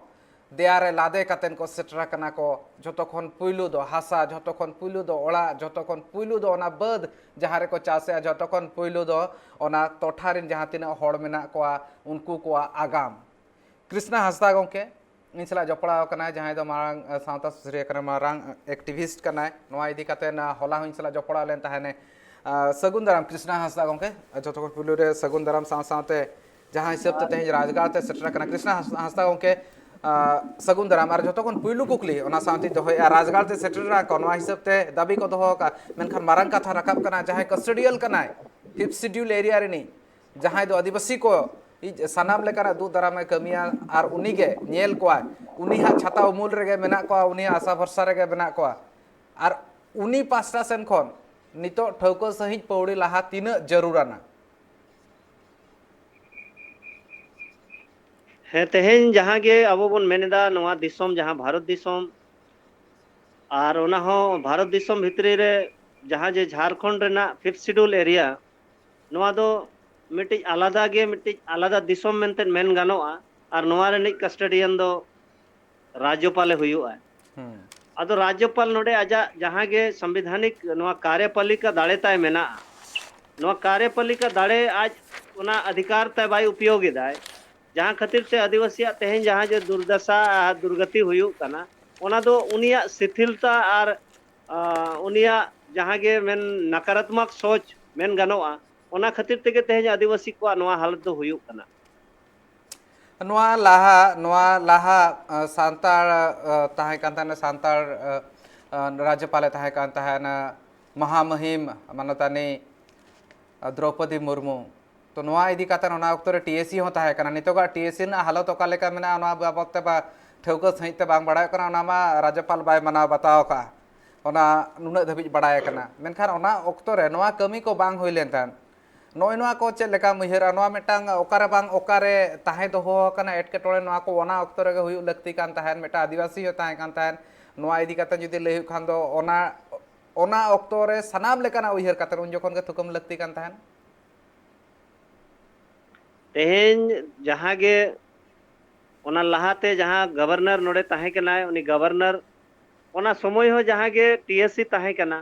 ᱫᱮᱭᱟ ᱨᱮ ᱞᱟᱫᱮ ᱠᱟᱛᱮ ᱠᱚ ᱥᱮᱴᱮᱨ ᱟᱠᱟᱱᱟ ᱠᱚ᱾ ᱡᱷᱚᱛᱚ ᱠᱷᱚᱱ ᱯᱩᱭᱞᱩ ᱫᱚ ᱦᱟᱥᱟ, ᱡᱷᱚᱛᱚ ᱠᱷᱚᱱ ᱯᱩᱭᱞᱩ ᱫᱚ ᱚᱲᱟᱜ, ᱡᱷᱚᱛᱚ ᱠᱷᱚᱱ ᱯᱩᱭᱞᱩ ᱫᱚ ᱚᱱᱟ ᱵᱟᱹᱫᱽ, ᱡᱟᱦᱟᱸ ᱨᱮᱠᱚ ᱪᱟᱥᱮᱜᱼᱟ, ᱡᱷᱚᱛᱚ ᱠᱷᱚᱱ ᱯᱩᱭᱞᱩ ᱫᱚ ᱚᱱᱟ ᱴᱚᱴᱷᱟ ᱨᱮᱱ ᱡᱟᱦᱟᱸ ᱛᱤᱱᱟᱹᱜ ᱦᱚᱲ ᱢᱮᱱᱟᱜ ᱠᱚᱣᱟ, ᱩᱱᱠᱩ ᱠᱚᱣᱟᱜ ᱟᱜᱟᱢ᱾ ᱠᱨᱤᱥᱱᱟ ᱦᱟᱸᱥᱫᱟ ᱜᱚᱢᱠᱮ ᱤᱧ ᱥᱟᱞᱟᱜ ᱡᱚᱯᱲᱟᱣ ᱟᱠᱟᱱᱟᱭ, ᱡᱟᱦᱟᱸᱭ ᱫᱚ ᱢᱟᱨᱟᱝ, ᱮ, ᱥᱟᱶᱛᱟ ᱥᱩᱥᱟᱹᱨᱤᱭᱟᱹ ᱠᱟᱱᱟᱭ, ᱢᱟᱨᱟᱝ activist ᱠᱟᱱᱟᱭ᱾ ᱱᱚᱣᱟ ᱤᱫᱤ ᱠᱟᱛᱮ, ᱮ, ᱦᱚᱞᱟ ᱦᱚᱸ ᱤᱧ ᱥᱟᱞᱟᱜ ᱡᱚᱯᱲᱟᱣ ᱞᱮᱱ ᱛᱟᱦᱮᱱᱮ᱾ ᱮ, ᱥᱟᱹᱜᱩᱱ ᱫᱟᱨᱟᱢ ᱠᱨᱤᱥᱱᱟ ᱦᱟᱸᱥᱫᱟ ᱜᱚᱢᱠᱮ᱾ ᱡᱚᱛᱚ ᱠᱷᱚᱱ ᱯᱩᱭᱞᱩ ᱨᱮ ᱥᱟᱹᱜᱩᱱ ᱫᱟᱨᱟᱢ ᱥᱟᱶ ᱥᱟᱶᱛᱮ ᱡᱟᱦᱟᱸ ᱦᱤᱥᱟᱹᱵ ᱛᱮ ᱛᱮᱦᱮᱧ ᱨᱟᱡᱽᱜᱟᱲ ᱛᱮ ᱥᱮᱴᱮᱨ ᱟᱠᱟᱱᱟ ᱠᱨᱤᱥᱱᱟ ᱦᱟᱸᱥ-, ᱦᱟᱸᱥᱫᱟ ᱜᱚᱢᱠᱮ, ᱮ, ᱥᱟᱹᱜᱩᱱ ᱫᱟᱨᱟᱢ᱾ ᱟᱨ ᱡᱚᱛᱚ ᱠᱷᱚᱱ ᱯᱩᱭᱞᱩ ᱠᱩᱠᱞᱤ ᱚᱱᱟ ᱥᱟᱶᱛᱮᱧ ᱫᱚᱦᱚᱭᱮᱫᱼᱟ, ᱨᱟᱡᱽᱜᱟᱲ ᱛᱮ ᱥᱮᱴᱮᱨ ᱟᱠᱟᱱᱟ ᱠᱚ, ᱱᱚᱣᱟ ᱦᱤᱥᱟᱹᱵ ᱛᱮ ᱫᱟᱹᱵᱤ ᱠᱚ ᱫᱚᱦᱚ ᱟᱠᱟᱫ, ᱢᱮᱱᱠᱷᱟᱱ ᱢᱟᱨᱟᱝ ᱠᱟᱛᱷᱟ ᱨᱟᱠᱟᱵ ᱠᱟᱱᱟ, ᱡᱟᱦᱟᱸᱭ custodial ᱠᱟᱱᱟᱭ, Fifth Schedule area ᱨᱤᱱᱤᱡ, ᱡᱟᱦᱟᱸᱭ ᱫᱚ ᱟᱹᱫᱤᱵᱟᱹᱥᱤ ᱠᱚ ᱤᱡ ᱥᱟᱱᱟᱢ ᱞᱮᱠᱟᱱᱟᱜ ᱫᱩᱜ ᱫᱟᱨᱟᱢᱮ ᱠᱟᱹᱢᱤᱭᱟ ᱟᱨ ᱩᱱᱤᱜᱮ ᱧᱮᱞ ᱠᱚᱣᱟᱭ, ᱩᱱᱤᱭᱟᱜ ᱪᱷᱟᱛᱟ ᱩᱢᱩᱞ ᱨᱮᱜᱮ ᱢᱮᱱᱟᱜ ᱠᱚᱣᱟ, ᱩᱱᱤᱭᱟᱜ ᱟᱥᱟ ᱵᱷᱚᱨᱥᱟ ᱨᱮᱜᱮ ᱢᱮᱱᱟᱜ ᱠᱚᱣᱟ᱾ ᱟᱨ ᱩᱱᱤ ᱯᱟᱥᱴᱟ ᱥᱮᱱ ᱠᱷᱚᱱ ᱱᱤᱛᱚᱜ ᱴᱷᱟᱹᱣᱠᱟᱹ ᱥᱟᱺᱦᱤᱡ ᱯᱟᱹᱣᱲᱤ ᱞᱟᱦᱟ ᱛᱤᱱᱟᱹᱜ ᱡᱟᱹᱨᱩᱲᱟᱱᱟ? ᱦᱮᱸ, ᱛᱮᱦᱮᱧ ᱡᱟᱦᱟᱸ ᱜᱮ ᱟᱵᱚ ᱵᱚᱱ ᱢᱮᱱ ᱮᱫᱟ, ᱱᱚᱣᱟ ᱫᱤᱥᱚᱢ, ᱡᱟᱦᱟᱸ ᱵᱷᱟᱨᱚᱛ ᱫᱤᱥᱚᱢ, ᱟᱨ ᱚᱱᱟ ᱦᱚᱸ ᱵᱷᱟᱨᱚᱛ ᱫᱤᱥᱚᱢ ᱵᱷᱤᱛᱨᱤ ᱨᱮ ᱡᱟᱦᱟᱸ ᱡᱮ ᱡᱷᱟᱲᱠᱷᱚᱸᱰ ᱨᱮᱱᱟᱜ Fifth Schedule area, ᱱᱚᱣᱟ ᱫᱚ ᱢᱤᱫᱴᱤᱡ ᱟᱞᱟᱫᱟ ᱜᱮ, ᱢᱤᱫᱴᱤᱡ ᱟᱞᱟᱫᱟ ᱫᱤᱥᱚᱢ ᱢᱮᱱᱛᱮ ᱢᱮᱱ ᱜᱟᱱᱚᱜᱼᱟ᱾ ᱟᱨ ᱱᱚᱣᱟ ᱨᱤᱱᱤᱡ custodian ᱫᱚ ᱨᱟᱡᱽᱡᱚᱯᱟᱞᱮ ᱦᱩᱭᱩᱜᱼᱟ᱾ ᱦᱩᱸ᱾ ᱟᱫᱚ ᱨᱟᱡᱽᱡᱚᱯᱟᱞ ᱱᱚᱰᱮ ᱟᱡᱟᱜ ᱡᱟᱦᱟᱸ ᱜᱮ ᱥᱚᱝᱵᱤᱫᱷᱟᱱᱤᱠ ᱱᱚᱣᱟ ᱠᱟᱨᱭᱚᱯᱟᱞᱤᱠᱟ ᱫᱟᱲᱮ ᱛᱟᱭ ᱢᱮᱱᱟᱜᱼᱟ, ᱱᱚᱣᱟ ᱠᱟᱨᱭᱚᱯᱟᱞᱤᱠᱟ ᱫᱟᱲᱮ ᱟᱡ ᱚᱱᱟ ᱚᱫᱷᱤᱠᱟᱨ ᱛᱟᱭ ᱵᱟᱭ ᱩᱯᱭᱳᱜ ᱮᱫᱟᱭ, ᱡᱟᱦᱟᱸ ᱠᱷᱟᱹᱛᱤᱨ ᱛᱮ ᱟᱹᱫᱤᱵᱟᱹᱥᱤᱭᱟᱜ ᱛᱮᱦᱮᱧ ᱡᱟᱦᱟᱸ ᱡᱮ ᱫᱩᱨᱫᱟᱥᱟ ᱟᱨ ᱫᱩᱨᱜᱚᱛᱤ ᱦᱩᱭᱩᱜ ᱠᱟᱱᱟ, ᱚᱱᱟ ᱫᱚ ᱩᱱᱤᱭᱟᱜ ᱥᱤᱛᱷᱤᱞᱛᱟ ᱟᱨ, ᱟ, ᱩᱱᱤᱭᱟᱜ ᱡᱟᱦᱟᱸ ᱜᱮ ᱢᱮᱱ ᱱᱟᱠᱟᱨᱟᱛᱢᱚᱠ ᱥᱳᱪ ᱢᱮᱱ ᱜᱟᱱᱚᱜᱼᱟ, ᱚᱱᱟ ᱠᱷᱟᱹᱛᱤᱨ ᱛᱮᱜᱮ ᱛᱮᱦᱮᱧ ᱟᱹᱫᱤᱵᱟᱹᱥᱤ ᱠᱚᱣᱟᱜ ᱱᱚᱣᱟ ᱦᱟᱞᱚᱛ ᱫᱚ ᱦᱩᱭᱩᱜ ᱠᱟᱱᱟ᱾ ᱱᱚᱣᱟ ᱞᱟᱦᱟ, ᱱᱚᱣᱟ ᱞᱟᱦᱟ, ᱟ, ᱥᱟᱱᱛᱟᱲ, ᱟ, ᱛᱟᱦᱮᱸ ᱠᱟᱱ ᱛᱟᱦᱮᱱᱟ, ᱥᱟᱱᱛᱟᱲ, ᱟ, ᱟ, ᱨᱟᱡᱽᱡᱚᱯᱟᱞᱮ ᱛᱟᱦᱮᱸ ᱠᱟᱱ ᱛᱟᱦᱮᱱᱟ, ᱢᱚᱦᱟᱢᱚᱦᱤᱢ ᱢᱟᱱᱚᱛᱟᱱᱤ, ᱟ, ᱫᱨᱚᱣᱯᱚᱫᱤ ᱢᱩᱨᱢᱩ᱾ ᱛᱚ, ᱱᱚᱣᱟ ᱤᱫᱤ ᱠᱟᱛᱮ ᱚᱱᱟ ᱚᱠᱛᱚ ᱨᱮ TSC ᱦᱚᱸ ᱛᱟᱦᱮᱸ ᱠᱟᱱᱟ᱾ ᱱᱤᱛᱚᱜᱟᱜ TSC ᱨᱮᱱᱟᱜ ᱦᱟᱞᱚᱛ ᱚᱠᱟ ᱞᱮᱠᱟ ᱢᱮᱱᱟᱜᱼᱟ, ᱱᱚᱣᱟ ᱵᱟᱵᱚᱛ ᱛᱮ ᱵᱟ ᱴᱷᱟᱹᱣᱠᱟᱹ ᱥᱟᱺᱦᱤᱡ ᱛᱮ ᱵᱟᱝ ᱵᱟᱲᱟᱭᱚᱜ ᱠᱟᱱᱟ, ᱚᱱᱟ ᱢᱟ ᱨᱟᱡᱽᱡᱚᱯᱟᱞ ᱵᱟᱭ ᱢᱟᱱᱟᱣ ᱵᱟᱛᱟᱣ ᱟᱠᱟᱫᱼᱟ᱾ ᱚᱱᱟ ᱱᱩᱱᱟᱹᱜ ᱫᱷᱟᱹᱵᱤᱡ ᱵᱟᱲᱟᱭ ᱟᱠᱟᱱᱟ᱾ ᱢᱮᱱᱠᱷᱟᱱ ᱚᱱᱟ ᱚᱠᱛᱚ ᱨᱮ ᱱᱚᱣᱟ ᱠᱟᱹᱢᱤ ᱠᱚ ᱵᱟᱝ ᱦᱩᱭ ᱞᱮᱱ ᱛᱟᱦᱮᱸᱫ, ᱱᱚᱜᱼᱚᱭ ᱱᱚᱣᱟ ᱠᱚ ᱪᱮᱫ ᱞᱮᱠᱟᱢ ᱩᱭᱦᱟᱹᱨᱟ? ᱱᱚᱣᱟ ᱢᱤᱫᱴᱟᱝ ᱚᱠᱟᱨᱮ ᱵᱟᱝ ᱚᱠᱟᱨᱮ ᱛᱟᱦᱮᱸ ᱫᱚᱦᱚ ᱟᱠᱟᱱᱟ ᱮᱴᱠᱮᱴᱚᱬᱮ, ᱱᱚᱣᱟ ᱠᱚ ᱚᱱᱟ ᱚᱠᱛᱚ ᱨᱮᱜᱮ ᱦᱩᱭᱩᱜ ᱞᱟᱹᱠᱛᱤ ᱠᱟᱱ ᱛᱟᱦᱮᱸᱫ, ᱢᱤᱫᱴᱟᱝ ᱟᱹᱫᱤᱵᱟᱹᱥᱤ ᱦᱚᱸ ᱛᱟᱦᱮᱸ ᱠᱟᱱ ᱛᱟᱦᱮᱸᱫ᱾ ᱱᱚᱣᱟ ᱤᱫᱤ ᱠᱟᱛᱮ ᱡᱩᱫᱤ ᱞᱟᱹᱭ ᱦᱩᱭᱩᱜ ᱠᱷᱟᱱ ᱫᱚ ᱚᱱᱟ, ᱚᱱᱟ ᱚᱠᱛᱚ ᱨᱮ ᱥᱟᱱᱟᱢ ᱞᱮᱠᱟᱱᱟᱜ ᱩᱭᱦᱟᱹᱨ ᱠᱟᱛᱮ ᱩᱱ ᱡᱚᱠᱷᱚᱱ ᱜᱮ ᱛᱷᱩᱠᱟᱹᱢ ᱞᱟᱹᱠᱛᱤ ᱠᱟᱱ ᱛᱟᱦᱮᱸᱫ᱾ ᱛᱮᱦᱮᱧ ᱡᱟᱦᱟᱸ ᱜᱮ ᱚᱱᱟ ᱞᱟᱦᱟᱛᱮ ᱡᱟᱦᱟᱸ ᱜᱚᱵᱷᱚᱨᱱᱚᱨ ᱱᱚᱰᱮ ᱛᱟᱦᱮᱸ ᱠᱟᱱᱟᱭ, ᱩᱱᱤ ᱜᱚᱵᱷᱚᱨᱱᱚᱨ, ᱚᱱᱟ ᱥᱚᱢᱚᱭ ᱦᱚᱸ ᱡᱟᱦᱟᱸ ᱜᱮ ᱴᱤ ᱮᱥ ᱥᱤ ᱛᱟᱦᱮᱸ ᱠᱟᱱᱟ,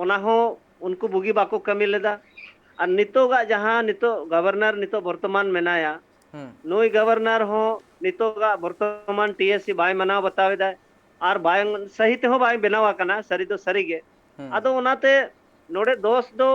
ᱚᱱᱟ ᱦᱚᱸ ᱩᱱᱠᱩ ᱵᱩᱜᱤ ᱵᱟᱠᱚ ᱠᱟᱹᱢᱤ ᱞᱮᱫᱟ᱾ ᱟᱨ ᱱᱤᱛᱚᱜᱟᱜ ᱡᱟᱦᱟᱸ ᱱᱤᱛᱚᱜ ᱜᱚᱵᱷᱚᱨᱱᱚᱨ ᱱᱤᱛᱚᱜ ᱵᱚᱨᱛᱚᱢᱟᱱ ᱢᱮᱱᱟᱭᱟ, ᱦᱩᱸ᱾ ᱱᱩᱭ ᱜᱚᱵᱷᱚᱨᱱᱚᱨ ᱦᱚᱸ ᱱᱤᱛᱚᱜᱟᱜ ᱵᱚᱨᱛᱚᱢᱟᱱ ᱴᱤ ᱮᱥ ᱥᱤ ᱵᱟᱭ ᱢᱟᱱᱟᱣ ᱵᱟᱛᱟᱣ ᱮᱫᱟᱭ᱾ ᱟᱨ ᱵᱟᱝ, ᱥᱟᱹᱦᱤ ᱛᱮᱦᱚᱸ ᱵᱟᱭ ᱵᱮᱱᱟᱣ ᱟᱠᱟᱱᱟ, ᱥᱟᱹᱨᱤ ᱫᱚ ᱥᱟᱹᱨᱤ ᱜᱮ᱾ ᱦᱩᱸ᱾ ᱟᱫᱚ ᱚᱱᱟᱛᱮ ᱱᱚᱰᱮ ᱫᱳᱥ ᱫᱚ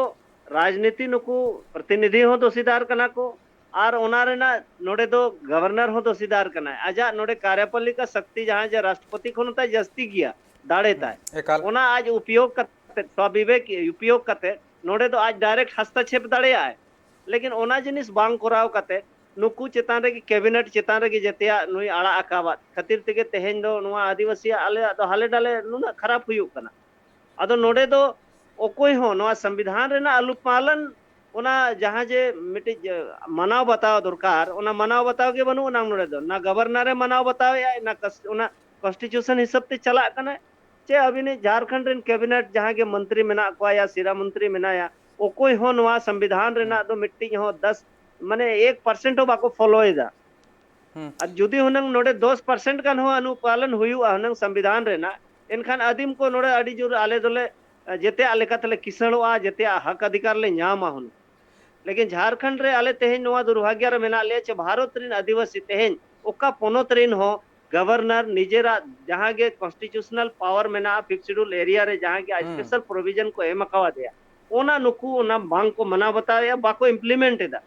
ᱨᱟᱡᱽᱱᱤᱛᱤ, ᱱᱩᱠᱩ ᱯᱨᱚᱛᱤᱱᱤᱫᱷᱤ ᱦᱚᱸ ᱫᱳᱥᱤᱫᱟᱨ ᱠᱟᱱᱟ ᱠᱚ, ᱟᱨ ᱚᱱᱟ ᱨᱮᱱᱟᱜ ᱱᱚᱰᱮ ᱫᱚ ᱜᱚᱵᱷᱚᱨᱱᱚᱨ ᱦᱚᱸ ᱫᱳᱥᱤᱫᱟᱨ ᱠᱟᱱᱟᱭ᱾ ᱟᱡᱟᱜ ᱱᱚᱰᱮ ᱠᱟᱨᱭᱚᱯᱟᱞᱤᱠᱟ ᱥᱚᱠᱛᱤ ᱡᱟᱦᱟᱸ ᱡᱮ ᱨᱟᱥᱴᱨᱚᱯᱚᱛᱤ ᱠᱷᱚᱱ ᱦᱚᱸ ᱛᱟᱭ ᱡᱟᱹᱥᱛᱤ ᱜᱮᱭᱟ, ᱫᱟᱲᱮ ᱦᱩᱸ, ᱛᱟᱭ᱾ ᱮᱠᱟᱞ᱾ ᱚᱱᱟ ᱟᱡ ᱩᱯᱭᱳᱜᱽ ᱠᱟᱛᱮ, ᱥᱚᱵᱤᱵᱮᱠ ᱩᱯᱭᱳᱜᱽ ᱠᱟᱛᱮ ᱱᱚᱰᱮ ᱫᱚ ᱟᱡ ᱰᱟᱭᱨᱮᱠᱴ ᱦᱟᱥᱛᱟᱠᱷᱮᱯ ᱫᱟᱲᱮᱭᱟᱜᱼᱟᱭ᱾ ᱞᱮᱠᱤᱱ ᱚᱱᱟ ᱡᱤᱱᱤᱥ ᱵᱟᱝ ᱠᱚᱨᱟᱣ ᱠᱟᱛᱮ ᱱᱩᱠᱩ ᱪᱮᱛᱟᱱ ᱨᱮᱜᱮ, ᱠᱮᱵᱤᱱᱮᱴ ᱪᱮᱛᱟᱱ ᱨᱮᱜᱮ ᱡᱮᱛᱮᱭᱟᱜ ᱱᱩᱭ ᱟᱲᱟᱜ ᱟᱠᱟᱵᱟᱫ ᱠᱷᱟᱹᱛᱤᱨ ᱛᱮᱜᱮ ᱛᱮᱦᱮᱧ ᱫᱚ ᱱᱚᱣᱟ ᱟᱹᱫᱤᱵᱟᱹᱥᱤᱭᱟᱜ ᱟᱞᱮᱭᱟᱜ ᱫᱚ ᱦᱟᱞᱮ ᱰᱟᱞᱮ ᱱᱩᱱᱟᱹᱜ ᱠᱷᱟᱨᱟᱯ ᱦᱩᱭᱩᱜ ᱠᱟᱱᱟ᱾ ᱟᱫᱚ ᱱᱚᱰᱮ ᱫᱚ ᱚᱠᱚᱭ ᱦᱚᱸ ᱱᱚᱣᱟ ᱥᱚᱝᱵᱤᱫᱷᱟᱱ ᱨᱮᱱᱟᱜ ᱟᱞᱩ ᱯᱟᱞᱚᱱ, ᱚᱱᱟ ᱡᱟᱦᱟᱸ ᱡᱮ ᱢᱤᱫᱴᱤᱡ, ᱮ, ᱢᱟᱱᱟᱣ ᱵᱟᱛᱟᱣ ᱫᱚᱨᱠᱟᱨ, ᱚᱱᱟ ᱢᱟᱱᱟᱣ ᱵᱟᱛᱟᱣ ᱜᱮ ᱵᱟᱹᱱᱩᱜ ᱟᱱᱟᱝ ᱱᱚᱰᱮ ᱫᱚ᱾ ᱱᱟ ᱜᱚᱵᱷᱚᱨᱱᱚᱨ ᱮ ᱢᱟᱱᱟᱣ ᱵᱟᱛᱟᱣᱮᱫᱼᱟ, ᱚᱱᱟ ᱠᱚᱱᱥ-, ᱚᱱᱟ ᱠᱚᱱᱥᱴᱤᱴᱤᱭᱩᱥᱚᱱ ᱦᱤᱥᱟᱹᱵ ᱛᱮ ᱪᱟᱞᱟᱜ ᱠᱟᱱᱟ᱾ ᱪᱮ ᱟᱹᱵᱤᱱᱤᱡ ᱡᱷᱟᱲᱠᱷᱚᱸᱰ ᱨᱮᱱ ᱠᱮᱵᱤᱱᱮᱴ ᱡᱟᱦᱟᱸ ᱜᱮ ᱢᱚᱱᱛᱨᱤ ᱢᱮᱱᱟᱜ ᱠᱚᱣᱟ ᱭᱟ ᱥᱤᱨᱟ ᱢᱚᱱᱛᱨᱤ ᱢᱮᱱᱟᱭᱟ, ᱚᱠᱚᱭ ᱦᱚᱸ ᱱᱚᱣᱟ ᱥᱚᱝᱵᱤᱫᱷᱟᱱ ᱨᱮᱱᱟᱜ ᱫᱚ ᱢᱤᱫᱴᱤᱡ ᱦᱚᱸ ᱫᱚᱥ, ᱢᱟᱱᱮ ᱮᱠ ᱯᱟᱨᱥᱮᱱᱴ ᱦᱚᱸ ᱵᱟᱠᱚ ᱯᱷᱚᱞᱳᱭᱮᱫᱟ᱾ ᱦᱩᱸ᱾ ᱟᱨ ᱡᱩᱫᱤ ᱦᱩᱱᱟᱹᱝ ᱱᱚᱰᱮ ᱫᱚᱥ ᱯᱟᱨᱥᱮᱱᱴ ᱜᱟᱱ ᱦᱚᱸ ᱚᱱᱩᱯᱟᱞᱚᱱ ᱦᱩᱭᱩᱜᱼᱟ ᱦᱩᱱᱟᱹᱝ ᱥᱚᱝᱵᱤᱫᱷᱟᱱ ᱨᱮᱱᱟᱜ, ᱮᱱᱠᱷᱟᱱ ᱟᱹᱫᱤᱢ ᱠᱚ ᱱᱚᱰᱮ ᱟᱹᱰᱤ ᱡᱳᱨ ᱟᱞᱮ ᱫᱚᱞᱮ, ᱮ, ᱡᱮᱛᱮᱭᱟᱜ ᱞᱮᱠᱟ ᱛᱮᱞᱮ ᱠᱤᱥᱟᱹᱬᱚᱜᱼᱟ, ᱡᱮᱛᱮᱭᱟᱜ ᱦᱚᱠ ᱚᱫᱷᱤᱠᱟᱨ ᱞᱮ ᱧᱟᱢᱟ ᱦᱩᱱᱟᱹᱝ᱾ ᱞᱮᱠᱤᱱ ᱡᱷᱟᱲᱠᱷᱚᱸᱰ ᱨᱮ ᱟᱞᱮ ᱛᱮᱦᱮᱧ ᱱᱚᱣᱟ ᱫᱩᱨᱵᱷᱟᱜᱽᱭᱚ ᱨᱮ ᱢᱮᱱᱟᱜ ᱞᱮᱭᱟ ᱪᱮ ᱵᱷᱟᱨᱚᱛ ᱨᱮᱱ ᱟᱹᱫᱤᱵᱟᱹᱥᱤ ᱛᱮᱦᱮᱧ ᱚᱠᱟ ᱯᱚᱱᱚᱛ ᱨᱮᱱ ᱦᱚᱸ ᱜᱚᱵᱷᱚᱨᱱᱚᱨ ᱱᱤᱡᱮᱨᱟᱜ ᱡᱟᱦᱟᱸ ᱜᱮ ᱠᱚᱱᱥᱴᱤᱴᱤᱭᱩᱥᱚᱱᱟᱞ ᱯᱟᱣᱟᱨ ᱢᱮᱱᱟᱜᱼᱟ, ᱯᱷᱤᱯᱛᱷ ᱥᱤᱰᱩᱞ ᱮᱨᱤᱭᱟ ᱨᱮ ᱡᱟᱦᱟᱸ ᱜᱮ ᱦᱩᱸ᱾ ᱥᱯᱮᱥᱟᱞ ᱯᱨᱚᱵᱷᱤᱡᱚᱱ ᱠᱚ ᱮᱢ ᱟᱠᱟᱣᱟᱫᱮᱭᱟ, ᱚᱱᱟ ᱱᱩᱠᱩ ᱚᱱᱟ ᱵᱟᱝ ᱠᱚ ᱢᱟᱱᱟᱣ ᱵᱟᱛᱟᱣᱮᱫᱼᱟ, ᱵᱟᱠᱚ ᱤᱢᱯᱞᱤᱢᱮᱱᱴ ᱮᱫᱟ᱾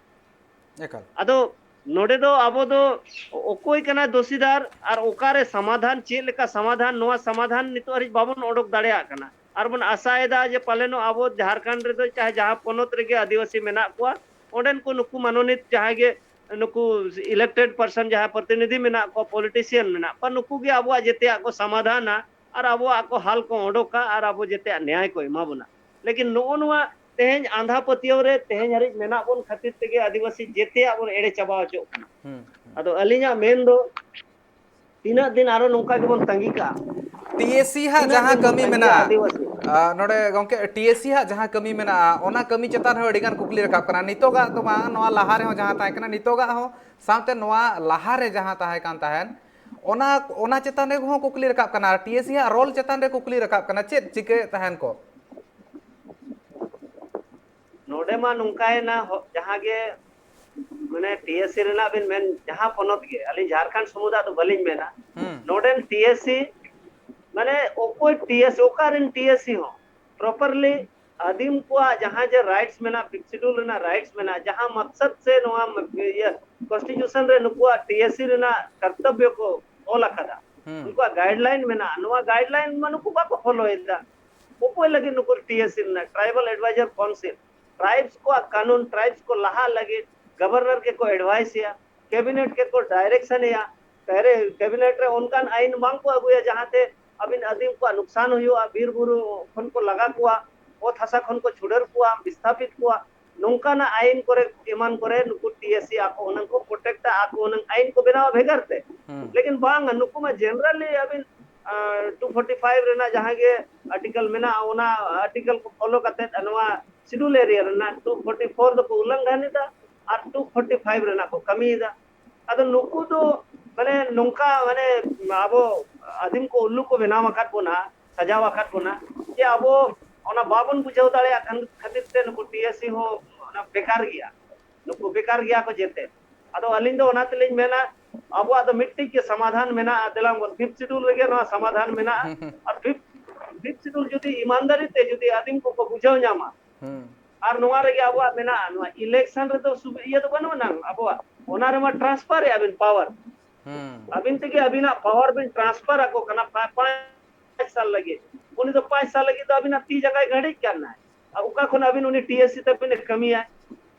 ᱮᱠᱟᱞ᱾ ᱟᱫᱚ ᱱᱚᱰᱮ ᱫᱚ ᱟᱵᱚ ᱫᱚ ᱚᱠᱚᱭ ᱠᱟᱱᱟᱭ ᱫᱳᱥᱤᱫᱟᱨ ᱟᱨ ᱚᱠᱟᱨᱮ ᱥᱚᱢᱟᱫᱷᱟᱱ, ᱪᱮᱫ ᱞᱮᱠᱟ ᱥᱚᱢᱟᱫᱷᱟᱱ, ᱱᱚᱣᱟ ᱥᱚᱢᱟᱫᱷᱟᱱ ᱱᱤᱛᱚᱜ ᱦᱟᱹᱨᱤᱡ ᱵᱟᱵᱚᱱ ᱚᱰᱚᱠ ᱫᱟᱲᱮᱭᱟᱜ ᱠᱟᱱᱟ᱾ ᱟᱨ ᱵᱚᱱ ᱟᱥᱟᱭᱮᱫᱟ ᱡᱮ ᱯᱟᱞᱮᱱᱚᱜ ᱟᱵᱚ ᱡᱷᱟᱲᱠᱷᱚᱸᱰ ᱨᱮᱫᱚ ᱪᱟᱦᱮ ᱡᱟᱦᱟᱸ ᱯᱚᱱᱚᱛ ᱨᱮᱜᱮ ᱟᱹᱫᱤᱵᱟᱹᱥᱤ ᱢᱮᱱᱟᱜ ᱠᱚᱣᱟ, ᱚᱸᱰᱮᱱ ᱠᱚ ᱱᱩᱠᱩ ᱢᱟᱱᱚᱱᱤᱛ ᱡᱟᱦᱟᱸᱭ ᱜᱮ ᱱᱩᱠᱩ elected person ᱡᱟᱦᱟᱸᱭ ᱯᱨᱚᱛᱤᱱᱤᱫᱷᱤ ᱢᱮᱱᱟᱜ ᱠᱚᱣᱟ, politician ᱢᱮᱱᱟᱜ ᱠᱚᱣᱟ, ᱱᱩᱠᱩ ᱜᱮ ᱟᱵᱚᱣᱟᱜ ᱡᱮᱛᱮᱭᱟᱜ ᱠᱚ ᱥᱚᱢᱟᱫᱷᱟᱱᱟ ᱟᱨ ᱟᱵᱚᱣᱟᱜ ᱠᱚ ᱦᱟᱞ ᱠᱚ ᱚᱰᱚᱠᱟ ᱟᱨ ᱟᱵᱚ ᱡᱮᱛᱮᱭᱟᱜ ᱱᱮᱭᱟᱭ ᱠᱚ ᱮᱢᱟ ᱵᱚᱱᱟ᱾ ᱞᱮᱠᱤᱱ ᱱᱚᱜᱼᱚ ᱱᱚᱣᱟ ᱛᱮᱦᱮᱧ ᱟᱸᱫᱷᱟ ᱯᱟᱹᱛᱭᱟᱹᱣ ᱨᱮ ᱛᱮᱦᱮᱧ ᱦᱟᱹᱨᱤᱡ ᱢᱮᱱᱟᱜ ᱵᱚᱱ ᱠᱷᱟᱹᱛᱤᱨ ᱛᱮᱜᱮ ᱟᱹᱫᱤᱵᱟᱹᱥᱤ ᱡᱮᱛᱮᱭᱟᱜ ᱵᱚᱱ ᱮᱲᱮ ᱪᱟᱵᱟ ᱦᱚᱪᱚᱜ ᱠᱟᱱᱟ᱾ ᱦᱩᱸ, ᱦᱩᱸ᱾ ᱟᱫᱚ ᱟᱹᱞᱤᱧᱟᱜ ᱢᱮᱱ ᱫᱚ, ᱛᱤᱱᱟᱹᱜ ᱫᱤᱱ ᱟᱨᱚ ᱱᱚᱝᱠᱟ ᱜᱮᱵᱚᱱ ᱛᱟᱺᱜᱤ ᱠᱟᱜᱼᱟ? ᱴᱤ ᱮ ᱥᱤ ᱦᱟᱸᱜ ᱛᱤᱱᱟᱹᱜ ᱡᱟᱦᱟᱸ ᱫᱤᱱ ᱵᱚᱱ ᱠᱟᱹᱢᱤ ᱛᱟᱺᱜᱤᱭᱟ ᱢᱮᱱᱟᱜᱼᱟ, ᱟᱹᱫᱤᱵᱟᱹᱥᱤ? ᱟ, ᱱᱚᱰᱮ ᱜᱚᱝᱠᱮ, ᱴᱤ ᱮ ᱥᱤ ᱦᱟᱸᱜ ᱡᱟᱦᱟᱸ ᱠᱟᱹᱢᱤ ᱢᱮᱱᱟᱜᱼᱟ, ᱚᱱᱟ ᱠᱟᱹᱢᱤ ᱪᱮᱛᱟᱱ ᱨᱮᱦᱚᱸ ᱟᱹᱰᱤ ᱜᱟᱱ ᱠᱩᱠᱞᱤ ᱨᱟᱠᱟᱵ ᱠᱟᱱᱟ᱾ ᱱᱤᱛᱚᱜᱟᱜ ᱫᱚ ᱵᱟᱝ, ᱱᱚᱣᱟ ᱞᱟᱦᱟ ᱨᱮᱦᱚᱸ ᱡᱟᱦᱟᱸ ᱛᱟᱦᱮᱸ ᱠᱟᱱᱟ, ᱱᱤᱛᱚᱜᱟᱜ ᱦᱚᱸ, ᱥᱟᱶᱛᱮ ᱱᱚᱣᱟ ᱞᱟᱦᱟ ᱨᱮ ᱡᱟᱦᱟᱸ ᱛᱟᱦᱮᱸ ᱠᱟᱱ ᱛᱟᱦᱮᱸᱱ, ᱚᱱᱟ, ᱚᱱᱟ ᱪᱮᱛᱟᱱ ᱨᱮᱦᱚᱸ ᱠᱩᱠᱞᱤ ᱨᱟᱠᱟᱵ ᱠᱟᱱᱟ᱾ ᱟᱨ ᱴᱤ ᱮ ᱥᱤ ᱦᱟᱸᱜ ᱨᱳᱞ ᱪᱮᱛᱟᱱ ᱨᱮ ᱠᱩᱠᱞᱤ ᱨᱟᱠᱟᱵ ᱠᱟᱱᱟ, ᱪᱮᱫ ᱪᱤᱠᱟᱹᱭᱮᱫ ᱛᱟᱦᱮᱸᱱ ᱠᱚ? ᱱᱚᱰᱮ ᱢᱟ ᱱᱚᱝᱠᱟᱭᱮᱱᱟ, ᱦᱚ-, ᱡᱟᱦᱟᱸ ᱜᱮ, ᱢᱟᱱᱮ, ᱴᱤ ᱮ ᱥᱤ ᱨᱮᱱᱟᱜ ᱵᱤᱱ ᱢᱮᱱ, ᱡᱟᱦᱟᱸ ᱯᱚᱱᱚᱛ ᱜᱮ, ᱟᱹᱞᱤᱧ ᱡᱷᱟᱲᱠᱷᱚᱸᱰ ᱥᱩᱢᱩᱫᱟᱜ ᱫᱚ ᱵᱟᱹᱞᱤᱧ ᱢᱮᱱᱟ᱾ ᱦᱩᱸ᱾ ᱱᱚᱰᱮᱱ ᱴᱤ ᱮ ᱥᱤ, ᱢᱟᱱᱮ, ᱚᱠᱚᱭ T A C, ᱚᱠᱟᱨᱮᱱ T A ᱥᱤ ᱦᱚᱸ properly ᱟᱹᱫᱤᱢ ᱠᱚᱣᱟᱜ ᱡᱟᱦᱟᱸ ᱡᱮ rights ᱢᱮᱱᱟᱜᱼᱟ, Fifth Schedule ᱨᱮᱱᱟᱜ rights ᱢᱮᱱᱟᱜᱼᱟ, ᱡᱟᱦᱟᱸ ᱢᱟᱠᱥᱟᱫ ᱥᱮ ᱱᱚᱣᱟ, ᱤᱭᱟᱹ, constitution ᱨᱮ ᱱᱩᱠᱩᱣᱟᱜ ᱴᱤ ᱮ ᱥᱤ ᱨᱮᱱᱟᱜ ᱠᱚᱨᱛᱚᱵᱵᱚ ᱠᱚ ᱚᱞ ᱟᱠᱟᱫᱟ, ᱦᱩᱸ᱾ ᱩᱱᱠᱩᱣᱟᱜ guideline ᱢᱮᱱᱟᱜᱼᱟ, ᱱᱚᱣᱟ guideline ᱢᱟ ᱱᱩᱠᱩ ᱵᱟᱠᱚ ᱯᱷᱚᱞᱳᱭᱮᱫᱟ᱾ ᱚᱠᱚᱭ ᱞᱟᱹᱜᱤᱫ ᱱᱩᱠᱩ ᱴᱤ ᱮ ᱥᱤ ᱨᱮᱱᱟᱜ, Tribal Advisor Council, tribes ᱠᱚᱣᱟᱜ ᱠᱟᱹᱱᱩᱱ, tribes ᱠᱚ ᱞᱟᱦᱟᱜ ᱞᱟᱹᱜᱤᱫ governor ᱜᱮᱠᱚ advice ᱮᱭᱟ, cabinet ᱜᱮᱠᱚ direction ᱮᱭᱟ᱾ ᱛᱟᱦᱞᱮ cabinet ᱨᱮ ᱚᱱᱠᱟᱱ ᱟᱭᱤᱱ ᱵᱟᱝ ᱠᱚ ᱟᱹᱜᱩᱭᱟ ᱡᱟᱦᱟᱸᱛᱮ ᱟᱹᱵᱤᱱ ᱟᱹᱫᱤᱢ ᱠᱚᱣᱟᱜ ᱱᱩᱠᱥᱟᱱ ᱦᱩᱭᱩᱜᱼᱟ, ᱵᱤᱨ ᱵᱩᱨᱩ ᱠᱷᱚᱱ ᱠᱚ ᱞᱟᱜᱟ ᱠᱚᱣᱟ, ᱚᱛ ᱦᱟᱥᱟ ᱠᱷᱚᱱ ᱠᱚ ᱪᱷᱩᱰᱟᱹᱨ ᱠᱚᱣᱟ, ᱵᱤᱥᱛᱷᱟᱯᱤᱛ ᱠᱚᱣᱟ, ᱱᱚᱝᱠᱟᱱᱟᱜ ᱟᱭᱤᱱ ᱠᱚᱨᱮ ᱮᱢᱟᱱ ᱠᱚᱨᱮ ᱱᱩᱠᱩ ᱴᱤ ᱮ ᱥᱤ ᱟᱠᱚ ᱦᱩᱱᱟᱹᱝ ᱠᱚ protect ᱟ, ᱟᱠᱚ ᱦᱩᱱᱟᱹᱝ ᱟᱭᱤᱱ ᱠᱚ ᱵᱮᱱᱟᱣᱟ ᱵᱷᱮᱜᱟᱨ ᱛᱮ᱾ ᱦᱩᱸ᱾ ᱞᱮᱠᱤᱱ ᱵᱟᱝ, ᱱᱩᱠᱩ ᱢᱟ generally ᱟᱹᱵᱤᱱ, ᱟᱸ, two forty five ᱨᱮᱱᱟᱜ ᱡᱟᱦᱟᱸ ᱜᱮ article ᱢᱮᱱᱟᱜᱼᱟ, ᱚᱱᱟ article ᱠᱚ follow ᱠᱟᱛᱮ ᱱᱚᱣᱟ schedule area ᱨᱮᱱᱟᱜ two forty four ᱫᱚᱠᱚ ᱩᱞᱞᱚᱝᱜᱷᱚᱱ ᱮᱫᱟ ᱟᱨ two forty five ᱨᱮᱱᱟᱜ ᱠᱚ ᱠᱟᱹᱢᱤᱭᱮᱫᱟ᱾ ᱟᱫᱚ ᱱᱩᱠᱩ ᱫᱚ ᱢᱟᱱᱮ ᱱᱚᱝᱠᱟ ᱢᱟᱱᱮ ᱟᱵᱚ ᱟᱹᱫᱤᱢ ᱠᱚ ᱩᱞᱞᱩ ᱠᱚ ᱵᱮᱱᱟᱣ ᱟᱠᱟᱫ ᱵᱚᱱᱟ, ᱥᱟᱡᱟᱣ ᱟᱠᱟᱫ ᱵᱚᱱᱟ, ᱡᱮ ᱟᱵᱚ ᱚᱱᱟ ᱵᱟᱵᱚᱱ ᱵᱩᱡᱷᱟᱹᱣ ᱫᱟᱲᱮᱭᱟᱜ ᱠᱷᱟᱱ ᱠᱷᱟᱹᱛᱤᱨ ᱛᱮ ᱱᱩᱠᱩ ᱴᱤ ᱮ ᱥᱤ ᱦᱚᱸ ᱚᱱᱟ ᱵᱮᱠᱟᱨ ᱜᱮᱭᱟ, ᱱᱩᱠᱩ ᱵᱮᱠᱟᱨ ᱜᱮᱭᱟ ᱠᱚ ᱡᱮᱛᱮ᱾ ᱟᱫᱚ ᱟᱹᱞᱤᱧ ᱫᱚ ᱚᱱᱟ ᱛᱮᱞᱤᱧ ᱢᱮᱱᱟ, ᱟᱵᱚᱣᱟᱜ ᱫᱚ ᱢᱤᱫᱴᱤᱡ ᱜᱮ ᱥᱚᱢᱟᱫᱷᱟᱱ ᱢᱮᱱᱟᱜᱼᱟ, ᱫᱮᱞᱟ ᱵᱚᱱ, Fifth Schedule ᱨᱮᱜᱮ ᱱᱚᱣᱟ ᱥᱚᱢᱟᱫᱷᱟᱱ ᱢᱮᱱᱟᱜᱼᱟ᱾ ᱟᱨ Fifth, Fifth Schedule ᱡᱩᱫᱤ ᱤᱢᱟᱱᱫᱟᱨᱤ ᱛᱮ ᱡᱩᱫᱤ ᱟᱹᱫᱤᱢ ᱠᱚᱠᱚ ᱵᱩᱡᱷᱟᱹᱣ ᱧᱟᱢᱟ, ᱦᱩᱸ᱾ ᱟᱨ ᱱᱚᱣᱟ ᱨᱮᱜᱮ ᱟᱵᱚᱣᱟᱜ ᱢᱮᱱᱟᱜᱼᱟ, ᱱᱚᱣᱟ election ᱨᱮᱫᱚ ᱥᱩᱵᱤ-, ᱤᱭᱟᱹ ᱫᱚ ᱵᱟᱹᱱᱩᱜ ᱟᱱᱟᱝ ᱟᱵᱚᱣᱟᱜ, ᱚᱱᱟ ᱨᱮᱢᱟ transfer ᱮᱜᱼᱟ ᱵᱤᱱ power᱾ ᱦᱩᱸ᱾ ᱟᱹᱵᱤᱱ ᱛᱮᱜᱮ ᱟᱹᱵᱤᱱᱟᱜ power ᱵᱤᱱ transfer ᱟᱠᱚ ᱠᱟᱱᱟ ᱯᱟ-, ᱯᱟᱸᱪ ᱥᱟᱞ ᱞᱟᱹᱜᱤᱫ᱾ ᱩᱱᱤ ᱫᱚ ᱯᱟᱸᱪ ᱥᱟᱞ ᱞᱟᱹᱜᱤᱫ ᱫᱚ ᱟᱹᱵᱤᱱᱟᱜ ᱛᱤ ᱡᱟᱸᱜᱟᱭ ᱜᱷᱟᱹᱲᱤᱡ ᱠᱟᱱᱟᱭ᱾ ᱟᱨ ᱚᱠᱟ ᱠᱷᱚᱱ ᱟᱹᱵᱤᱱ ᱩᱱᱤ ᱴᱤ ᱮ ᱥᱤ ᱛᱟᱹᱵᱤᱱ ᱮ ᱠᱟᱹᱢᱤᱭᱟᱭ?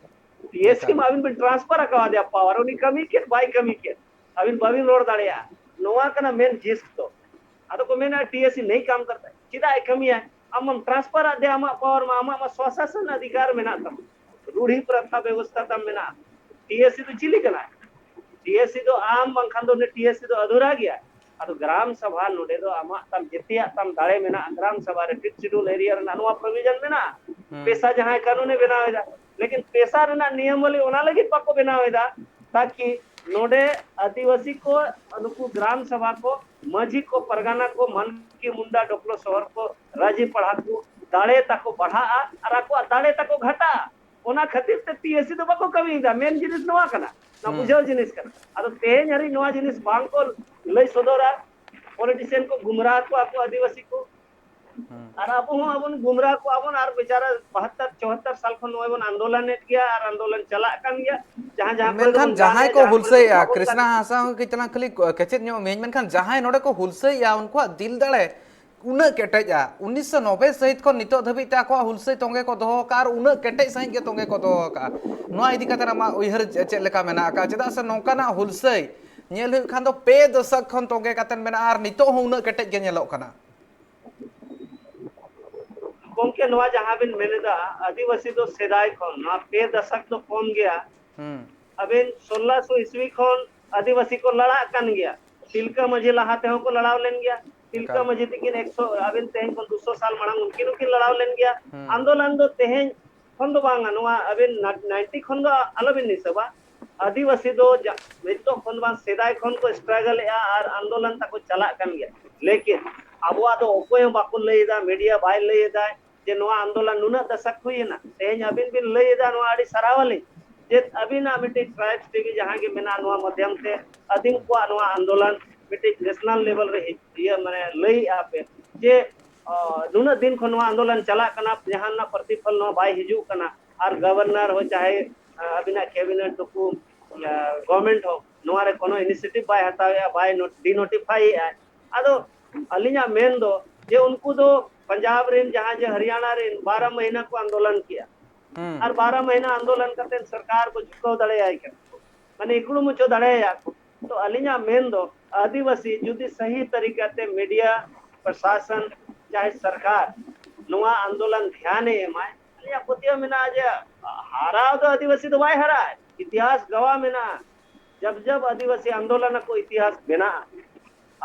ᱴᱤ ᱮᱥ ᱥᱤ ᱢᱟ ᱟᱹᱵᱤᱱ ᱵᱤᱱ transfer ᱟᱠᱟᱣᱟᱫᱮᱭᱟ power, ᱩᱱᱤ ᱠᱟᱹᱢᱤ ᱠᱮᱫ ᱵᱟᱭ ᱠᱟᱹᱢᱤ ᱠᱮᱫ, ᱟᱹᱵᱤᱱ ᱵᱟᱹᱵᱤᱱ ᱨᱚᱲ ᱫᱟᱲᱮᱭᱟᱜᱼᱟ᱾ ᱱᱚᱣᱟ ᱠᱟᱱᱟ main gist ᱫᱚ᱾ ᱟᱫᱚ ᱠᱚ ᱢᱮᱱᱟ ᱴᱤ ᱮᱥ ᱥᱤ ᱱᱟᱦᱤ ᱠᱟᱢ ᱠᱟᱨᱛᱟ ᱦᱮ, ᱪᱮᱫᱟᱜ ᱮ ᱠᱟᱹᱢᱤᱭᱟ? ᱟᱢ ᱢᱟᱢ transfer ᱟᱫᱮᱭᱟ ᱟᱢᱟᱜ power ᱢᱟ, ᱟᱢᱟᱜ ᱢᱟ ᱥᱚᱥᱟᱥᱚᱱ ᱚᱫᱷᱤᱠᱟᱨ ᱢᱮᱱᱟᱜ ᱛᱟᱢᱟ, ᱨᱩᱲᱦᱤ ᱯᱨᱚᱛᱷᱟ ᱵᱮᱵᱚᱥᱛᱷᱟ ᱛᱟᱢ ᱢᱮᱱᱟᱜᱼᱟ᱾ ᱴᱤ ᱮᱥ ᱥᱤ ᱫᱚ ᱪᱤᱞᱤ ᱠᱟᱱᱟᱭ? ᱴᱤ ᱮᱥ ᱥᱤ ᱫᱚ ᱟᱢ ᱵᱟᱝᱠᱷᱟᱱ ᱫᱚ ᱩᱱᱤ ᱴᱤ ᱮᱥ ᱥᱤ ᱫᱚ ᱟᱫᱷᱩᱨᱟ ᱜᱮᱭᱟ᱾ ᱟᱫᱚ ᱜᱨᱟᱢ ᱥᱟᱵᱷᱟ ᱱᱚᱰᱮ ᱫᱚ ᱟᱢᱟᱜ ᱛᱟᱢ ᱡᱮᱛᱮᱭᱟᱜ ᱛᱟᱢ ᱫᱟᱲᱮ ᱢᱮᱱᱟᱜᱼᱟ᱾ ᱜᱨᱟᱢ ᱥᱟᱵᱷᱟ ᱨᱮ fifth schedule area ᱨᱮᱱᱟᱜ ᱱᱚᱣᱟ provision ᱢᱮᱱᱟᱜᱼᱟ᱾ ᱦᱩᱸ᱾ ᱯᱮᱥᱟ ᱡᱟᱦᱟᱸᱭ ᱠᱟᱹᱱᱩᱱᱮ ᱵᱮᱱᱟᱣ ᱮᱫᱟ, ᱞᱮᱠᱤᱱ ᱯᱮᱥᱟ ᱨᱮᱱᱟᱜ ᱱᱤᱭᱚᱢᱟᱵᱚᱞᱤ ᱚᱱᱟ ᱞᱟᱹᱜᱤᱫ ᱵᱟᱠᱚ ᱵᱮᱱᱟᱣ ᱮᱫᱟ, ᱛᱟᱠᱤ ᱱᱚᱰᱮ ᱟᱹᱫᱤᱵᱟᱹᱥᱤ ᱠᱚ, ᱱᱩᱠᱩ ᱜᱨᱟᱢ ᱥᱟᱵᱷᱟ ᱠᱚ, ᱢᱟᱹᱡᱷᱤ ᱠᱚ, ᱯᱟᱨᱜᱟᱱᱟ ᱠᱚ, ᱢᱟᱱᱠᱤ ᱢᱩᱱᱰᱟ ᱰᱚᱯᱞᱚ ᱥᱚᱦᱚᱨ ᱠᱚ, ᱨᱟᱹᱡᱤ ᱯᱟᱲᱦᱟ ᱠᱚ ᱫᱟᱲᱮ ᱛᱟᱠᱚ ᱵᱟᱲᱦᱟᱜᱼᱟ ᱟᱨ ᱟᱠᱚᱣᱟᱜ ᱫᱟᱲᱮ ᱛᱟᱠᱚ ᱜᱷᱟᱴᱟᱜᱼᱟ᱾ ᱚᱱᱟ ᱠᱷᱟᱹᱛᱤᱨ ᱛᱮ ᱴᱤ ᱮᱥ ᱥᱤ ᱫᱚ ᱵᱟᱠᱚ ᱠᱟᱹᱢᱤᱭᱮᱫᱟ᱾ ᱢᱮᱱ ᱡᱤᱱᱤᱥ ᱱᱚᱣᱟ ᱠᱟᱱᱟ, ᱱᱚᱣᱟ ᱦᱩᱸ᱾ ᱵᱩᱡᱷᱟᱹᱣ ᱡᱤᱱᱤᱥ ᱠᱟᱱᱟ᱾ ᱟᱫᱚ ᱛᱮᱦᱮᱧ ᱦᱟᱹᱨᱤᱡ ᱱᱚᱣᱟ ᱡᱤᱱᱤᱥ ᱵᱟᱝ ᱠᱚ ᱞᱟᱹᱭ ᱥᱚᱫᱚᱨᱟ᱾ ᱯᱚᱞᱤᱴᱤᱥᱤᱭᱟᱱ ᱠᱚ ᱜᱩᱢᱨᱟᱦ ᱠᱚᱣᱟ ᱠᱚ ᱟᱹᱫᱤᱵᱟᱹᱥᱤ ᱠᱚ᱾ ᱦᱩᱸ᱾ ᱟᱨ ᱟᱵᱚ ᱦᱚᱸ ᱟᱵᱚᱱ ᱜᱩᱢᱨᱟᱦ ᱠᱚᱣᱟ ᱵᱚᱱ, ᱟᱨ ᱵᱮᱪᱟᱨᱟ ᱵᱟᱦᱟᱛᱛᱚᱨ ᱪᱩᱣᱟᱛᱛᱚᱨ ᱥᱟᱞ ᱠᱷᱚᱱ ᱱᱚᱜᱼᱚᱭ ᱵᱚᱱ ᱟᱱᱫᱳᱞᱚᱱᱮᱫ ᱜᱮᱭᱟ ᱟᱨ ᱟᱱᱫᱳᱞᱚᱱ ᱪᱟᱞᱟᱜ ᱠᱟᱱ ᱜᱮᱭᱟ᱾ ᱡᱟᱦᱟᱸ, ᱡᱟᱦᱟᱸ ᱠᱚᱨᱮ ᱢᱮᱱᱠᱷᱟᱱ ᱫᱚᱵᱚᱱ ᱜᱟᱱ ᱡᱟᱦᱟᱸᱭ ᱮᱫ, ᱠᱚ ᱡᱟᱦᱟᱸ ᱠᱚᱨᱮ ᱦᱩᱞᱥᱟᱹᱭᱮᱫᱼᱟ, ᱫᱚᱵᱚᱱ ᱵᱟᱵᱚᱱ ᱠᱨᱤᱥᱱᱟ ᱜᱟᱱ ᱮᱫ᱾ ᱦᱟᱸᱥᱫᱟ ᱦᱚᱸ ᱠᱟᱹᱡ ᱛᱟᱞᱟᱝ ᱠᱷᱟᱹᱞᱤ ᱠᱮᱪᱮᱫ ᱧᱚᱜ ᱢᱤᱭᱟᱹᱧ, ᱢᱮᱱᱠᱷᱟᱱ ᱡᱟᱦᱟᱸᱭ ᱱᱚᱰᱮ ᱠᱚ ᱦᱩᱞᱥᱟᱹᱭᱮᱫᱼᱟ ᱩᱱᱠᱩᱣᱟᱜ ᱫᱤᱞ ᱫᱟᱲᱮ ᱩᱱᱟᱹᱜ ᱠᱮᱴᱮᱡᱼᱟ, ᱩᱱᱤᱥᱥᱚ ᱱᱚᱵᱵᱳᱭ ᱥᱟᱹᱦᱤᱛ ᱠᱷᱚᱱ ᱱᱤᱛᱚᱜ ᱫᱷᱟᱹᱵᱤᱡ ᱛᱮ ᱟᱠᱚᱣᱟᱜ ᱦᱩᱞᱥᱟᱹᱭ ᱛᱚᱸᱜᱮ ᱠᱚ ᱫᱚᱦᱚ ᱟᱠᱟᱫᱼᱟ ᱟᱨ ᱩᱱᱟᱹᱜ ᱠᱮᱴᱮᱡ ᱥᱟᱹᱦᱤᱡ ᱜᱮ ᱛᱚᱸᱜᱮ ᱠᱚ ᱫᱚᱦᱚ ᱟᱠᱟᱫᱼᱟ᱾ ᱱᱚᱣᱟ ᱤᱫᱤ ᱠᱟᱛᱮ ᱟᱢᱟᱜ ᱩᱭᱦᱟᱹᱨ ᱪᱮ-, ᱪᱮᱫ ᱞᱮᱠᱟ ᱢᱮᱱᱟᱜ ᱟᱠᱟᱫᱼᱟ? ᱪᱮᱫᱟᱜ ᱥᱮ ᱱᱚᱝᱠᱟᱱᱟᱜ ᱦᱩᱞᱥᱟᱹᱭ ᱧᱮᱞ ᱦᱩᱭᱩᱜ ᱠᱷᱟᱱ ᱫᱚ ᱯᱮ ᱫᱚᱥᱚᱠ ᱠᱷᱚᱱ ᱛᱚᱸᱜᱮ ᱠᱟᱛᱮ ᱢᱮᱱᱟᱜᱼᱟ ᱟᱨ ᱱᱤᱛᱚᱜ ᱦᱚᱸ ᱩᱱᱟᱹᱜ ᱠᱮᱴᱮᱡ ᱜᱮ ᱧᱮᱞᱚᱜ ᱠᱟᱱᱟ᱾ ᱜᱚᱢᱠᱮ, ᱱᱚᱣᱟ ᱡᱟᱦᱟᱸ ᱵᱤᱱ ᱢᱮᱱ ᱮᱫᱟ, ᱟᱹᱫᱤᱵᱟᱹᱥᱤ ᱫᱚ ᱥᱮᱫᱟᱭ ᱠᱷᱚᱱ, ᱱᱚᱣᱟ ᱯᱮ ᱫᱚᱥᱚᱠ ᱫᱚ ᱠᱚᱢ ᱜᱮᱭᱟ᱾ ᱦᱩᱸ᱾ ᱟᱹᱵᱤᱱ ᱥᱳᱞᱞᱳᱥᱚ ᱤᱥᱣᱤ ᱠᱷᱚᱱ ᱟᱹᱫᱤᱵᱟᱹᱥᱤ ᱠᱚ ᱞᱟᱲᱟᱜ ᱠᱟᱱ ᱜᱮᱭᱟ᱾ ᱛᱤᱞᱠᱟᱹ ᱢᱟᱹᱡᱷᱤ ᱞᱟᱦᱟ ᱛᱮᱦᱚᱸ ᱠᱚ ᱞᱟᱲᱟᱣ ᱞᱮᱱ ᱜᱮᱭᱟ᱾ ᱛᱤᱞᱠᱟᱹ ᱮᱠᱟᱞ᱾ ᱢᱟᱹᱡᱷᱤ ᱛᱤᱠᱤᱱ ᱮᱠᱥᱚ, ᱟᱹᱵᱤᱱ ᱛᱮᱦᱮᱧ ᱠᱷᱚᱱ ᱫᱩᱥᱚ ᱥᱟᱞ ᱢᱟᱲᱟᱝ ᱩᱱᱠᱤᱱ ᱦᱚᱸᱠᱤᱱ ᱞᱟᱲᱟᱣ ᱞᱮᱱ ᱜᱮᱭᱟ᱾ ᱦᱩᱸ᱾ ᱟᱱᱫᱳᱞᱚᱱ ᱫᱚ ᱛᱮᱦᱮᱧ ᱠᱷᱚᱱ ᱫᱚ ᱵᱟᱝᱟ, ᱱᱚᱣᱟ ᱟᱹᱵᱤᱱ ᱱᱟ-, ᱱᱟᱭᱤᱱᱴᱤ ᱠᱷᱚᱱ ᱫᱚ ᱟᱞᱚᱵᱤᱱ ᱦᱤᱥᱟᱹᱵᱟ᱾ ᱟᱹᱫᱤᱵᱟᱹᱥᱤ ᱫᱚ ᱡᱟ-, ᱱᱤᱛᱚᱜ ᱠᱷᱚᱱ ᱫᱚ ᱵᱟᱝ, ᱥᱮᱫᱟᱭ ᱠᱷᱚᱱ ᱠᱚ ᱥᱴᱨᱟᱜᱚᱞᱮᱫᱼᱟ ᱟᱨ ᱟᱱᱫᱳᱞᱚᱱ ᱛᱟᱠᱚ ᱪᱟᱞᱟᱜ ᱠᱟᱱ ᱜᱮᱭᱟ᱾ ᱞᱮᱠᱤᱱ ᱟᱵᱚᱣᱟᱜ ᱫᱚ ᱚᱠᱚᱭ ᱦᱚᱸ ᱵᱟᱠᱚ ᱞᱟᱹᱭ ᱮᱫᱟ, ᱢᱤᱰᱤᱭᱟ ᱵᱟᱭ ᱞᱟᱹᱭ ᱮᱫᱟ ᱡᱮ ᱱᱚᱣᱟ ᱟᱱᱫᱳᱞᱚᱱ ᱱᱩᱱᱟᱹᱜ ᱫᱚᱥᱚᱠ ᱦᱩᱭᱮᱱᱟ᱾ ᱛᱮᱦᱮᱧ ᱟᱹᱵᱤᱱ ᱵᱤᱱ ᱞᱟᱹᱭ ᱮᱫᱟ, ᱱᱚᱣᱟ ᱟᱹᱰᱤ ᱥᱟᱨᱦᱟᱣ ᱟᱹᱞᱤᱧ ᱡᱮ ᱟᱹᱵᱤᱱᱟᱜ ᱢᱤᱫᱴᱤᱡ ᱴᱨᱟᱭᱤᱵᱥ ᱴᱤ ᱵᱷᱤ ᱡᱟᱦᱟᱸ ᱜᱮ ᱢᱮᱱᱟᱜᱼᱟ, ᱱᱚᱣᱟ ᱢᱟᱫᱽᱫᱷᱚᱢ ᱛᱮ ᱟᱹᱫᱤᱢ ᱠᱚᱣᱟᱜ ᱱᱚᱣᱟ ᱟᱱᱫᱳᱞᱚᱱ ᱢᱤᱫᱴᱤᱡ ᱱᱮᱥᱱᱟᱞ ᱞᱮᱵᱮᱞ ᱨᱮ ᱦᱤᱡ-, ᱤᱭᱟᱹ ᱢᱟᱱᱮ ᱞᱟᱹᱭᱮᱫᱼᱟ ᱯᱮ ᱡᱮ, ᱚ, ᱱᱩᱱᱟᱹᱜ ᱫᱤᱱ ᱠᱷᱚᱱ ᱱᱚᱣᱟ ᱟᱱᱫᱳᱞᱚᱱ ᱪᱟᱞᱟᱜ ᱠᱟᱱᱟ, ᱡᱟᱦᱟᱱᱟᱜ ᱯᱨᱚᱛᱤᱯᱷᱚᱞ ᱱᱚᱣᱟ ᱵᱟᱭ ᱦᱤᱡᱩᱜ ᱠᱟᱱᱟ᱾ ᱟᱨ ᱜᱚᱵᱷᱚᱨᱱᱚᱨ ᱦᱚᱸ ᱪᱟᱦᱮ, ᱟ, ᱟᱹᱵᱤᱱᱟᱜ ᱠᱮᱵᱤᱱᱮᱴ ᱱᱩᱠᱩ, ᱟ, ᱜᱚᱵᱷᱚᱨᱱᱢᱮᱱᱴ ᱦᱚᱸ ᱱᱚᱣᱟ ᱨᱮ ᱠᱳᱱᱳ ᱤᱱᱤᱥᱤᱭᱮᱴᱤᱵᱷ ᱵᱟᱭ ᱦᱟᱛᱟᱣᱮᱫᱼᱟ, ᱵᱟᱭ ᱱᱳᱴ-, ᱰᱤᱱᱳᱴᱤᱯᱷᱟᱭᱮᱫᱼᱟ᱾ ᱟᱫᱚ ᱟᱹᱞᱤᱧᱟᱜ ᱢᱮᱱ ᱫᱚ ᱡᱮ ᱩᱱᱠᱩ ᱫᱚ ᱯᱟᱧᱡᱟᱵᱽ ᱨᱮᱱ, ᱡᱟᱦᱟᱸ ᱡᱮ ᱦᱚᱨᱤᱭᱟᱱᱟ ᱨᱮᱱ ᱵᱟᱨᱚ ᱢᱟᱹᱦᱱᱟᱹ ᱠᱚ ᱟᱱᱫᱳᱞᱚᱱ ᱠᱮᱜᱼᱟ, ᱟᱨ ᱵᱟᱨᱚ ᱢᱟᱹᱦᱱᱟᱹ ᱟᱱᱫᱳᱞᱚᱱ ᱠᱟᱛᱮ ᱥᱚᱨᱠᱟᱨ ᱠᱚ ᱡᱷᱩᱠᱟᱹᱣ ᱫᱟᱲᱮᱭᱟᱭ ᱠᱟᱱᱟ, ᱢᱟᱱᱮ ᱤᱠᱲᱩ ᱢᱩᱪᱷᱟᱹᱣ ᱫᱟᱲᱮᱭᱟᱭᱟ ᱠᱚ᱾ ᱛᱚ ᱟᱹᱞᱤᱧᱟᱜ ᱢᱮᱱ ᱫᱚ ᱟᱹᱫᱤᱵᱟᱹᱥᱤ ᱡᱩᱫᱤ ᱥᱟᱹᱦᱤ ᱛᱟᱹᱨᱤᱠᱟ ᱛᱮ ᱢᱤᱰᱤᱭᱟ, ᱯᱨᱚᱥᱟᱥᱚᱱ, ᱪᱟᱦᱮ ᱥᱚᱨᱠᱟᱨ ᱱᱚᱣᱟ ᱟᱱᱫᱳᱞᱚᱱ ᱫᱷᱮᱭᱟᱱᱮ ᱮᱢᱟᱭ, ᱟᱹᱞᱤᱧᱟᱜ ᱯᱟᱹᱛᱭᱟᱹᱣ ᱢᱮᱱᱟᱜᱼᱟ ᱡᱮ ᱦᱟᱨᱟᱣ ᱫᱚ ᱟᱹᱫᱤᱵᱟᱹᱥᱤ ᱫᱚ ᱵᱟᱭ ᱦᱟᱨᱟᱜᱼᱟ᱾ ᱤᱛᱤᱦᱟᱥ ᱜᱟᱣᱟ ᱢᱮᱱᱟᱜᱼᱟ, ᱡᱟᱵ ᱡᱟᱵ ᱟᱹᱫᱤᱵᱟᱹᱥᱤ ᱟᱱᱫᱳᱞᱚᱱ ᱠᱚ ᱤᱛᱤᱦᱟᱥ ᱵᱮᱱᱟᱜᱼᱟ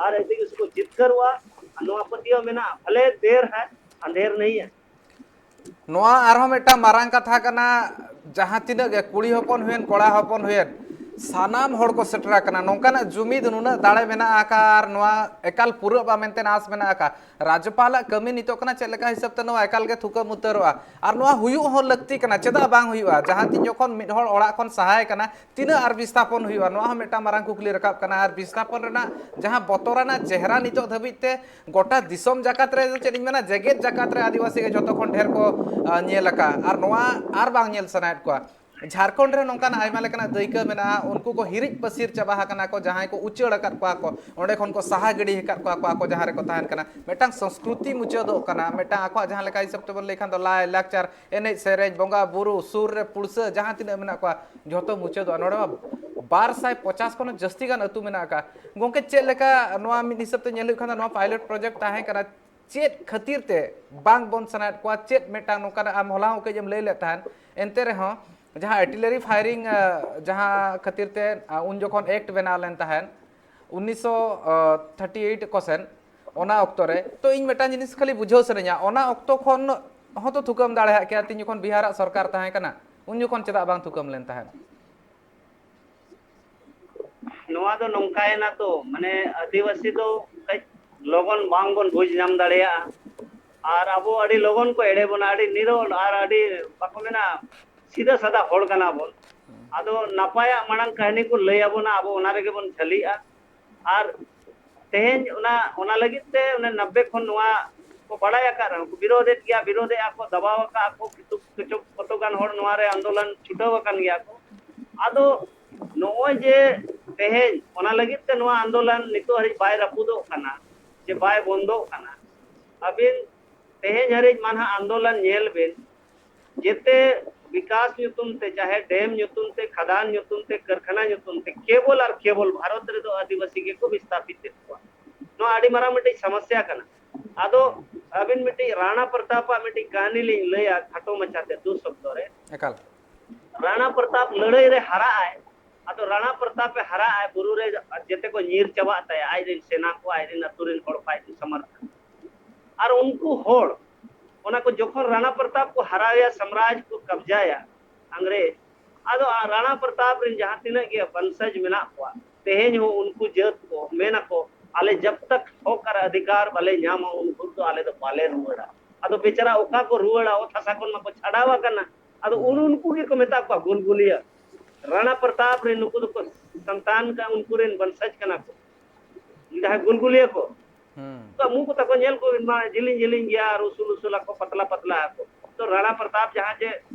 ᱟᱨ ᱟᱹᱫᱤᱵᱟᱹᱥᱤ ᱠᱚ ᱡᱤᱛᱠᱟᱹᱨᱚᱜᱼᱟ᱾ ᱟᱨ ᱱᱚᱣᱟ ᱯᱟᱹᱛᱭᱟᱹᱣ ᱢᱮᱱᱟᱜᱼᱟ, ᱵᱷᱟᱞᱮ ᱫᱮᱨ ᱦᱟᱭ ᱟᱸᱫᱷᱮᱨ ᱱᱟᱦᱤ ᱦᱟᱭ᱾ ᱱᱚᱣᱟ ᱟᱨᱦᱚᱸ ᱢᱤᱫᱴᱟᱝ ᱢᱟᱨᱟᱝ ᱠᱟᱛᱷᱟ ᱠᱟᱱᱟ᱾ ᱡᱟᱦᱟᱸ ᱛᱤᱱᱟᱹᱜ ᱜᱮ ᱠᱩᱲᱤ ᱦᱚᱯᱚᱱ ᱦᱩᱭᱮᱱ, ᱠᱚᱲᱟ ᱦᱚᱯᱚᱱ ᱦᱩᱭᱮᱱ, ᱥᱟᱱᱟᱢ ᱦᱚᱲ ᱠᱚ ᱥᱮᱴᱮᱨ ᱟᱠᱟᱱᱟ᱾ ᱱᱚᱝᱠᱟᱱᱟᱜ ᱡᱩᱢᱤᱫ ᱱᱩᱱᱟᱹᱜ ᱫᱟᱲᱮ ᱢᱮᱱᱟᱜ ᱟᱠᱟᱫ ᱟᱨ ᱱᱚᱣᱟ ᱮᱠᱟᱞ ᱯᱩᱨᱟᱹᱜᱼᱟ ᱢᱮᱱᱛᱮ ᱟᱸᱥ ᱢᱮᱱᱟᱜ ᱟᱠᱟᱫ᱾ ᱨᱟᱡᱽᱡᱚᱯᱟᱞᱟᱜ ᱠᱟᱹᱢᱤ ᱱᱤᱛᱚᱜ ᱠᱟᱱᱟ ᱪᱮᱫ ᱞᱮᱠᱟ ᱦᱤᱥᱟᱹᱵ ᱛᱮ ᱱᱚᱣᱟ ᱮᱠᱟᱞ ᱜᱮ ᱛᱷᱩᱠᱟᱹᱢ ᱩᱛᱟᱹᱨᱚᱜᱼᱟ᱾ ᱟᱨ ᱱᱚᱣᱟ ᱦᱩᱭᱩᱜ ᱦᱚᱸ ᱞᱟᱹᱠᱛᱤ ᱠᱟᱱᱟ, ᱪᱮᱫᱟᱜ ᱵᱟᱝ ᱦᱩᱭᱩᱜᱼᱟ? ᱡᱟᱦᱟᱸ ᱛᱤᱱ ᱡᱚᱠᱷᱚᱱ ᱢᱤᱫ ᱦᱚᱲ ᱚᱲᱟᱜ ᱠᱷᱚᱱ ᱥᱟᱦᱟᱭ ᱠᱟᱱᱟ, ᱛᱤᱱᱟᱹᱜ ᱟᱨ ᱵᱤᱥᱛᱷᱟᱯᱚᱱ ᱦᱩᱭᱩᱜᱼᱟ? ᱱᱚᱣᱟ ᱦᱚᱸ ᱢᱤᱫᱴᱟᱝ ᱢᱟᱨᱟᱝ ᱠᱩᱠᱞᱤ ᱨᱟᱠᱟᱵ ᱠᱟᱱᱟ᱾ ᱟᱨ ᱵᱤᱥᱛᱷᱟᱯᱚᱱ ᱨᱮᱱᱟᱜ ᱡᱟᱦᱟᱸ ᱵᱚᱛᱚᱨᱟᱱᱟᱜ ᱪᱮᱦᱨᱟ ᱱᱤᱛᱚᱜ ᱫᱷᱟᱹᱵᱤᱡ ᱛᱮ ᱜᱚᱴᱟ ᱫᱤᱥᱚᱢ ᱡᱟᱠᱟᱛ ᱨᱮ ᱪᱮᱫ ᱤᱧ ᱢᱮᱱᱟ, ᱡᱮᱜᱮᱛ ᱡᱟᱠᱟᱛ ᱨᱮ ᱟᱹᱫᱤᱵᱟᱹᱥᱤ ᱜᱮ ᱡᱷᱚᱛᱚ ᱠᱷᱚᱱ ᱰᱷᱮᱨ ᱠᱚ, ᱟ, ᱧᱮᱞ ᱟᱠᱟᱫ᱾ ᱟᱨ ᱱᱚᱣᱟ ᱟᱨ ᱵᱟᱝ ᱧᱮᱞ ᱥᱟᱱᱟᱭᱮᱫ ᱠᱚᱣᱟ᱾ ᱡᱷᱟᱲᱠᱷᱚᱸᱰ ᱨᱮ ᱱᱚᱝᱠᱟᱱ ᱟᱭᱢᱟ ᱞᱮᱠᱟᱱᱟᱜ ᱫᱟᱹᱭᱠᱟᱹ ᱢᱮᱱᱟᱜᱼᱟ᱾ ᱩᱱᱠᱩ ᱠᱚ ᱦᱤᱨᱤᱡ ᱯᱟᱹᱥᱤᱨ ᱪᱟᱵᱟ ᱟᱠᱟᱱᱟ ᱠᱚ, ᱡᱟᱦᱟᱸᱭ ᱠᱚ ᱩᱪᱟᱹᱲ ᱟᱠᱟᱫ ᱠᱚᱣᱟ ᱠᱚ, ᱚᱸᱰᱮ ᱠᱷᱚᱱ ᱠᱚ ᱥᱟᱦᱟ ᱜᱤᱰᱤ ᱟᱠᱟᱫ ᱠᱚᱣᱟ ᱠᱚ, ᱟᱠᱚ ᱡᱟᱦᱟᱸ ᱨᱮᱠᱚ ᱛᱟᱦᱮᱱ ᱠᱟᱱᱟ᱾ ᱢᱤᱫᱴᱟᱝ ᱥᱚᱝᱥᱠᱨᱩᱛᱤ ᱢᱩᱪᱟᱹᱫᱚᱜ ᱠᱟᱱᱟ, ᱢᱤᱫᱴᱟᱝ ᱟᱠᱚᱣᱟᱜ ᱡᱟᱦᱟᱸ ᱞᱮᱠᱟ ᱦᱤᱥᱟᱹᱵ ᱛᱮᱵᱚᱱ ᱞᱟᱹᱭ ᱠᱷᱟᱱ ᱫᱚ ᱞᱟᱭ ᱞᱟᱠᱪᱟᱨ, ᱮᱱᱮᱡ ᱥᱮᱨᱮᱧ, ᱵᱚᱸᱜᱟ ᱵᱩᱨᱩ, ᱥᱩᱨ ᱨᱮ ᱯᱩᱲᱥᱟᱹ ᱡᱟᱦᱟᱸ ᱛᱤᱱᱟᱹᱜ ᱢᱮᱱᱟᱜ ᱠᱚᱣᱟ, ᱡᱷᱚᱛᱚ ᱢᱩᱪᱟᱹᱫᱚᱜᱼᱟ᱾ ᱱᱚᱰᱮ ᱢᱟ ᱵᱟᱨ ᱥᱟᱭ ᱯᱚᱪᱟᱥ ᱠᱷᱚᱱ ᱦᱚᱸ ᱡᱟᱹᱥᱛᱤ ᱜᱟᱱ ᱟᱹᱛᱩ ᱢᱮᱱᱟᱜ ᱟᱠᱟᱫ᱾ ᱜᱚᱝᱠᱮ, ᱪᱮᱫ ᱞᱮᱠᱟ ᱱᱚᱣᱟ ᱢᱤᱫ ᱦᱤᱥᱟᱹᱵ ᱛᱮ ᱧᱮᱞ ᱦᱩᱭᱩᱜ ᱠᱷᱟᱱ ᱫᱚ ᱱᱚᱣᱟ ᱯᱟᱭᱞᱚᱴ ᱯᱨᱚᱡᱮᱠᱴ ᱛᱟᱦᱮᱸ ᱠᱟᱱᱟ, ᱪᱮᱫ ᱠᱷᱟᱹᱛᱤᱨ ᱛᱮ ᱵᱟᱝ ᱵᱚᱱ ᱥᱟᱱᱟᱭᱮᱫ ᱠᱚᱣᱟ? ᱪᱮᱫ ᱢᱤᱫᱴᱟᱝ ᱱᱚᱝᱠᱟᱱᱟᱜ, ᱟᱢ ᱦᱚᱞᱟ ᱦᱚᱸ ᱠᱟᱹᱡ ᱮᱢ ᱞᱟᱹᱭ ᱞᱮᱫ ᱛᱟᱦᱮᱸᱫ, ᱮᱱᱛᱮ ᱨᱮᱦᱚᱸ ᱡᱟᱦᱟᱸ ᱟᱨᱴᱤᱞᱟᱨᱤ ᱯᱷᱟᱭᱨᱤᱝ, ᱟ, ᱡᱟᱦᱟᱸ ᱠᱷᱟᱹᱛᱤᱨ ᱛᱮ, ᱟ, ᱩᱱ ᱡᱚᱠᱷᱚᱱ ᱮᱠᱴ ᱵᱮᱱᱟᱣ ᱞᱮᱱ ᱛᱟᱦᱮᱸᱫ ᱩᱱᱤᱥᱥᱚ ᱛᱷᱟᱨᱴᱤ ᱮᱭᱤᱴ ᱠᱚ ᱥᱮᱱ, ᱚᱱᱟ ᱚᱠᱛᱚ ᱨᱮ ᱛᱚ ᱤᱧ ᱢᱤᱫᱴᱟᱝ ᱡᱤᱱᱤᱥ ᱠᱷᱟᱹᱞᱤ ᱵᱩᱡᱷᱟᱹᱣ ᱥᱟᱱᱟᱧᱟ, ᱚᱱᱟ ᱚᱠᱛᱚ ᱠᱷᱚᱱ ᱦᱚᱸᱛᱚ ᱛᱷᱩᱠᱟᱹᱢ ᱫᱟᱲᱮᱭᱟᱜ ᱠᱮᱭᱟ, ᱛᱤᱧ ᱡᱚᱠᱷᱚᱱ ᱵᱤᱦᱟᱨᱟᱜ ᱥᱚᱨᱠᱟᱨ ᱛᱟᱦᱮᱸ ᱠᱟᱱᱟ, ᱩᱱ ᱡᱚᱠᱷᱚᱱ ᱪᱮᱫᱟᱜ ᱵᱟᱝ ᱛᱷᱩᱠᱟᱹᱢ ᱞᱮᱱ ᱛᱟᱦᱮᱸᱫ? ᱱᱚᱣᱟ ᱫᱚ ᱱᱚᱝᱠᱟᱭᱮᱱᱟ ᱛᱚ, ᱢᱟᱱᱮ ᱟᱹᱫᱤᱵᱟᱹᱥᱤ ᱫᱚ ᱠᱟᱹᱡ ᱞᱚᱜᱚᱱ ᱵᱟᱝ ᱵᱚᱱ ᱵᱩᱡᱽ ᱧᱟᱢ ᱫᱟᱲᱮᱭᱟᱜᱼᱟ᱾ ᱟᱨ ᱟᱵᱚ ᱟᱹᱰᱤ ᱞᱚᱜᱚᱱ ᱠᱚ ᱮᱲᱮ ᱵᱚᱱᱟ, ᱟᱹᱰᱤ ᱱᱤᱨᱚᱲ ᱟᱨ ᱟᱹᱰᱤ, ᱵᱟᱠᱚ ᱢᱮᱱᱟ, ᱥᱤᱫᱷᱟᱹ ᱥᱟᱫᱟ ᱦᱚᱲ ᱠᱟᱱᱟ ᱵᱚᱱ᱾ ᱟᱫᱚ ᱱᱟᱯᱟᱭᱟᱜ ᱢᱟᱲᱟᱝ ᱠᱟᱹᱦᱱᱤ ᱠᱚ ᱞᱟᱹᱭ ᱟᱵᱚᱱᱟ, ᱟᱵᱚ ᱚᱱᱟ ᱨᱮᱜᱮ ᱵᱚᱱ ᱡᱷᱟᱹᱞᱤᱜᱼᱟ᱾ ᱟᱨ ᱛᱮᱦᱮᱧ ᱚᱱᱟ, ᱚᱱᱟ ᱞᱟᱹᱜᱤᱫ ᱛᱮ ᱚᱱᱮ ᱱᱚᱵᱵᱮ ᱠᱷᱚᱱ ᱱᱚᱣᱟ ᱠᱚ ᱵᱟᱲᱟᱭ ᱟᱠᱟᱫ ᱨᱮᱦᱚᱸ ᱠᱚ ᱵᱤᱨᱳᱫᱮᱫ ᱜᱮᱭᱟ, ᱵᱤᱨᱳᱫᱮᱜᱼᱟ ᱠᱚ, ᱫᱟᱵᱟᱣ ᱟᱠᱟᱫᱼᱟ ᱠᱚ, ᱠᱤᱪᱷᱩ, ᱠᱤᱪᱷᱩ ᱠᱚᱛᱚ ᱜᱟᱱ ᱦᱚᱲ ᱱᱚᱣᱟ ᱨᱮ ᱟᱱᱫᱳᱞᱚᱱ ᱪᱷᱩᱴᱟᱹᱣ ᱟᱠᱟᱱ ᱜᱮᱭᱟ ᱠᱚ᱾ ᱟᱫᱚ ᱱᱚᱜᱼᱚᱭ ᱡᱮ ᱛᱮᱦᱮᱧ ᱚᱱᱟ ᱞᱟᱹᱜᱤᱫ ᱛᱮ ᱱᱚᱣᱟ ᱟᱱᱫᱳᱞᱚᱱ ᱱᱤᱛᱚᱜ ᱦᱟᱹᱨᱤᱡ ᱵᱟᱭ ᱨᱟᱹᱯᱩᱫᱚᱜ ᱠᱟᱱᱟ, ᱡᱮ ᱵᱟᱭ ᱵᱚᱱᱫᱚᱜ ᱠᱟᱱᱟ᱾ ᱟᱹᱵᱤᱱ ᱛᱮᱦᱮᱧ ᱦᱟᱹᱨᱤᱡ ᱢᱟ ᱱᱟᱦᱟᱜ ᱟᱱᱫᱳᱞᱚᱱ ᱧᱮᱞ ᱵᱤᱱ, ᱡᱮᱛᱮ ᱵᱤᱠᱟᱥ ᱧᱩᱛᱩᱢ ᱛᱮ, ᱪᱟᱦᱮ ᱰᱮᱢ ᱧᱩᱛᱩᱢ ᱛᱮ, ᱠᱷᱟᱫᱟᱱ ᱧᱩᱛᱩᱢ ᱛᱮ, ᱠᱟᱨᱠᱷᱟᱱᱟ ᱧᱩᱛᱩᱢ ᱛᱮ, ᱠᱮᱵᱚᱞ ᱟᱨ ᱠᱮᱵᱚᱞ ᱵᱷᱟᱨᱚᱛ ᱨᱮᱫᱚ ᱟᱹᱫᱤᱵᱟᱹᱥᱤ ᱜᱮᱠᱚ ᱵᱤᱥᱛᱟᱯᱤᱛ ᱮᱫ ᱠᱚᱣᱟ᱾ ᱱᱚᱣᱟ ᱟᱹᱰᱤ ᱢᱟᱨᱟᱝ ᱢᱤᱫᱴᱤᱡ ᱥᱚᱢᱚᱥᱭᱟ ᱠᱟᱱᱟ᱾ ᱟᱫᱚ ᱟᱹᱵᱤᱱ ᱢᱤᱫᱴᱤᱡ ᱨᱟᱬᱟ ᱯᱨᱚᱛᱟᱯᱟᱜ ᱢᱤᱫᱴᱤᱡ ᱠᱟᱹᱦᱱᱤ ᱞᱤᱧ ᱞᱟᱹᱭᱟ ᱠᱷᱟᱴᱚ ᱢᱟᱪᱷᱟᱛᱮ, ᱫᱩ ᱥᱚᱵᱫᱚ ᱨᱮ᱾ ᱮᱠᱟᱞ᱾ ᱨᱟᱬᱟ ᱯᱨᱚᱛᱟᱯ ᱞᱟᱹᱲᱦᱟᱹᱭ ᱨᱮ ᱦᱟᱨᱟᱜ ᱟᱭ᱾ ᱟᱫᱚ ᱨᱟᱬᱟ ᱯᱨᱚᱛᱟᱯ ᱮ ᱦᱟᱨᱟᱜ ᱟᱭ, ᱵᱩᱨᱩ ᱨᱮ ᱡᱮᱛᱮ ᱠᱚ ᱧᱤᱨ ᱪᱟᱵᱟᱜ ᱛᱟᱭᱟ, ᱟᱡ ᱨᱮᱱ ᱥᱮᱱᱟ ᱠᱚ, ᱟᱡ ᱨᱮᱱ ᱟᱹᱛᱩ ᱨᱮᱱ ᱦᱚᱲ ᱠᱚ, ᱟᱡ ᱨᱮᱱ ᱥᱟᱢᱟᱱ᱾ ᱟᱨ ᱩᱱᱠᱩ ᱦᱚᱲ, ᱚᱱᱟ ᱠᱚ ᱡᱚᱠᱷᱚᱱ ᱨᱟᱬᱟ ᱯᱨᱚᱛᱟᱯ ᱠᱚ ᱦᱟᱨᱟᱣᱮᱭᱟ, ᱥᱟᱢᱨᱟᱡᱽ ᱠᱚ ᱠᱟᱵᱡᱟᱭᱟ ᱟᱝᱨᱮᱡᱽ, ᱟᱫᱚ ᱨᱟᱬᱟ ᱯᱨᱚᱛᱟᱯ ᱨᱮᱱ ᱡᱟᱦᱟᱸ ᱛᱤᱱᱟᱹᱜ ᱜᱮ ᱵᱚᱝᱥᱚᱡᱽ ᱢᱮᱱᱟᱜ ᱠᱚᱣᱟ, ᱛᱮᱦᱮᱧ ᱦᱚᱸ ᱩᱱᱠᱩ ᱡᱟᱹᱛ ᱠᱚ ᱢᱮᱱᱟᱠᱚ, ᱟᱞᱮ ᱡᱟᱵ ᱛᱟᱠ ᱦᱚᱠ ᱟᱨ ᱚᱫᱷᱤᱠᱟᱨ ᱵᱟᱞᱮ ᱧᱟᱢᱟ, ᱩᱱᱠᱩ ᱫᱚ ᱟᱞᱮ ᱫᱚ ᱵᱟᱞᱮ ᱨᱩᱣᱟᱹᱲᱟ᱾ ᱟᱫᱚ ᱵᱮᱪᱟᱨᱟ ᱚᱠᱟ ᱠᱚ ᱨᱩᱣᱟᱹᱲᱟ? ᱚᱛ ᱦᱟᱥᱟ ᱠᱷᱚᱱ ᱢᱟᱠᱚ ᱪᱷᱟᱰᱟᱣ ᱟᱠᱟᱱᱟ᱾ ᱟᱫᱚ ᱩᱱ ᱩᱱᱠᱩ ᱜᱮᱠᱚ ᱢᱮᱛᱟ ᱠᱚᱣᱟ ᱜᱩᱞᱜᱩᱞᱤᱭᱟᱹ᱾ ᱨᱟᱬᱟ ᱯᱨᱚᱛᱟᱯ ᱨᱮᱱ ᱱᱩᱠᱩ ᱫᱚᱠᱚ ᱥᱟᱱᱛᱟᱱ ᱠᱟᱱᱟ, ᱩᱱᱠᱩ ᱨᱮᱱ ᱵᱚᱝᱥᱚᱡᱽ ᱠᱟᱱᱟ ᱠᱚ, ᱡᱟᱦᱟᱸᱭ ᱜᱩᱞᱜᱩᱞᱤᱭᱟᱹ ᱠᱚ᱾ ᱦᱩᱸ᱾ ᱩᱱᱠᱩᱣᱟᱜ ᱢᱩ ᱠᱚ ᱛᱟᱠᱚ ᱧᱮᱞ ᱠᱚ ᱵᱤᱱ ᱢᱟ, ᱡᱤᱞᱤᱧ ᱡᱤᱞᱤᱧ ᱜᱮᱭᱟ ᱟᱨ ᱩᱥᱩᱞ ᱩᱥᱩᱞ ᱟᱠᱚ, ᱯᱟᱛᱞᱟ ᱯᱟᱛᱞᱟ ᱟᱠᱚ᱾ ᱛᱚ ᱨᱟᱬᱟ ᱯᱨᱚᱛᱟᱯ ᱡᱟᱦᱟᱸ ᱡᱮ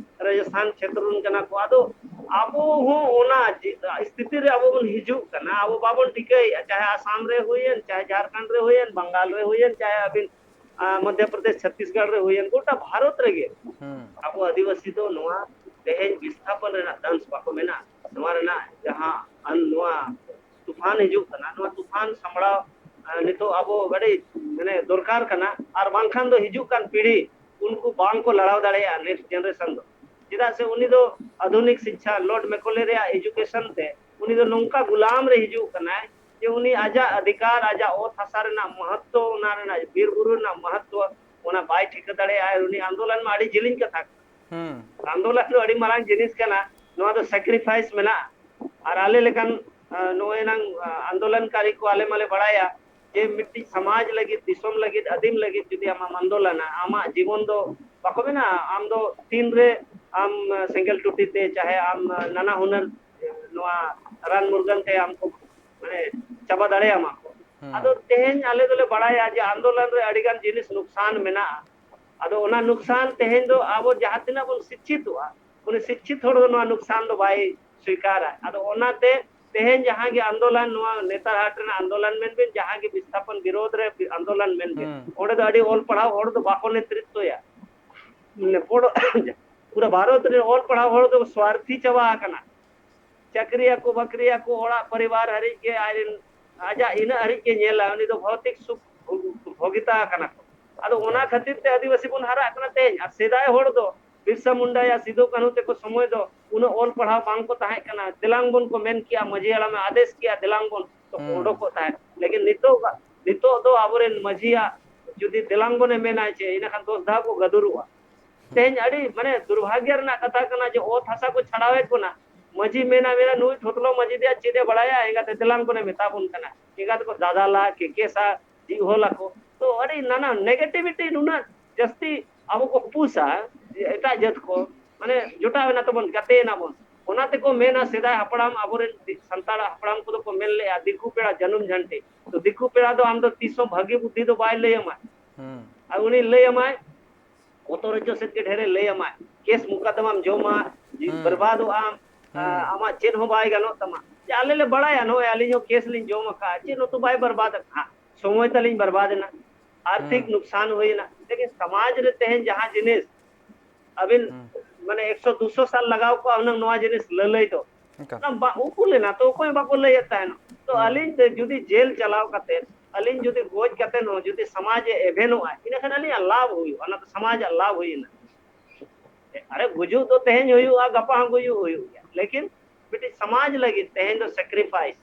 ᱨᱟᱡᱚᱥᱛᱷᱟᱱ ᱪᱷᱮᱛᱨᱚ ᱨᱮᱱ ᱠᱟᱱᱟ ᱠᱚ, ᱟᱫᱚ ᱟᱵᱚ ᱦᱚᱸ ᱚᱱᱟ ᱡᱤ-, ᱥᱛᱷᱤᱛᱤ ᱨᱮ ᱟᱵᱚ ᱵᱚᱱ ᱦᱤᱡᱩᱜ ᱠᱟᱱᱟ, ᱟᱵᱚ ᱵᱟᱵᱚᱱ ᱴᱷᱤᱠᱟᱹᱭᱮᱫᱼᱟ, ᱪᱟᱦᱮ ᱟᱥᱟᱢ ᱨᱮ ᱦᱩᱭᱮᱱ, ᱪᱟᱦᱮ ᱡᱷᱟᱲᱠᱷᱚᱸᱰ ᱨᱮ ᱦᱩᱭᱮᱱ, ᱵᱟᱝᱜᱟᱞ ᱨᱮ ᱦᱩᱭᱮᱱ, ᱪᱟᱦᱮ ᱟᱹᱵᱤᱱ ᱟᱸ, ᱢᱚᱫᱷᱭᱚ ᱯᱨᱚᱫᱮᱥ, ᱪᱷᱚᱛᱤᱥᱜᱚᱲ ᱨᱮ ᱦᱩᱭᱮᱱ, ᱜᱚᱴᱟ ᱵᱷᱟᱨᱚᱛ ᱨᱮᱜᱮ ᱦᱩᱸ᱾ ᱟᱵᱚ ᱟᱹᱫᱤᱵᱟᱹᱥᱤ ᱫᱚ ᱱᱚᱣᱟ ᱛᱮᱦᱮᱧ ᱵᱤᱥᱛᱷᱟᱯᱚᱱ ᱨᱮᱱᱟᱜ ᱫᱟᱱᱥ ᱵᱟᱠᱚ ᱢᱮᱱᱟ, ᱱᱚᱣᱟ ᱨᱮᱱᱟᱜ ᱡᱟᱦᱟᱸ ᱟᱱ-, ᱱᱚᱣᱟ ᱛᱩᱯᱷᱟᱱ ᱦᱤᱡᱩᱜ ᱠᱟᱱᱟ, ᱱᱚᱣᱟ ᱛᱩᱯᱷᱟᱱ ᱥᱟᱢᱵᱲᱟᱣ, ᱟᱸ, ᱱᱤᱛᱚᱜ ᱟᱵᱚ ᱟᱹᱰᱤ ᱢᱟᱱᱮ ᱫᱚᱨᱠᱟᱨ ᱠᱟᱱᱟ, ᱟᱨ ᱵᱟᱝᱠᱷᱟᱱ ᱫᱚ ᱦᱤᱡᱩᱜ ᱠᱟᱱ ᱯᱤᱲᱦᱤ ᱩᱱᱠᱩ ᱵᱟᱝ ᱠᱚ ᱞᱟᱲᱟᱣ ᱫᱟᱲᱮᱭᱟᱜᱼᱟ, next generation ᱫᱚ᱾ ᱪᱮᱫᱟᱜ ᱥᱮ ᱩᱱᱤ ᱫᱚ ᱟᱫᱷᱩᱱᱤᱠ ᱥᱤᱠᱪᱷᱟ, ᱞᱚᱨᱰ ᱢᱮᱠᱚᱞᱮ ᱨᱮᱭᱟᱜ education ᱛᱮ ᱩᱱᱤ ᱫᱚ ᱱᱚᱝᱠᱟ ᱜᱩᱞᱟᱢ ᱨᱮ ᱦᱤᱡᱩᱜ ᱠᱟᱱᱟᱭ ᱡᱮ ᱩᱱᱤ ᱟᱡᱟᱜ ᱚᱫᱷᱤᱠᱟᱨ, ᱟᱡᱟᱜ ᱚᱛ ᱦᱟᱥᱟ ᱨᱮᱱᱟᱜ ᱢᱚᱦᱚᱛᱛᱚ, ᱚᱱᱟ ᱨᱮᱱᱟᱜ ᱵᱤᱨ ᱵᱩᱨᱩ ᱨᱮᱱᱟᱜ ᱢᱚᱦᱚᱛᱛᱚ, ᱚᱱᱟ ᱵᱟᱭ ᱴᱷᱤᱠᱟᱹ ᱫᱟᱲᱮᱭᱟᱜᱼᱟ᱾ ᱩᱱᱤ ᱟᱱᱫᱳᱞᱚᱱ ᱢᱟ ᱟᱹᱰᱤ ᱡᱮᱞᱮᱧ ᱠᱟᱛᱷᱟ ᱠᱟᱱᱟ᱾ ᱦᱩᱸ᱾ ᱟᱱᱫᱳᱞᱚᱱ ᱫᱚ ᱟᱹᱰᱤ ᱢᱟᱨᱟᱝ ᱡᱤᱱᱤᱥ ᱠᱟᱱᱟ, ᱱᱚᱣᱟ ᱫᱚ sacrifice ᱢᱮᱱᱟᱜᱼᱟ᱾ ᱟᱨ ᱟᱞᱮ ᱞᱮᱠᱟᱱ, ᱟᱸ, ᱱᱚᱜᱼᱚᱭ ᱱᱟᱝ, ᱟᱸ, ᱟᱱᱫᱳᱞᱚᱱᱠᱟᱨᱤ ᱠᱚ ᱟᱞᱮ ᱢᱟᱞᱮ ᱵᱟᱲᱟᱭᱟ ᱡᱮ ᱢᱤᱫᱴᱤᱡ ᱥᱚᱢᱟᱡᱽ ᱞᱟᱹᱜᱤᱫ, ᱫᱤᱥᱚᱢ ᱞᱟᱹᱜᱤᱫ, ᱟᱹᱫᱤᱢ ᱞᱟᱹᱜᱤᱫ ᱡᱩᱫᱤ ᱟᱢᱟᱢ ᱟᱱᱫᱳᱞᱚᱱᱟ, ᱟᱢᱟᱜ ᱡᱤᱵᱚᱱ ᱫᱚ ᱵᱟᱠᱚ ᱢᱮᱱᱟ, ᱟᱢ ᱫᱚ ᱛᱤᱱᱨᱮ ᱟᱢ, ᱟᱸ, ᱥᱮᱸᱜᱮᱞ ᱴᱩᱴᱤ ᱛᱮ, ᱪᱟᱦᱮ ᱟᱢ, ᱟᱸ, ᱱᱟᱱᱟ ᱦᱩᱱᱟᱹᱨ, ᱟᱸ, ᱱᱚᱣᱟ ᱨᱟᱱ ᱢᱩᱨᱜᱟᱹᱱ ᱛᱮ ᱟᱢ ᱠᱚ, ᱢᱟᱱᱮ, ᱪᱟᱵᱟ ᱫᱟᱲᱮᱭᱟᱢᱟ ᱠᱚ᱾ ᱦᱩᱸ᱾ ᱟᱫᱚ ᱛᱮᱦᱮᱧ ᱟᱞᱮ ᱫᱚᱞᱮ ᱵᱟᱲᱟᱭᱟ ᱡᱮ ᱟᱱᱫᱳᱞᱚᱱ ᱨᱮ ᱟᱹᱰᱤ ᱜᱟᱱ ᱡᱤᱱᱤᱥ ᱱᱩᱠᱥᱟᱱ ᱢᱮᱱᱟᱜᱼᱟ᱾ ᱟᱫᱚ ᱚᱱᱟ ᱱᱩᱠᱥᱟᱱ ᱛᱮᱦᱮᱧ ᱫᱚ ᱟᱵᱚ ᱡᱟᱦᱟᱸ ᱛᱤᱱᱟᱹᱜ ᱵᱚᱱ ᱥᱤᱠᱪᱷᱤᱛᱚᱜᱼᱟ, ᱩᱱᱤ ᱥᱤᱠᱪᱷᱤᱛ ᱦᱚᱲ ᱫᱚ ᱱᱚᱣᱟ ᱱᱩᱠᱥᱟᱱ ᱫᱚ ᱵᱟᱭ ᱥᱣᱤᱠᱟᱨᱟ᱾ ᱟᱫᱚ ᱚᱱᱟᱛᱮ ᱛᱮᱦᱮᱧ ᱡᱟᱦᱟᱸ ᱜᱮ ᱟᱱᱫᱳᱞᱚᱱ, ᱱᱚᱣᱟ ᱱᱮᱛᱟᱨᱦᱟᱴ ᱨᱮᱱᱟᱜ ᱟᱱᱫᱳᱞᱚᱱ ᱢᱮᱱ ᱵᱤᱱ, ᱡᱟᱦᱟᱸ ᱜᱮ ᱵᱤᱥᱛᱷᱟᱯᱚᱱ ᱵᱤᱨᱳᱫᱷ ᱨᱮ ᱟᱱᱫᱳᱞᱚᱱ ᱢᱮᱱ ᱵᱤᱱ, ᱦᱩᱸ᱾ ᱚᱸᱰᱮ ᱫᱚ ᱟᱹᱰᱤ ᱚᱞ ᱯᱟᱲᱦᱟᱣ ᱦᱚᱲ ᱫᱚ ᱵᱟᱠᱚ ᱱᱮᱛᱨᱤᱛᱣᱚᱭᱟ᱾ ᱢᱟᱱᱮ ᱵᱚᱲ-, ᱯᱩᱨᱟᱹ ᱵᱷᱟᱨᱚᱛ ᱨᱮ ᱚᱞ ᱯᱟᱲᱦᱟᱣ ᱦᱚᱲ ᱫᱚ ᱥᱣᱟᱨᱛᱷᱤ ᱪᱟᱵᱟ ᱟᱠᱟᱱᱟ᱾ ᱪᱟᱹᱠᱨᱤᱭᱟᱠᱚ ᱵᱟᱹᱠᱨᱤᱭᱟᱠᱚ, ᱚᱲᱟᱜ ᱯᱚᱨᱤᱵᱟᱨ ᱦᱟᱹᱨᱤᱡ ᱜᱮ ᱟᱡ ᱨᱮᱱ, ᱟᱡᱟᱜ ᱤᱱᱟᱹᱜ ᱦᱟᱹᱨᱤᱡ ᱜᱮ ᱧᱮᱞᱟ, ᱩᱱᱤ ᱫᱚ ᱵᱷᱚᱣᱛᱤᱠ ᱥᱩᱠ ᱵᱷᱚᱜᱤᱛᱟ ᱟᱠᱟᱱᱟ ᱠᱚ᱾ ᱟᱫᱚ ᱚᱱᱟ ᱠᱷᱟᱹᱛᱤᱨ ᱛᱮ ᱟᱹᱫᱤᱵᱟᱹᱥᱤ ᱵᱚᱱ ᱦᱟᱨᱟᱜ ᱠᱟᱱᱟ ᱛᱮᱦᱮᱧ᱾ ᱟᱨ ᱥᱮᱫᱟᱭ ᱦᱚᱲ ᱫᱚ ᱵᱤᱨᱥᱟ ᱢᱩᱱᱰᱟ ᱭᱟ ᱥᱤᱫᱩ ᱠᱟᱹᱱᱦᱩ ᱛᱮᱠᱚ ᱥᱚᱢᱚᱭ ᱫᱚ ᱩᱱᱟᱹᱜ ᱚᱞ ᱯᱟᱲᱦᱟᱣ ᱵᱟᱝ ᱠᱚ ᱛᱟᱦᱮᱸ ᱠᱟᱱᱟ᱾ ᱫᱮᱞᱟᱝ ᱵᱚᱱ ᱠᱚ ᱢᱮᱱ ᱠᱮᱜᱼᱟ, ᱢᱟᱹᱡᱷᱤ ᱦᱟᱲᱟᱢᱮ ᱟᱫᱮᱥ ᱠᱮᱜᱼᱟ, ᱫᱮᱞᱟᱝ ᱵᱚᱱ, ᱛᱚ ᱠᱚ ᱦᱩᱸ᱾ ᱚᱰᱚᱠᱚᱜ ᱛᱟᱦᱮᱸᱫ᱾ ᱞᱮᱠᱤᱱ ᱱᱤᱛᱚᱜ, ᱱᱤᱛᱚᱜ ᱫᱚ ᱟᱵᱚᱨᱮᱱ ᱢᱟᱹᱡᱷᱤᱭᱟᱜ ᱡᱩᱫᱤ ᱫᱮᱞᱟᱝ ᱵᱚᱱᱮ ᱢᱮᱱᱟ ᱪᱮ, ᱤᱱᱟᱹ ᱠᱷᱟᱱ ᱫᱚᱥ ᱫᱷᱟᱣ ᱠᱚ ᱜᱟᱹᱫᱩᱨᱚᱜᱼᱟ᱾ ᱛᱮᱦᱮᱧ ᱟᱹᱰᱤ ᱢᱟᱱᱮ ᱫᱩᱨᱵᱷᱟᱜᱽᱭᱚ ᱨᱮᱱᱟᱜ ᱠᱟᱛᱷᱟ ᱠᱟᱱᱟ ᱡᱮ ᱚᱛ ᱦᱟᱥᱟ ᱠᱚ ᱪᱷᱟᱲᱟᱣᱮᱫ ᱵᱚᱱᱟ᱾ ᱢᱟᱹᱡᱷᱤ ᱢᱮᱱᱟ, ᱢᱮᱱᱟ, "ᱱᱩᱭ ᱴᱷᱚᱛᱞᱚ ᱢᱟᱹᱡᱷᱤ ᱫᱚᱭᱟ ᱪᱮᱫ ᱮ ᱵᱟᱲᱟᱭᱟ?" ᱮᱸᱜᱟᱛᱮ ᱫᱮᱞᱟᱝ ᱵᱚᱱᱮ ᱢᱮᱛᱟ ᱵᱚᱱ ᱠᱟᱱᱟ᱾ ᱮᱸᱜᱟᱛ ᱠᱚ ᱫᱟᱫᱟᱞᱟ, ᱠᱮᱠᱮᱥᱟ, ᱡᱤᱣᱦᱚᱞ ᱟᱠᱚ᱾ ᱛᱚ ᱟᱹᱰᱤ ᱱᱟᱱᱟ negativity ᱱᱩᱱᱟᱹᱜ ᱡᱟᱹᱥᱛᱤ ᱟᱵᱚ ᱠᱚ ᱯᱩᱥᱟ, ᱡᱮ ᱮᱴᱟᱜ ᱡᱟᱹᱛ ᱠᱚ, ᱢᱟᱱᱮ ᱡᱚᱴᱟᱣ ᱮᱱᱟ ᱛᱟᱵᱚᱱ, ᱜᱟᱛᱮ ᱮᱱᱟ ᱵᱚᱱ᱾ ᱚᱱᱟ ᱛᱮᱠᱚ ᱢᱮᱱᱟ ᱥᱮᱫᱟᱭ ᱦᱟᱯᱲᱟᱢ, ᱟᱵᱚᱨᱮᱱ ᱥᱟᱱᱛᱟᱲ ᱦᱟᱯᱲᱟᱢ ᱠᱚᱫᱚ ᱠᱚ ᱢᱮᱱ ᱞᱮᱜᱼᱟ, "ᱫᱤᱠᱩ ᱯᱮᱲᱟ ᱡᱟᱹᱱᱩᱢ ᱡᱷᱟᱱᱴᱤ᱾" ᱛᱚ ᱫᱤᱠᱩ ᱯᱮᱲᱟ ᱫᱚ ᱟᱢ ᱫᱚ ᱛᱤᱥ ᱦᱚᱸ ᱵᱷᱟᱹᱜᱤ ᱵᱩᱫᱽᱫᱷᱤ ᱫᱚ ᱵᱟᱭ ᱞᱟᱹᱭ ᱟᱢᱟ᱾ ᱦᱩᱸ᱾ ᱟᱨ ᱩᱱᱤ ᱞᱟᱹᱭ ᱟᱢᱟᱭ, ᱚᱛᱚ ᱨᱚᱡᱚ ᱥᱮᱫ ᱜᱮ ᱰᱷᱮᱨᱮ ᱞᱟᱹᱭ ᱟᱢᱟᱭ, ᱠᱮᱥ ᱢᱩᱠᱟᱫᱫᱟᱢᱟᱢ ᱡᱚᱢᱟ, ᱦᱩᱸ᱾ ᱵᱮᱨᱵᱟᱫᱚᱜ ᱟᱢ, ᱦᱩᱸ᱾ ᱟ-, ᱟᱢᱟᱜ ᱪᱮᱫ ᱦᱚᱸ ᱵᱟᱭ ᱜᱟᱱᱚᱜ ᱛᱟᱢᱟ᱾ ᱡᱮ ᱟᱞᱮ ᱞᱮ ᱵᱟᱲᱟᱭᱟ, ᱱᱚᱜᱼᱚᱭ ᱟᱹᱞᱤᱧ ᱦᱚᱸ ᱠᱮᱥ ᱞᱤᱧ ᱡᱚᱢ ᱟᱠᱟᱫᱼᱟ, ᱪᱮᱫ ᱦᱚᱸᱛᱚ ᱵᱟᱭ ᱵᱮᱨᱵᱟᱫ ᱟᱠᱟᱫᱼᱟ, ᱥᱚᱢᱚᱭ ᱛᱟᱞᱤᱧ ᱵᱮᱨᱵᱟᱫ ᱮᱱᱟ, ᱟᱨᱛᱷᱤᱠ ᱦᱩᱸ᱾ ᱱᱩᱠᱥᱟᱱ ᱦᱩᱭᱮᱱᱟ᱾ ᱞᱮᱠᱤᱱ ᱥᱚᱢᱟᱡᱽ ᱨᱮ ᱛᱮᱦᱮᱧ ᱡᱟᱦᱟᱸ ᱡᱤᱱᱤᱥ ᱟᱹᱵᱤᱱ ᱦᱩᱸ᱾ ᱢᱟᱱᱮ ᱮᱠᱥᱚ ᱫᱩᱥᱚ ᱥᱟᱞ ᱞᱟᱜᱟᱣ ᱠᱚᱜᱼᱟ ᱦᱩᱱᱟᱹᱝ ᱱᱚᱣᱟ ᱡᱤᱱᱤᱥ ᱞᱟᱹᱞᱟᱹᱭ ᱫᱚ, ᱮᱠᱟᱞ᱾ ᱚᱱᱟ ᱵᱟ-, ᱩᱠᱩ ᱞᱮᱱᱟ ᱛᱚ, ᱚᱠᱚᱭ ᱵᱟᱠᱚ ᱞᱟᱹᱭᱮᱫ ᱛᱟᱦᱮᱱᱟ᱾ ᱛᱚ ᱦᱩᱸ᱾ ᱟᱹᱞᱤᱧ ᱛᱮ ᱡᱩᱫᱤ ᱡᱮᱞ ᱪᱟᱞᱟᱣ ᱠᱟᱛᱮ, ᱟᱹᱞᱤᱧ ᱡᱩᱫᱤ ᱜᱚᱡ ᱠᱟᱛᱮ ᱦᱚᱸ ᱡᱩᱫᱤ ᱥᱚᱢᱟᱡᱽ ᱮ ᱮᱵᱷᱮᱱᱚᱜᱼᱟ, ᱤᱱᱟᱹ ᱠᱷᱟᱱ ᱟᱹᱞᱤᱧᱟᱜ ᱞᱟᱵᱷ ᱦᱩᱭᱩᱜᱼᱟ, ᱚᱱᱟ ᱫᱚ ᱥᱚᱢᱟᱡᱟᱜ ᱞᱟᱵᱷ ᱦᱩᱭᱮᱱᱟ᱾ ᱟᱨᱮ, ᱜᱩᱡᱩᱜ ᱫᱚ ᱛᱮᱦᱮᱧ ᱦᱩᱭᱩᱜᱼᱟ, ᱜᱟᱯᱟ ᱦᱚᱸ ᱜᱩᱡᱩᱜ ᱦᱩᱭᱩᱜ ᱜᱮᱭᱟ, ᱞᱮᱠᱤᱱ ᱢᱤᱫᱴᱤᱡ ᱥᱚᱢᱟᱡᱽ ᱞᱟᱹᱜᱤᱫ ᱛᱮᱦᱮᱧ ᱫᱚ sacrifice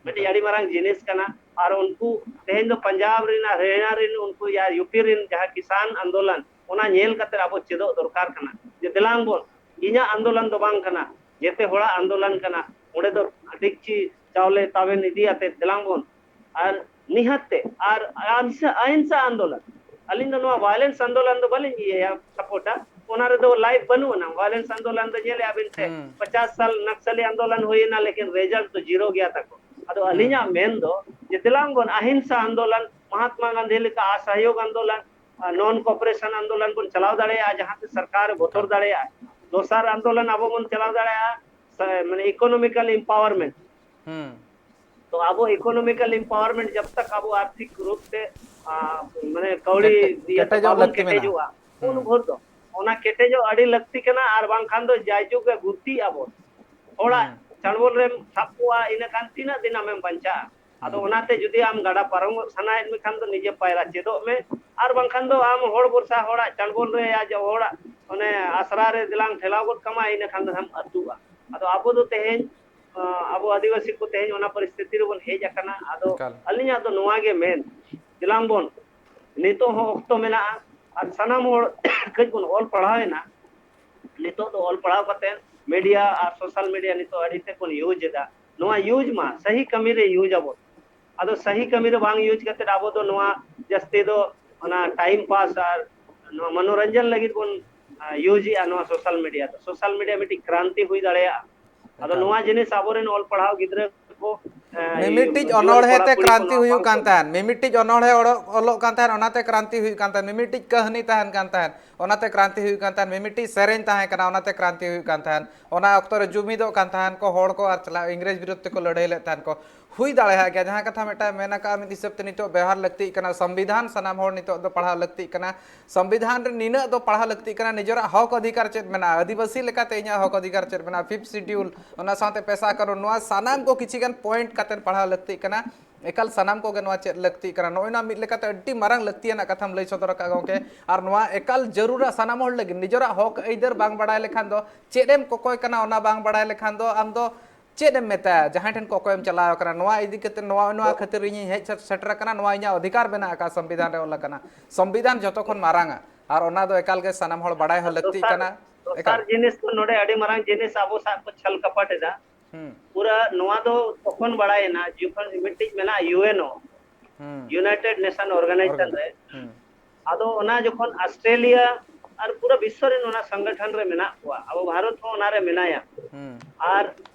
ᱢᱤᱫᱴᱤᱡ ᱟᱹᱰᱤ ᱢᱟᱨᱟᱝ ᱡᱤᱱᱤᱥ ᱠᱟᱱᱟ᱾ ᱟᱨ ᱩᱱᱠᱩ ᱛᱮᱦᱮᱧ ᱫᱚ ᱯᱟᱧᱡᱟᱵᱽ ᱨᱮᱱ ᱟᱨ ᱦᱚᱨᱤᱭᱟᱱᱟ ᱨᱮᱱ ᱩᱱᱠᱩ ᱭᱟ ᱭᱩ ᱯᱤ ᱨᱮᱱ ᱡᱟᱦᱟᱸ ᱠᱤᱥᱟᱱ ᱟᱱᱫᱳᱞᱚᱱ, ᱚᱱᱟ ᱧᱮᱞ ᱠᱟᱛᱮ ᱟᱵᱚ ᱪᱮᱫᱚᱜ ᱫᱚᱨᱠᱟᱨ ᱠᱟᱱᱟ ᱡᱮ ᱫᱮᱞᱟᱝ ᱵᱚᱱ, ᱤᱧᱟᱹᱜ ᱟᱱᱫᱳᱞᱚᱱ ᱫᱚ ᱵᱟᱝ ᱠᱟᱱᱟ, ᱡᱮᱛᱮ ᱦᱚᱲᱟᱜ ᱟᱱᱫᱳᱞᱚᱱ ᱠᱟᱱᱟ᱾ ᱚᱸᱰᱮ ᱫᱚ ᱰᱮᱠᱪᱤ ᱪᱟᱣᱞᱮ ᱛᱟᱵᱮᱱ ᱤᱫᱤ ᱟᱛᱮ ᱫᱮᱞᱟᱝ ᱵᱚᱱ, ᱟᱨ ᱱᱤᱦᱟᱹᱛ ᱛᱮ, ᱟᱨ ᱟᱦᱤᱝᱥᱟ, ᱟᱦᱤᱝᱥᱟ ᱟᱱᱫᱳᱞᱚᱱ, ᱟᱹᱞᱤᱧ ᱫᱚ ᱱᱚᱣᱟ violence ᱟᱱᱫᱳᱞᱚᱱ ᱫᱚ ᱵᱟᱹᱞᱤᱧ ᱤᱭᱟᱹᱭᱟ, ᱥᱟᱯᱳᱨᱴᱟ᱾ ᱚᱱᱟ ᱨᱮᱫᱚ ᱞᱟᱭᱤᱯᱷ ᱵᱟᱹᱱᱩᱜ ᱟᱱᱟ᱾ violence ᱟᱱᱫᱳᱞᱚᱱ ᱫᱚ ᱧᱮᱞᱮᱜᱼᱟ ᱵᱤᱱ ᱥᱮ, ᱦᱩᱸ᱾ ᱯᱚᱪᱟᱥ ᱥᱟᱞ ᱱᱟᱠᱥᱟᱞᱤ ᱟᱱᱫᱳᱞᱚᱱ ᱦᱩᱭᱮᱱᱟ, ᱞᱮᱠᱤᱱ ᱨᱮᱡᱟᱞᱴ ᱫᱚ ᱡᱤᱨᱳ ᱜᱮᱭᱟ ᱛᱟᱠᱚ᱾ ᱟᱫᱚ ᱦᱩᱸ᱾ ᱟᱹᱞᱤᱧᱟᱜ ᱢᱮᱱ ᱫᱚ ᱡᱮ ᱫᱮᱞᱟᱝ ᱵᱚᱱ ᱟᱦᱤᱝᱥᱟ ᱟᱱᱫᱳᱞᱚᱱ, ᱢᱚᱦᱟᱛᱢᱟ ᱜᱟᱱᱫᱷᱤ ᱞᱮᱠᱟ ᱟᱥᱟᱦᱭᱳᱜᱽ ᱟᱱᱫᱳᱞᱚᱱ, ᱱᱚᱱ ᱠᱚᱯᱟᱨᱮᱥᱚᱱ ᱟᱱᱫᱳᱞᱚᱱ ᱵᱚᱱ ᱪᱟᱞᱟᱣ ᱫᱟᱲᱮᱭᱟᱜᱼᱟ, ᱡᱟᱦᱟᱸ ᱛᱮ ᱥᱚᱨᱠᱟᱨ ᱮ ᱵᱚᱛᱚᱨ ᱮᱠᱟᱞ᱾ ᱫᱟᱲᱮᱭᱟᱜᱼᱟ᱾ ᱫᱚᱥᱟᱨ ᱟᱱᱫᱳᱞᱚᱱ ᱟᱵᱚ ᱵᱚᱱ ᱪᱟᱞᱟᱣ ᱫᱟᱲᱮᱭᱟᱜᱼᱟ, ᱥᱮ, ᱢᱟᱱᱮ, economical empowerment᱾ ᱦᱩᱸ᱾ ᱛᱚ ᱟᱵᱚ economical empowerment ᱡᱟᱵ ᱛᱟᱠ ᱟᱵᱚ ᱟᱨᱛᱷᱤᱠ ᱨᱩᱯ ᱛᱮ, ᱟ, ᱢᱟᱱᱮ, ᱠᱟᱹᱣᱰᱤ ᱠᱮᱴᱮ-, ᱤᱭᱟᱹ ᱛᱮ ᱠᱮᱴᱮᱡᱚᱜ ᱵᱟᱵᱚᱱ ᱞᱟᱹᱠᱛᱤ ᱢᱮᱱᱟᱜᱼᱟ᱾ ᱠᱮᱴᱮᱡᱚᱜᱼᱟ, ᱩᱱ ᱦᱩᱸ᱾ ᱵᱷᱳᱨ ᱫᱚ ᱚᱱᱟ ᱠᱮᱴᱮᱡᱚᱜ ᱟᱹᱰᱤ ᱞᱟᱹᱠᱛᱤ ᱠᱟᱱᱟ᱾ ᱟᱨ ᱵᱟᱝᱠᱷᱟᱱ ᱫᱚ ᱡᱟᱭᱡᱩᱜᱽ ᱮ ᱜᱩᱛᱤᱜ ᱟᱵᱚᱱ, ᱦᱚᱲᱟᱜ ᱦᱩᱸ᱾ ᱪᱟᱲᱵᱚᱞ ᱨᱮᱢ ᱥᱟᱵ ᱠᱚᱣᱟ, ᱤᱱᱟᱹ ᱠᱷᱟᱱ ᱛᱤᱱᱟᱹᱜ ᱫᱤᱱ ᱟᱢᱮᱢ ᱵᱟᱧᱪᱟᱜᱼᱟ? ᱟᱫᱚ ᱦᱩᱸ᱾ ᱚᱱᱟᱛᱮ ᱡᱩᱫᱤ ᱟᱢ ᱜᱟᱰᱟ ᱯᱟᱨᱚᱢᱚᱜ ᱥᱟᱱᱟᱭᱮᱫ ᱢᱮᱠᱷᱟᱱ ᱫᱚ ᱱᱤᱡᱮ ᱯᱟᱭᱨᱟ ᱪᱮᱫᱚᱜ ᱢᱮ, ᱟᱨ ᱵᱟᱝᱠᱷᱟᱱ ᱫᱚ ᱟᱢ ᱦᱚᱲ ᱵᱷᱚᱨᱥᱟ ᱦᱚᱲᱟᱜ ᱪᱟᱲᱵᱚᱞ ᱨᱮ ᱭᱟ ᱡᱮ ᱦᱚᱲᱟᱜ ᱚᱱᱮ ᱟᱥᱨᱟ ᱨᱮ ᱫᱮᱞᱟᱝ ᱴᱷᱮᱞᱟᱣ ᱜᱚᱫ ᱠᱟᱢᱟ, ᱤᱱᱟᱹ ᱠᱷᱟᱱ ᱫᱚ ᱦᱟᱸᱜ ᱟᱹᱛᱩᱜᱼᱟ᱾ ᱟᱫᱚ ᱟᱵᱚ ᱫᱚ ᱛᱮᱦᱮᱧ, ᱟᱸ, ᱟᱵᱚ ᱟᱹᱫᱤᱵᱟᱹᱥᱤ ᱠᱚ ᱛᱮᱦᱮᱧ ᱚᱱᱟ ᱯᱚᱨᱤᱥᱛᱷᱤᱛᱤ ᱨᱮᱵᱚᱱ ᱦᱮᱡ ᱟᱠᱟᱱᱟ᱾ ᱟᱫᱚ ᱮᱠᱟᱞ᱾ ᱟᱹᱞᱤᱧᱟᱜ ᱫᱚ ᱱᱚᱣᱟ ᱜᱮ ᱢᱮᱱ, ᱫᱮᱞᱟᱝ ᱵᱚᱱ, ᱱᱤᱛᱚᱜ ᱦᱚᱸ ᱚᱠᱛᱚ ᱢᱮᱱᱟᱜᱼᱟ, ᱟᱨ ᱥᱟᱱᱟᱢ ᱦᱚᱲ ᱠᱟᱹᱡ ᱵᱚᱱ ᱚᱞ ᱯᱟᱲᱦᱟᱣ ᱮᱱᱟ᱾ ᱱᱤᱛᱚᱜ ᱫᱚ ᱚᱞ ᱯᱟᱲᱦᱟᱣ ᱠᱟᱛᱮ ᱢᱤᱰᱤᱭᱟ ᱟᱨ ᱥᱳᱥᱟᱞ ᱢᱤᱰᱤᱭᱟ ᱱᱤᱛᱚᱜ ᱟᱹᱰᱤ ᱛᱮᱫ ᱵᱚᱱ ᱤᱭᱩᱡᱽ ᱮᱫᱟ᱾ ᱱᱚᱣᱟ ᱤᱭᱩᱡᱽ ᱢᱟ, ᱥᱟᱹᱦᱤ ᱠᱟᱹᱢᱤ ᱨᱮ ᱤᱭᱩᱡᱽ ᱟᱵᱚᱱ᱾ ᱟᱫᱚ ᱥᱟᱹᱦᱤ ᱠᱟᱹᱢᱤ ᱨᱮ ᱵᱟᱝ ᱤᱭᱩᱡᱽ ᱠᱟᱛᱮ ᱟᱵᱚ ᱫᱚ ᱱᱚᱣᱟ ᱡᱟᱹᱥᱛᱤ ᱫᱚ ᱚᱱᱟ ᱴᱟᱭᱤᱢ ᱯᱟᱥ ᱟᱨ ᱱᱚᱣᱟ ᱢᱚᱱᱳᱨᱚᱧᱡᱚᱱ ᱞᱟᱹᱜᱤᱫ ᱵᱚᱱ, ᱟ, ᱤᱭᱩᱡᱽ ᱮᱫᱟ ᱱᱚᱣᱟ ᱥᱳᱥᱟᱞ ᱢᱤᱰᱤᱭᱟ ᱫᱚ᱾ ᱥᱳᱥᱟᱞ ᱢᱤᱰᱤᱭᱟ ᱢᱤᱫᱴᱤᱡ ᱠᱨᱟᱱᱛᱤ ᱦᱩᱭ ᱫᱟᱲᱮᱭᱟᱜᱼᱟ᱾ ᱟᱫᱚ ᱮᱠᱟᱞ᱾ ᱱᱚᱣᱟ ᱡᱤᱱᱤᱥ ᱟᱵᱚᱨᱮᱱ ᱚᱞ ᱯᱟᱲᱦᱟᱣ ᱜᱤᱫᱽᱨᱟᱹ ᱠᱚ, ᱮ, ᱢᱤᱢᱤᱫᱴᱤᱡ ᱡᱩᱣᱟᱹᱱ ᱚᱱᱚᱬᱦᱮ ᱠᱚᱲᱟ ᱛᱮ ᱠᱩᱲᱤ ᱠᱚ ᱠᱨᱟᱱᱛᱤ ᱱᱚᱣᱟ ᱦᱩᱭᱩᱜ ᱵᱟᱝ ᱠᱚ ᱠᱟᱱ ᱛᱟᱦᱮᱸᱱ, ᱢᱤᱢᱤᱫᱴᱤᱡ ᱚᱱᱚᱬᱦᱮ ᱚᱲᱚᱜ-, ᱚᱞᱚᱜ ᱠᱟᱱ ᱛᱟᱦᱮᱸᱱ, ᱚᱱᱟᱛᱮ ᱠᱨᱟᱱᱛᱤ ᱦᱩᱭᱩᱜ ᱠᱟᱱ ᱛᱟᱦᱮᱸᱱ, ᱢᱤᱢᱤᱫᱴᱤᱡ ᱠᱟᱹᱦᱱᱤ ᱛᱟᱦᱮᱸᱱ ᱠᱟᱱ ᱛᱟᱦᱮᱸᱱ, ᱚᱱᱟᱛᱮ ᱠᱨᱟᱱᱛᱤ ᱦᱩᱭᱩᱜ ᱠᱟᱱ ᱛᱟᱦᱮᱸᱱ, ᱢᱤᱢᱤᱫᱴᱤᱡ ᱥᱮᱨᱮᱧ ᱛᱟᱦᱮᱸ ᱠᱟᱱᱟ, ᱚᱱᱟᱛᱮ ᱠᱨᱟᱱᱛᱤ ᱦᱩᱭᱩᱜ ᱠᱟᱱ ᱛᱟᱦᱮᱸᱱ᱾ ᱚᱱᱟ ᱚᱠᱛᱚ ᱨᱮ ᱡᱩᱢᱤᱫᱚᱜ ᱠᱟᱱ ᱛᱟᱦᱮᱸᱱ ᱠᱚ ᱦᱚᱲ ᱠᱚ ᱟᱨ ᱪᱟᱞᱟᱣ ᱤᱝᱨᱮᱡᱽ ᱵᱤᱨᱩᱫᱷ ᱛᱮᱠᱚ ᱞᱟᱹᱲᱦᱟᱹᱭ ᱞᱮᱫ ᱛᱟᱦᱮᱸᱱ ᱠᱚ᱾ ᱦᱩᱭ ᱫᱟᱲᱮᱭᱟᱜ ᱜᱮᱭᱟ, ᱡᱟᱦᱟᱸ ᱠᱟᱛᱷᱟ ᱢᱤᱫᱴᱟᱝ ᱢᱮᱱ ᱟᱠᱟᱫᱼᱟ, ᱢᱤᱫ ᱦᱤᱥᱟᱹᱵ ᱛᱮ ᱱᱤᱛᱚᱜ ᱵᱮᱣᱦᱟᱨ ᱞᱟᱹᱠᱛᱤᱜ ᱠᱟᱱᱟ, ᱥᱚᱝᱵᱤᱫᱷᱟᱱ ᱥᱟᱱᱟᱢ ᱦᱚᱲ ᱱᱤᱛᱚᱜ ᱫᱚ ᱯᱟᱲᱦᱟᱣ ᱞᱟᱹᱠᱛᱤᱜ ᱠᱟᱱᱟ᱾ ᱥᱚᱝᱵᱤᱫᱷᱟᱱ ᱨᱮ ᱱᱤᱱᱟᱹᱜ ᱫᱚ ᱯᱟᱲᱦᱟᱣ ᱞᱟᱹᱠᱛᱤᱜ ᱠᱟᱱᱟ, ᱱᱤᱡᱮᱨᱟᱜ ᱦᱚᱠ ᱚᱫᱷᱤᱠᱟᱨ ᱪᱮᱫ ᱢᱮᱱᱟᱜᱼᱟ, ᱟᱹᱫᱤᱵᱟᱹᱥᱤ ᱞᱮᱠᱟᱛᱮ ᱤᱧᱟᱹᱜ ᱦᱚᱠ ᱚᱫᱷᱤᱠᱟᱨ ᱪᱮᱫ ᱢᱮᱱᱟᱜᱼᱟ, ᱯᱷᱤᱯᱛᱷ ᱥᱤᱰᱤᱭᱩᱞ, ᱚᱱᱟ ᱥᱟᱶᱛᱮ ᱯᱮᱥᱟ ᱠᱟᱹᱱᱩᱱ, ᱱᱚᱣᱟ ᱥᱟᱱᱟᱢ ᱠᱚ ᱠᱤᱪᱷᱤ ᱜᱟᱱ ᱯᱚᱭᱮᱱᱴ ᱠᱟᱛᱮ ᱯᱟᱲᱦᱟᱣ ᱞᱟᱹᱠᱛᱤᱜ ᱠᱟᱱᱟ᱾ ᱮᱠᱟᱞ ᱥᱟᱱᱟᱢ ᱠᱚᱜᱮ ᱱᱚᱣᱟ ᱪᱮᱫ ᱞᱟᱹᱠᱛᱤᱜ ᱠᱟᱱᱟ᱾ ᱱᱚᱜᱼᱚᱭ ᱱᱚᱣᱟ ᱢᱤᱫ ᱞᱮᱠᱟᱛᱮ ᱟᱹᱰᱤ ᱢᱟᱨᱟᱝ ᱞᱟᱹᱠᱛᱤᱭᱟᱱᱟᱜ ᱠᱟᱛᱷᱟᱢ ᱞᱟᱹᱭ ᱥᱚᱫᱚᱨ ᱟᱠᱟᱫ ᱜᱚᱢᱠᱮ, ᱟᱨ ᱱᱚᱣᱟ ᱮᱠᱟᱞ ᱡᱟᱹᱨᱩᱲᱟ ᱥᱟᱱᱟᱢ ᱦᱚᱲ ᱞᱟᱹᱜᱤᱫ᱾ ᱱᱤᱡᱮᱨᱟᱜ ᱦᱚᱠ ᱟᱹᱭᱫᱟᱹᱨ ᱵᱟᱝ ᱵᱟᱲᱟᱭ ᱞᱮᱠᱷᱟᱱ ᱫᱚ, ᱪᱮᱫ ᱮᱢ ᱠᱚᱠᱚᱭ ᱠᱟᱱᱟ ᱚᱱᱟ ᱵᱟᱝ ᱵᱟᱲᱟᱭ ᱞᱮᱠᱷᱟᱱ ᱫᱚ, ᱟᱢ ᱫᱚ ᱪᱮᱫ ᱮᱢ ᱢᱮᱛᱟᱭᱟ ᱡᱟᱦᱟᱸᱭ ᱴᱷᱮᱱ ᱠᱚᱠᱚᱭᱮᱢ ᱪᱟᱞᱟᱣ ᱟᱠᱟᱱᱟ? ᱱᱚᱣᱟ ᱤᱫᱤ ᱠᱟᱛᱮ, ᱱᱚᱣᱟ, ᱱᱚᱣᱟ ᱠᱷᱟᱹᱛᱤᱨ ᱤᱧᱤᱧ ᱦᱮᱡ ᱥᱮ-, ᱥᱮᱴᱮᱨ ᱟᱠᱟᱱᱟ, ᱱᱚᱣᱟ ᱤᱧᱟᱹᱜ ᱚᱫᱷᱤᱠᱟᱨ ᱢᱮᱱᱟᱜ ᱟᱠᱟᱫ, ᱥᱚᱝᱵᱤᱫᱷᱟᱱ ᱨᱮ ᱚᱞ ᱟᱠᱟᱱᱟ᱾ ᱥᱚᱝᱵᱤᱫᱷᱟᱱ ᱡᱚᱛᱚ ᱠᱷᱚᱱ ᱢᱟᱨᱟᱝᱟ, ᱟᱨ ᱚᱱᱟ ᱫᱚ ᱮᱠᱟᱞ ᱜᱮ ᱥᱟᱱᱟᱢ ᱦᱚᱲ ᱵᱟᱲᱟᱭ ᱦᱚᱸ ᱞᱟᱹᱠᱛᱤᱜ ᱫᱚᱥᱟᱨ, ᱠᱟᱱᱟ᱾ ᱫᱚᱥᱟᱨ ᱮᱠᱟᱞ᱾ ᱡᱤᱱᱤᱥ ᱫᱚ ᱱᱚᱰᱮ ᱟᱹᱰᱤ ᱢᱟᱨᱟᱝ ᱡᱤᱱᱤᱥ ᱟᱵᱚ ᱥᱟᱵ ᱠᱚ ᱪᱷᱟᱞ ᱠᱟᱯᱟᱴ ᱮᱫᱟ᱾ ᱦᱩᱸ᱾ ᱯᱩᱨᱟᱹ ᱱᱚᱣᱟ ᱫᱚ ᱛᱚᱠᱷᱚᱱ ᱵᱟᱲᱟᱭᱮᱱᱟ ᱡᱚᱠᱷᱚᱱ ᱢᱤᱫᱴᱤᱡ ᱢᱮᱱᱟᱜᱼᱟ ᱤᱭᱩ ᱮᱱ ᱳ, ᱦᱩᱸ᱾ ᱤᱭᱩᱱᱟᱭᱴᱮᱰ ᱱᱮᱥᱚᱱ ᱚᱨᱜᱟᱱᱟᱭᱡᱮᱥᱚᱱ ᱚᱨᱜᱟᱱ-, ᱨᱮ᱾ ᱦᱩᱸ᱾ ᱟᱫᱚ ᱚᱱᱟ ᱡᱚᱠᱷᱚᱱ ᱚᱥᱴᱨᱮᱞᱤᱭᱟ ᱟᱨ ᱯᱩᱨᱟᱹ ᱵᱤᱥᱥᱚ ᱨᱮᱱ ᱚᱱᱟ ᱥᱚᱝᱜᱚᱴᱷᱚᱱ ᱨᱮ ᱢᱮᱱᱟᱜ ᱠᱚᱣᱟ, ᱟᱵᱚ ᱵᱷᱟᱨᱚᱛ ᱦᱚᱸ ᱚᱱᱟ ᱨᱮ ᱢᱮᱱᱟᱭᱟ᱾ ᱦᱩᱸ᱾ ᱟᱨ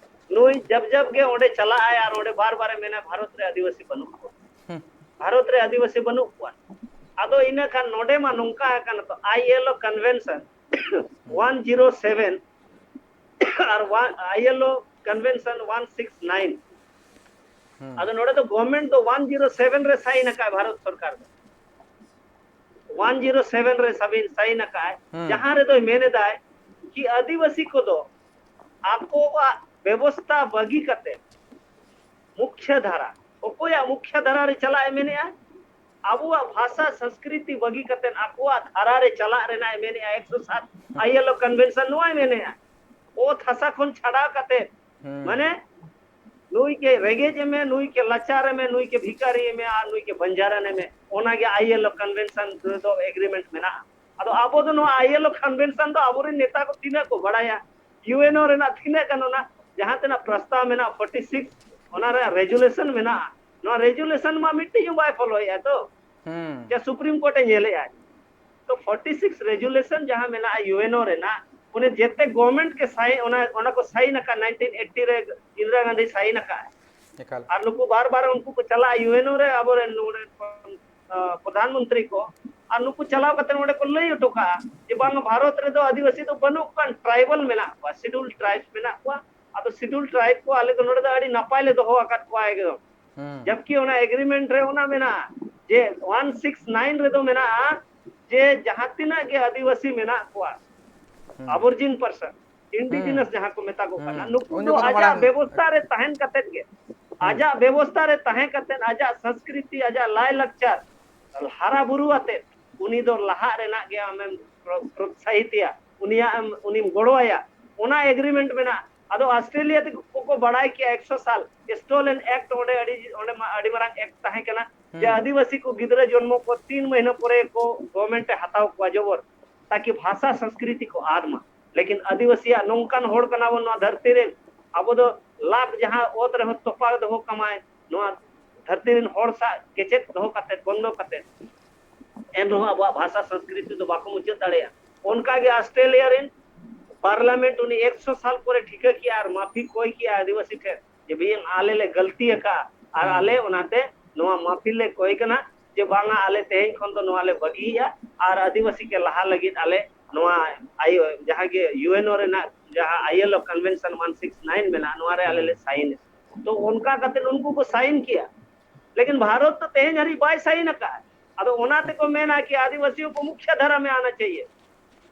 ᱱᱩᱭ ᱡᱟᱵ ᱡᱟᱵ ᱜᱮ ᱚᱸᱰᱮ ᱪᱟᱞᱟᱜ ᱟᱭ ᱟᱨ ᱚᱸᱰᱮ ᱵᱟᱨ ᱵᱟᱨᱮ ᱢᱮᱱᱟ, "ᱵᱷᱟᱨᱚᱛ ᱨᱮ ᱟᱹᱫᱤᱵᱟᱹᱥᱤ ᱵᱟᱹᱱᱩᱜ ᱠᱚᱣᱟ, ᱦᱩᱸ᱾ ᱵᱷᱟᱨᱚᱛ ᱨᱮ ᱟᱹᱫᱤᱵᱟᱹᱥᱤ ᱵᱟᱹᱱᱩᱜ ᱠᱚᱣᱟ᱾" ᱟᱫᱚ ᱤᱱᱟᱹ ᱠᱷᱟᱱ ᱱᱚᱰᱮ ᱢᱟ ᱱᱚᱝᱠᱟ ᱟᱠᱟᱱᱟ ᱛᱚ, ᱟᱭ ᱮᱞ ᱳ ᱠᱚᱱᱵᱷᱮᱱᱥᱚᱱ ᱦᱩᱸ᱾ One zero seven R one, I L O convention one six nine. ᱦᱩᱸ᱾ ᱟᱫᱚ ᱱᱚᱰᱮ ᱫᱚ ᱜᱚᱵᱷᱚᱨᱱᱢᱮᱱᱴ ᱫᱚ ᱳᱣᱟᱱ ᱡᱤᱨᱳ ᱥᱮᱵᱷᱮᱱ ᱨᱮ ᱥᱟᱭᱤᱱ ᱟᱠᱟᱫ ᱵᱷᱟᱨᱚᱛ ᱥᱚᱨᱠᱟᱨ ᱫᱚ᱾ ᱚᱣᱟᱱ ᱡᱤᱨᱳ ᱥᱮᱵᱷᱮᱱ ᱨᱮ ᱥᱟᱵᱤᱱ ᱥᱟᱭᱤᱱ ᱟᱠᱟᱫᱼᱟᱭ, ᱦᱩᱸ᱾ ᱡᱟᱦᱟᱸ ᱨᱮᱫᱚᱭ ᱢᱮᱱ ᱮᱫᱟᱭ ᱠᱤ ᱟᱹᱫᱤᱵᱟᱹᱥᱤ ᱠᱚᱫᱚ ᱟᱠᱚᱣᱟᱜ ᱵᱮᱵᱚᱥᱛᱟ ᱵᱟᱹᱜᱤ ᱠᱟᱛᱮ ᱢᱩᱠᱷᱭᱟᱹ ᱫᱷᱟᱨᱟ, ᱚᱠᱚᱭᱟᱜ ᱢᱩᱠᱷᱭᱟᱹ ᱫᱷᱟᱨᱟ ᱨᱮ ᱪᱟᱞᱟᱜ ᱮ ᱢᱮᱱᱮᱫᱼᱟ? ᱟᱵᱚᱣᱟᱜ ᱵᱷᱟᱥᱟ ᱥᱚᱝᱥᱠᱨᱤᱛᱤ ᱵᱟᱹᱜᱤ ᱠᱟᱛᱮ ᱟᱠᱚᱣᱟᱜ ᱫᱷᱟᱨᱟ ᱨᱮ ᱪᱟᱞᱟᱜ ᱨᱮᱱᱟᱜ ᱮ ᱢᱮᱱᱮᱫᱼᱟ᱾ ᱮᱠᱥᱚ ᱥᱟᱛ ᱟᱭᱮᱞᱳ ᱠᱚᱱᱵᱷᱮᱱᱥᱚᱱ ᱱᱚᱣᱟᱭ ᱢᱮᱱᱮᱫᱼᱟ, ᱚᱛ ᱦᱟᱥᱟ ᱠᱷᱚᱱ ᱪᱷᱟᱰᱟᱣ ᱠᱟᱛᱮ, ᱦᱩᱸ᱾ ᱢᱟᱱᱮ ᱱᱩᱭ ᱜᱮ ᱨᱮᱸᱜᱮᱡ ᱮᱢᱮ, ᱱᱩᱭ ᱜᱮ ᱞᱟᱪᱟᱨ ᱮᱢᱮ, ᱱᱩᱭ ᱜᱮ ᱵᱷᱤᱠᱟᱨᱤ ᱮᱢᱮ, ᱟᱨ ᱱᱩᱭ ᱜᱮ ᱵᱟᱧᱡᱟᱨᱟᱱ ᱮᱢᱮ᱾ ᱚᱱᱟᱜᱮ ᱟᱭᱮᱞᱳ ᱠᱚᱱᱵᱷᱮᱱᱥᱚᱱ ᱨᱮᱫᱚ ᱮᱜᱽᱨᱤᱢᱮᱱᱴ ᱢᱮᱱᱟᱜᱼᱟ᱾ ᱟᱫᱚ ᱟᱵᱚ ᱫᱚ ᱱᱚᱣᱟ ᱟᱭᱮᱞᱳ ᱠᱚᱱᱵᱷᱮᱱᱥᱚᱱ ᱫᱚ ᱟᱵᱚᱨᱮᱱ ᱱᱮᱛᱟ ᱠᱚ ᱛᱤᱱᱟᱹᱜ ᱠᱚ ᱵᱟᱲᱟᱭᱟ? ᱤᱭᱩ ᱮᱱ ᱳ ᱨᱮᱱᱟᱜ ᱛᱤᱱᱟᱹᱜ ᱜᱟᱱ ᱚᱱᱟ ᱡᱟᱦᱟᱸ ᱛᱤᱱᱟᱹᱜ ᱯᱨᱚᱥᱛᱟᱵ ᱢᱮᱱᱟᱜᱼᱟ, ᱯᱷᱳᱨᱴᱤ ᱥᱤᱠᱥ, ᱚᱱᱟ ᱨᱮᱱᱟᱜ ᱨᱮᱡᱩᱞᱮᱥᱚᱱ ᱢᱮᱱᱟᱜᱼᱟ᱾ ᱱᱚᱣᱟ ᱨᱮᱡᱩᱞᱮᱥᱚᱱ ᱢᱟ ᱢᱤᱫᱴᱤᱡ ᱦᱚᱸ ᱵᱟᱭ ᱯᱷᱚᱞᱳᱭᱮᱫᱼᱟ ᱛᱚ᱾ ᱦᱩᱸ᱾ ᱡᱟ ᱥᱩᱯᱨᱤᱢ ᱠᱳᱨᱴ ᱮ ᱧᱮᱞᱮᱫᱼᱟ᱾ ᱛᱚ ᱯᱷᱳᱨᱴᱤ ᱥᱤᱠᱥ ᱨᱮᱡᱩᱞᱮᱥᱚᱱ ᱡᱟᱦᱟᱸ ᱢᱮᱱᱟᱜᱼᱟ ᱤᱭᱩ ᱮᱱ ᱳ ᱨᱮᱱᱟᱜ, ᱩᱱᱤ ᱡᱮᱛᱮ ᱜᱚᱵᱷᱢᱮᱱᱴ ᱜᱮ ᱥᱟᱭᱤᱱ, ᱚᱱᱟ, ᱚᱱᱟ ᱠᱚ ᱥᱟᱭᱤᱱ ᱟᱠᱟᱫ, ᱱᱟᱭᱤᱱᱴᱤᱱ ᱮᱭᱤᱴᱤ ᱨᱮ ᱤᱱᱫᱤᱨᱟ ᱜᱟᱱᱫᱷᱤ ᱥᱟᱭᱤᱱ ᱟᱠᱟᱫ᱾ ᱮᱠᱟᱞ᱾ ᱟᱨ ᱱᱩᱠᱩ ᱵᱟᱨ ᱵᱟᱨ ᱩᱱᱠᱩ ᱠᱚ ᱪᱟᱞᱟᱜᱼᱟ ᱤᱭᱩ ᱮᱱ ᱳ ᱨᱮ, ᱟᱵᱚᱨᱮᱱ ᱱᱚᱰᱮ ᱠᱷᱚᱱ, ᱟ, ᱯᱨᱚᱫᱷᱟᱱ ᱢᱚᱱᱛᱨᱤ ᱠᱚ, ᱟᱨ ᱱᱩᱠᱩ ᱪᱟᱞᱟᱣ ᱠᱟᱛᱮ ᱱᱚᱰᱮ ᱠᱚ ᱞᱟᱹᱭ ᱦᱚᱴᱚ ᱠᱟᱜᱼᱟ ᱡᱮ ᱵᱟᱝ, ᱵᱷᱟᱨᱚᱛ ᱨᱮᱫᱚ ᱟᱹᱫᱤᱵᱟᱹᱥᱤ ᱫᱚ ᱵᱟᱹᱱᱩᱜ ᱠᱚᱣᱟ, ᱴᱨᱟᱭᱵᱟᱞ ᱢᱮᱱᱟᱜ ᱠᱚᱣᱟ, ᱥᱤᱰᱩᱞ ᱴᱨᱟᱭᱤᱵᱥ ᱢᱮᱱᱟᱜ ᱠᱚᱣᱟ᱾ ᱟᱫᱚ ᱥᱤᱰᱩᱞ ᱴᱨᱟᱭᱤᱵ ᱠᱚ ᱟᱞᱮ ᱫᱚ ᱱᱚᱰᱮ ᱫᱚ ᱟᱹᱰᱤ ᱱᱟᱯᱟᱭ ᱞᱮ ᱫᱚᱦᱚ ᱟᱠᱟᱫ ᱠᱚᱣᱟ ᱮᱠᱫᱚᱢ᱾ ᱦᱩᱸ᱾ ᱡᱟᱵᱠᱤ ᱚᱱᱟ ᱮᱜᱽᱨᱤᱢᱮᱱᱴ ᱨᱮ ᱚᱱᱟ ᱢᱮᱱᱟᱜᱼᱟ ᱡᱮ ᱚᱣᱟᱱ ᱥᱤᱠᱥ ᱱᱟᱭᱤᱱ ᱨᱮᱫᱚ ᱢᱮᱱᱟᱜᱼᱟ ᱡᱮ ᱡᱟᱦᱟᱸ ᱛᱤᱱᱟᱹᱜ ᱜᱮ ᱟᱹᱫᱤᱵᱟᱹᱥᱤ ᱢᱮᱱᱟᱜ ᱠᱚᱣᱟ, ᱦᱩᱸ᱾ ᱟᱵᱚᱨᱡᱤᱱ ᱯᱟᱨᱥᱚᱱ, ᱤᱱᱰᱤᱡᱤᱱᱟᱥ ᱦᱩᱸ᱾ ᱡᱟᱦᱟᱸ ᱠᱚ ᱢᱮᱛᱟ ᱠᱚ ᱠᱟᱱᱟ, ᱦᱩᱸ᱾ ᱱᱩᱠᱩ ᱩᱱ ᱫᱚ ᱡᱚᱠᱷᱚᱱ ᱟᱡᱟᱜ ᱢᱟᱲᱟᱝ ᱵᱮᱵᱚᱥᱛᱷᱟ ᱨᱮ ᱛᱟᱦᱮᱱ ᱠᱟᱛᱮᱫ ᱜᱮ, ᱦᱩᱸ᱾ ᱟᱡᱟᱜ ᱵᱮᱵᱚᱥᱛᱷᱟ ᱨᱮ ᱛᱟᱦᱮᱸ ᱠᱟᱛᱮᱫ, ᱟᱡᱟᱜ ᱥᱚᱝᱥᱠᱨᱤᱛᱤ, ᱟᱡᱟᱜ ᱞᱟᱭ ᱞᱟᱠᱪᱟᱨ ᱦᱟᱨᱟ ᱵᱩᱨᱩ ᱟᱛᱮᱫ ᱩᱱᱤ ᱫᱚ ᱞᱟᱦᱟᱜ ᱨᱮᱱᱟᱜ ᱜᱮ ᱟᱢᱮᱢ ᱯᱨᱚ-, ᱯᱨᱚᱛᱥᱟᱦᱤᱛᱮᱭᱟ, ᱩᱱᱤᱭᱟᱜ ᱮᱢ, ᱩᱱᱤᱢ ᱜᱚᱲᱚᱣᱟᱭᱟ, ᱚᱱᱟ ᱮᱜᱽᱨᱤᱢᱮᱱᱴ ᱢᱮᱱᱟᱜᱼᱟ᱾ ᱟᱫᱚ ᱚᱥᱴᱨᱮᱞᱤᱭᱟ ᱛᱮ ᱠᱚ, ᱠᱚ ᱵᱟᱲᱟᱭ ᱠᱮᱜᱼᱟ, ᱮᱠᱥᱚ ᱥᱟᱞ ᱥᱴᱚᱞᱮᱱ ᱮᱠᱴ, ᱚᱸᱰᱮ ᱟᱹᱰᱤ, ᱚᱸᱰᱮ ᱢᱟ ᱟᱹᱰᱤ ᱢᱟᱨᱟᱝ ᱮᱠᱴ ᱛᱟᱦᱮᱸ ᱠᱟᱱᱟ ᱡᱮ ᱦᱩᱸ᱾ ᱟᱹᱫᱤᱵᱟᱹᱥᱤ ᱠᱚ ᱜᱤᱫᱽᱨᱟᱹ ᱡᱚᱱᱢᱚ ᱯᱚᱨ ᱛᱤᱱ ᱢᱟᱹᱦᱱᱟᱹ ᱯᱚᱨᱮ ᱠᱚ ᱜᱚᱵᱷᱢᱮᱱᱴ ᱮ ᱦᱟᱛᱟᱣ ᱠᱚᱣᱟ ᱡᱚᱵᱚᱨ, ᱛᱟᱠᱤ ᱵᱷᱟᱥᱟ ᱥᱚᱝᱥᱠᱨᱤᱛᱤ ᱠᱚ ᱟᱫ ᱢᱟ᱾ ᱞᱮᱠᱤᱱ ᱟᱹᱫᱤᱵᱟᱹᱥᱤᱭᱟᱜ ᱱᱚᱝᱠᱟᱱ ᱦᱚᱲ ᱠᱟᱱᱟ ᱵᱚᱱ ᱱᱚᱣᱟ ᱫᱷᱟᱹᱨᱛᱤ ᱨᱮᱱ, ᱟᱵᱚ ᱫᱚ ᱞᱟᱠᱷ ᱡᱟᱦᱟᱸ ᱚᱛ ᱨᱮᱦᱚᱸ ᱛᱚᱯᱟ ᱫᱚᱦᱚ ᱠᱟᱢᱟᱭ, ᱱᱚᱣᱟ ᱫᱷᱟᱹᱨᱛᱤ ᱨᱮᱱ ᱦᱚᱲ ᱥᱟᱶ ᱠᱮᱪᱮᱫ ᱫᱚᱦᱚ ᱠᱟᱛᱮ, ᱵᱚᱱᱫᱚ ᱠᱟᱛᱮ, ᱮᱱ ᱨᱮᱦᱚᱸ ᱟᱵᱚᱣᱟᱜ ᱵᱷᱟᱥᱟ ᱥᱚᱝᱥᱠᱨᱤᱛᱤ ᱫᱚ ᱵᱟᱠᱚ ᱢᱩᱪᱟᱹᱫ ᱫᱟᱲᱮᱭᱟᱜᱼᱟ᱾ ᱚᱱᱠᱟ ᱜᱮ ᱚᱥᱴᱨᱮᱞᱤᱭᱟ ᱨᱮᱱ ᱯᱟᱨᱞᱟᱢᱮᱱᱴ ᱩᱱᱤ ᱮᱠᱥᱚ ᱥᱟᱞ ᱯᱚᱨᱮ ᱴᱷᱤᱠᱟᱹ ᱠᱮᱜᱼᱟ ᱟᱨ ᱢᱟᱹᱯᱷᱤ ᱠᱚᱭ ᱠᱮᱜᱼᱟ ᱟᱹᱫᱤᱵᱟᱹᱥᱤ ᱴᱷᱮᱱ ᱡᱮ, "ᱵᱷᱟᱹᱭ, ᱟᱞᱮ ᱞᱮ ᱜᱟᱹᱞᱛᱤ ᱟᱠᱟᱫᱼᱟ ᱟᱨ ᱦᱩᱸ᱾ ᱟᱞᱮ ᱚᱱᱟᱛᱮ ᱱᱚᱣᱟ ᱢᱟᱹᱯᱷᱤ ᱞᱮ ᱠᱚᱭ ᱠᱟᱱᱟ ᱡᱮ ᱵᱟᱝᱟ, ᱟᱞᱮ ᱛᱮᱦᱮᱧ ᱠᱷᱚᱱ ᱫᱚ ᱱᱚᱣᱟ ᱞᱮ ᱵᱟᱹᱜᱤᱭᱮᱜᱼᱟ ᱟᱨ ᱟᱹᱫᱤᱵᱟᱹᱥᱤ ᱠᱚ ᱞᱟᱦᱟ ᱞᱟᱹᱜᱤᱫ ᱟᱞᱮ ᱱᱚᱣᱟ ᱟᱭᱳ ᱡᱟᱦᱟᱸ ᱜᱮ ᱤᱭᱩ ᱮᱱ ᱳ ᱨᱮᱱᱟᱜ ᱡᱟᱦᱟᱸ ᱟᱭᱮᱞᱳ ᱠᱚᱱᱵᱷᱮᱱᱥᱚᱱ ᱚᱣᱟᱱ ᱥᱤᱠᱥ ᱱᱟᱭᱤᱱ ᱢᱮᱱᱟᱜᱼᱟ, ᱱᱚᱣᱟ ᱨᱮ ᱟᱞᱮ ᱞᱮ ᱦᱩᱸ᱾ ᱥᱟᱭᱤᱱ ᱮᱫᱟ᱾" ᱛᱚ ᱚᱱᱠᱟ ᱠᱟᱛᱮ ᱩᱱᱠᱩ ᱠᱚ ᱥᱟᱭᱤᱱ ᱠᱮᱜᱼᱟ, ᱞᱮᱠᱤᱱ ᱵᱷᱟᱨᱚᱛ ᱫᱚ ᱛᱮᱦᱮᱧ ᱦᱟᱹᱨᱤᱡ ᱵᱟᱭ ᱥᱟᱭᱤᱱ ᱟᱠᱟᱫᱼᱟ᱾ ᱟᱫᱚ ᱚᱱᱟ ᱛᱮᱠᱚ ᱢᱮᱱᱟ ᱠᱤ ᱟᱹᱫᱤᱵᱟᱹᱥᱤ ᱠᱚ ᱢᱩᱠᱷᱭᱟ ᱫᱷᱟᱨᱟ ᱢᱮ ᱟᱱᱟ ᱪᱟᱦᱤᱭᱮ,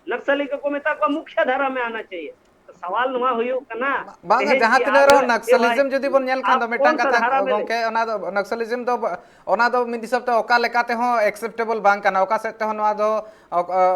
ᱱᱟᱠᱥᱟᱞᱤ ᱠᱚᱠᱚ ᱢᱮᱛᱟ ᱠᱚᱣᱟ ᱢᱩᱠᱷᱭᱟ ᱫᱷᱟᱨᱟ ᱢᱮ ᱟᱱᱟ ᱪᱟᱦᱤᱭᱮ᱾ ᱥᱟᱣᱟᱞ ᱱᱚᱣᱟ ᱦᱩᱭᱩᱜ ᱠᱟᱱᱟ, ᱵᱟᱝᱟ, ᱛᱮᱦᱮᱧ ᱡᱟᱦᱟᱸ ᱠᱤ ᱛᱤᱱᱟᱹᱜ ᱟᱵᱚ ᱨᱮᱦᱚᱸ ᱱᱟᱠᱥᱟᱞᱤᱡᱢ ᱡᱩᱫᱤ ᱵᱚᱱ ᱧᱮᱞ ᱠᱷᱟᱱ ᱫᱚ, ᱢᱤᱫᱴᱟᱝ ᱠᱟᱛᱷᱟ ᱜᱚᱢᱠᱮ, ᱚᱱᱟ ᱫᱚ ᱱᱟᱠᱥᱟᱞᱤᱡᱢ ᱫᱚ, ᱚᱱᱟ ᱫᱚ ᱢᱤᱫ ᱦᱤᱥᱟᱹᱵ ᱛᱮ ᱚᱠᱟ ᱞᱮᱠᱟ ᱛᱮᱦᱚᱸ acceptable ᱵᱟᱝ ᱠᱟᱱᱟ, ᱚᱠᱟ ᱥᱮᱫ ᱛᱮᱦᱚᱸ ᱱᱚᱣᱟ ᱫᱚ,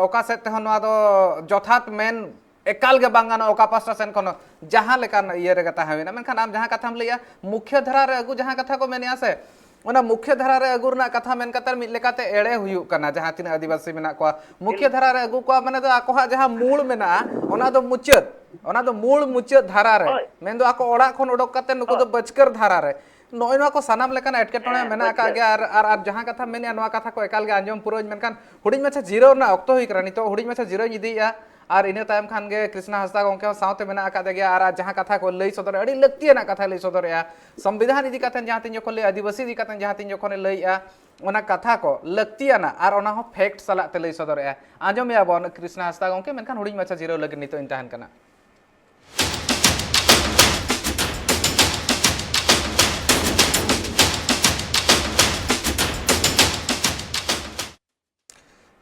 ᱚᱠᱟ ᱥᱮᱫ ᱛᱮᱦᱚᱸ ᱱᱚᱣᱟ ᱫᱚ ᱡᱚᱛᱷᱟᱛ ᱢᱮᱱ ᱮᱠᱟᱞ ᱜᱮ ᱵᱟᱝ ᱜᱟᱱᱚᱜᱼᱟ, ᱚᱠᱟ ᱯᱟᱥᱴᱟ ᱥᱮᱱ ᱠᱷᱚᱱ ᱦᱚᱸ, ᱡᱟᱦᱟᱸ ᱞᱮᱠᱟᱱ ᱤᱭᱟᱹ ᱨᱮᱜᱮ ᱛᱟᱦᱮᱸ ᱦᱩᱭᱱᱟ᱾ ᱢᱮᱱᱠᱷᱟᱱ ᱟᱢ ᱡᱟᱦᱟᱸ ᱠᱟᱛᱷᱟᱢ ᱞᱟᱹᱭᱟ, ᱢᱩᱠᱷᱭᱟᱹ ᱫᱷᱟᱨᱟ ᱨᱮ ᱟᱹᱜᱩ, ᱡᱟᱦᱟᱸ ᱠᱟᱛᱷᱟ ᱠᱚ ᱢᱮᱱᱮᱜᱼᱟ ᱥᱮ, ᱚᱱᱟ ᱢᱩᱠᱷᱭᱟᱹ ᱫᱷᱟᱨᱟ ᱨᱮ ᱟᱹᱜᱩ ᱨᱮᱱᱟᱜ ᱠᱟᱛᱷᱟ ᱢᱮᱱ ᱠᱟᱛᱮ ᱢᱤᱫ ᱞᱮᱠᱟᱛᱮ ᱮᱲᱮ ᱦᱩᱭᱩᱜ ᱠᱟᱱᱟ᱾ ᱡᱟᱦᱟᱸ ᱛᱤᱱᱟᱹᱜ ᱟᱹᱫᱤᱵᱟᱹᱥᱤ ᱢᱮᱱᱟᱜ ᱠᱚᱣᱟ, ᱢᱩᱠᱷᱭᱟᱹ ᱫᱷᱟᱨᱟ ᱨᱮ ᱟᱹᱜᱩ ᱠᱚᱣᱟ, ᱢᱟᱱᱮ ᱫᱚ ᱟᱠᱚᱣᱟᱜ ᱡᱟᱦᱟᱸ ᱢᱩᱞ ᱢᱮᱱᱟᱜᱼᱟ, ᱚᱱᱟ ᱫᱚ ᱢᱩᱪᱟᱹᱫ, ᱚᱱᱟ ᱫᱚ ᱢᱩᱞ ᱢᱩᱪᱟᱹᱫ ᱫᱷᱟᱨᱟ ᱨᱮ, ᱦᱳᱭ᱾ ᱢᱮᱱᱫᱚ ᱟᱠᱚ ᱚᱲᱟᱜ ᱠᱷᱚᱱ ᱩᱰᱩᱠ ᱠᱟᱛᱮ ᱱᱩᱠᱩ ᱫᱚ ᱦᱳᱭ᱾ ᱵᱟᱹᱪᱠᱟᱹᱨ ᱫᱷᱟᱨᱟ ᱨᱮ᱾ ᱱᱚᱜᱼᱚᱭ ᱱᱚᱣᱟ ᱠᱚ ᱥᱟᱱᱟᱢ ᱞᱮᱠᱟᱱ ᱮᱴᱠᱮᱴᱚᱬᱮ ᱦᱮᱸ, ᱢᱮᱱᱟᱜ ᱟᱠᱟᱫ ᱵᱟᱹᱪᱠᱟᱹᱨ᱾ ᱜᱮᱭᱟ᱾ ᱟᱨ, ᱟᱨ, ᱟᱨ ᱡᱟᱦᱟᱸ ᱠᱟᱛᱷᱟ ᱢᱮᱱᱮᱜᱼᱟ, ᱱᱚᱣᱟ ᱠᱟᱛᱷᱟ ᱠᱚ ᱮᱠᱟᱞ ᱜᱮ ᱟᱸᱡᱚᱢ ᱯᱩᱨᱟᱹᱣᱟᱹᱧ, ᱢᱮᱱᱠᱷᱟᱱ ᱦᱩᱰᱤᱧ ᱢᱟᱪᱷᱟ ᱡᱤᱨᱟᱹᱣ ᱨᱮᱱᱟᱜ ᱚᱠᱛᱚ ᱦᱩᱭ ᱠᱟᱱᱟ᱾ ᱱᱤᱛᱚᱜ ᱦᱩᱰᱤᱧ ᱢᱟᱪᱷᱟ ᱡᱤᱨᱟᱹᱣᱧ ᱤᱫᱤᱭᱮᱫᱼᱟ, ᱟᱨ ᱤᱱᱟᱹ ᱛᱟᱭᱚᱢ ᱠᱷᱟᱱ ᱜᱮ ᱠᱨᱤᱥᱱᱟ ᱦᱟᱸᱥᱫᱟ ᱜᱚᱢᱠᱮ ᱦᱚᱸ ᱥᱟᱶᱛᱮ ᱢᱮᱱᱟᱜ ᱟᱠᱟᱫ ᱜᱮᱭᱟ᱾ ᱟᱨ ᱟᱡ ᱡᱟᱦᱟᱸ ᱠᱟᱛᱷᱟ ᱠᱚ ᱞᱟᱹᱭ ᱥᱚᱫᱚᱨᱮᱜᱼᱟ, ᱟᱹᱰᱤ ᱞᱟᱹᱠᱛᱤᱭᱟᱱᱟᱜ ᱠᱟᱛᱷᱟᱭ ᱞᱟᱹᱭ ᱥᱚᱫᱚᱨᱮᱜᱼᱟ᱾ ᱥᱚᱝᱵᱤᱫᱷᱟᱱ ᱤᱫᱤ ᱠᱟᱛᱮ ᱡᱟᱦᱟᱸ ᱛᱤᱱ ᱡᱚᱠᱷᱚᱱ ᱞᱟᱹᱭ, ᱟᱹᱫᱤᱵᱟᱹᱥᱤ ᱤᱫᱤ ᱠᱟᱛᱮ ᱡᱟᱦᱟᱸ ᱛᱤᱱ ᱡᱚᱠᱷᱚᱱᱮ ᱞᱟᱹᱭᱮᱜᱼᱟ, ᱚᱱᱟ ᱠᱟᱛᱷᱟ ᱠᱚ ᱞᱟᱹᱠᱛᱤᱭᱟᱱᱟᱜ ᱟᱨ ᱚᱱᱟ ᱦᱚᱸ fact ᱥᱟᱞᱟᱜ ᱛᱮ ᱞᱟᱹᱭ ᱥᱚᱫᱚᱨᱮᱜᱼᱟ᱾ ᱟᱸᱡᱚᱢᱮᱜᱼᱟ ᱵᱚᱱ ᱠᱨᱤᱥᱱᱟ ᱦᱟᱸᱥᱫᱟ ᱜᱚᱢᱠᱮ, ᱢᱮᱱᱠᱷᱟᱱ ᱦᱩᱰᱤᱧ ᱢᱟᱪᱷᱟ ᱡᱤᱨᱟᱹᱣ ᱞᱟᱹᱜᱤᱫ ᱱᱤᱛᱚᱜ ᱤᱧ ᱛᱟᱦᱮᱱ ᱠᱟᱱᱟ᱾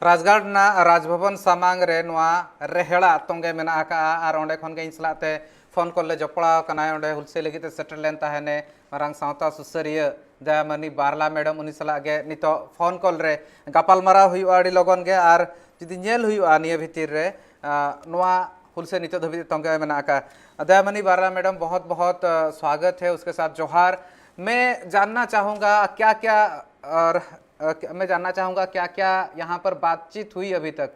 ᱨᱟᱡᱽᱜᱟᱲ ᱨᱮᱱᱟᱜ ᱨᱟᱡᱽᱵᱷᱚᱵᱚᱱ ᱥᱟᱢᱟᱝ ᱨᱮ ᱱᱚᱣᱟ ᱨᱮᱦᱮᱲᱟ ᱛᱚᱸᱜᱮ ᱢᱮᱱᱟᱜ ᱟᱠᱟᱫᱼᱟ, ᱟᱨ ᱚᱸᱰᱮ ᱠᱷᱚᱱ ᱜᱮ ᱤᱧ ᱥᱟᱞᱟᱜ ᱛᱮ ᱯᱷᱳᱱ ᱠᱚᱞ ᱞᱮ ᱡᱚᱯᱲᱟᱣ ᱟᱠᱟᱱᱟ᱾ ᱚᱸᱰᱮ ᱦᱩᱞᱥᱟᱹᱭ ᱞᱟᱹᱜᱤᱫ ᱛᱮ ᱥᱮᱴᱮᱨ ᱞᱮᱱ ᱛᱟᱦᱮᱱᱮ ᱢᱟᱨᱟᱝ ᱥᱟᱶᱛᱟ ᱥᱩᱥᱟᱹᱨᱤᱭᱟᱹ ᱫᱟᱭᱟᱢᱟᱹᱱᱤ ᱵᱟᱨᱞᱟ ᱢᱮᱰᱟᱢ, ᱩᱱᱤ ᱥᱟᱞᱟᱜ ᱜᱮ ᱱᱤᱛᱚᱜ ᱯᱷᱳᱱ ᱠᱚᱞ ᱨᱮ ᱜᱟᱯᱟᱞᱢᱟᱨᱟᱣ ᱦᱩᱭᱩᱜᱼᱟ ᱟᱹᱰᱤ ᱞᱚᱜᱚᱱ ᱜᱮ᱾ ᱟᱨ ᱡᱩᱫᱤ ᱧᱮᱞ ᱦᱩᱭᱩᱜᱼᱟ ᱱᱤᱭᱟᱹ ᱵᱷᱤᱛᱤᱨ ᱨᱮ, ᱟᱸ, ᱱᱚᱣᱟ ᱦᱩᱞᱥᱟᱹᱭ ᱱᱤᱛᱚᱜ ᱫᱷᱟᱹᱵᱤᱡ ᱛᱚᱸᱜᱮ ᱢᱮᱱᱟᱜ ᱟᱠᱟᱫᱼᱟ᱾ ᱫᱟᱭᱟᱢᱟᱹᱱᱤ ᱵᱟᱨᱞᱟ ᱢᱮᱰᱟᱢ, ᱵᱚᱦᱚᱛ ᱵᱚᱦᱚᱛ, ᱟᱸ, ᱥᱣᱟᱜᱚᱛ ᱦᱮ, ᱩᱥᱠᱮ ᱥᱟᱛᱷ ᱡᱚᱦᱟᱨ᱾ मैं जानना चाहूँगा क्या क्या, और, अ, मैं जानना चाहूँगा क्या क्या यहाँ पर बातचीत हुई अभी तक?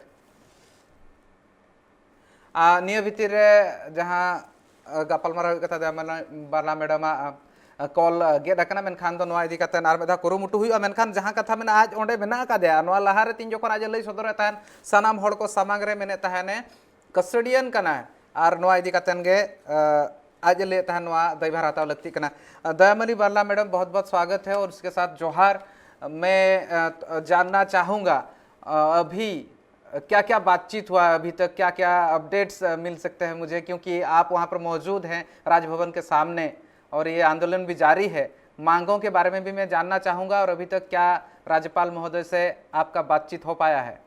ᱟᱨ ᱱᱤᱭᱟᱹ ᱵᱷᱤᱛᱤᱨ ᱨᱮ ᱡᱟᱦᱟᱸ, ᱟᱸ, ᱜᱟᱯᱟᱞᱢᱟᱨᱟᱣ ᱦᱩᱭᱩᱜ ᱠᱟᱛᱷᱟ ᱛᱟᱦᱮᱸ, ᱢᱟᱱᱮ ᱵᱟᱨᱞᱟ ᱢᱮᱰᱟᱢᱟᱜ, ᱟᱸ, ᱠᱚᱞ, ᱟᱸ, ᱜᱮᱫ ᱟᱠᱟᱱᱟ, ᱢᱮᱱᱠᱷᱟᱱ ᱫᱚ ᱱᱚᱣᱟ ᱤᱫᱤ ᱠᱟᱛᱮ ᱟᱨ ᱢᱤᱫ ᱫᱷᱟᱣ ᱠᱩᱨᱩᱢᱩᱴᱩ ᱦᱩᱭᱩᱜᱼᱟ᱾ ᱢᱮᱱᱠᱷᱟᱱ ᱡᱟᱦᱟᱸ ᱠᱟᱛᱷᱟ ᱢᱮᱱᱟᱜᱼᱟ, ᱟᱡ ᱚᱸᱰᱮ ᱢᱮᱱᱟᱜ ᱟᱠᱟᱫᱮᱭᱟ᱾ ᱱᱚᱣᱟ ᱞᱟᱦᱟ ᱨᱮ ᱛᱤᱱ ᱡᱚᱠᱷᱚᱱ ᱟᱡ ᱮ ᱞᱟᱹᱭ ᱥᱚᱫᱚᱨᱮᱫ ᱛᱟᱦᱮᱱ, ᱥᱟᱱᱟᱢ ᱦᱚᱲ ᱠᱚ ᱥᱟᱢᱟᱝ ᱨᱮ ᱢᱮᱱᱮᱫ ᱛᱟᱦᱮᱱᱮ, ᱠᱟᱥᱴᱳᱰᱤᱭᱟᱱ ᱠᱟᱱᱟᱭ, ᱟᱨ ᱱᱚᱣᱟ ᱤᱫᱤ ᱠᱟᱛᱮᱱ ᱜᱮ, ᱟᱸ, ᱟᱡ ᱮ ᱞᱟᱹᱭᱮᱫ ᱛᱟᱦᱮᱱ, ᱱᱚᱣᱟ ᱫᱟᱭᱵᱷᱟᱨ ᱦᱟᱛᱟᱣ ᱞᱟᱹᱠᱛᱤᱜ ᱠᱟᱱᱟ᱾ ᱟᱸ, ᱫᱟᱭᱟᱢᱟᱹᱱᱤ ᱵᱟᱨᱞᱟ ᱢᱮᱰᱟᱢ, बहुत बहुत स्वागत है और उसके साथ जोहार। मैं, अ, जानना चाहूँगा, अ, अभी क्या क्या बातचीत हुआ है अभी तक, क्या क्या अपडेट्स, अ, मिल सकते हैं मुझे, क्योंकि आप वहाँ पर मौजूद हैं राजभवन के सामने और ये आंदोलन भी जारी है। मांगों के बारे में भी मैं जानना चाहूंगा और अभी तक क्या राज्यपाल महोदय से आपका बातचीत हो पाया है?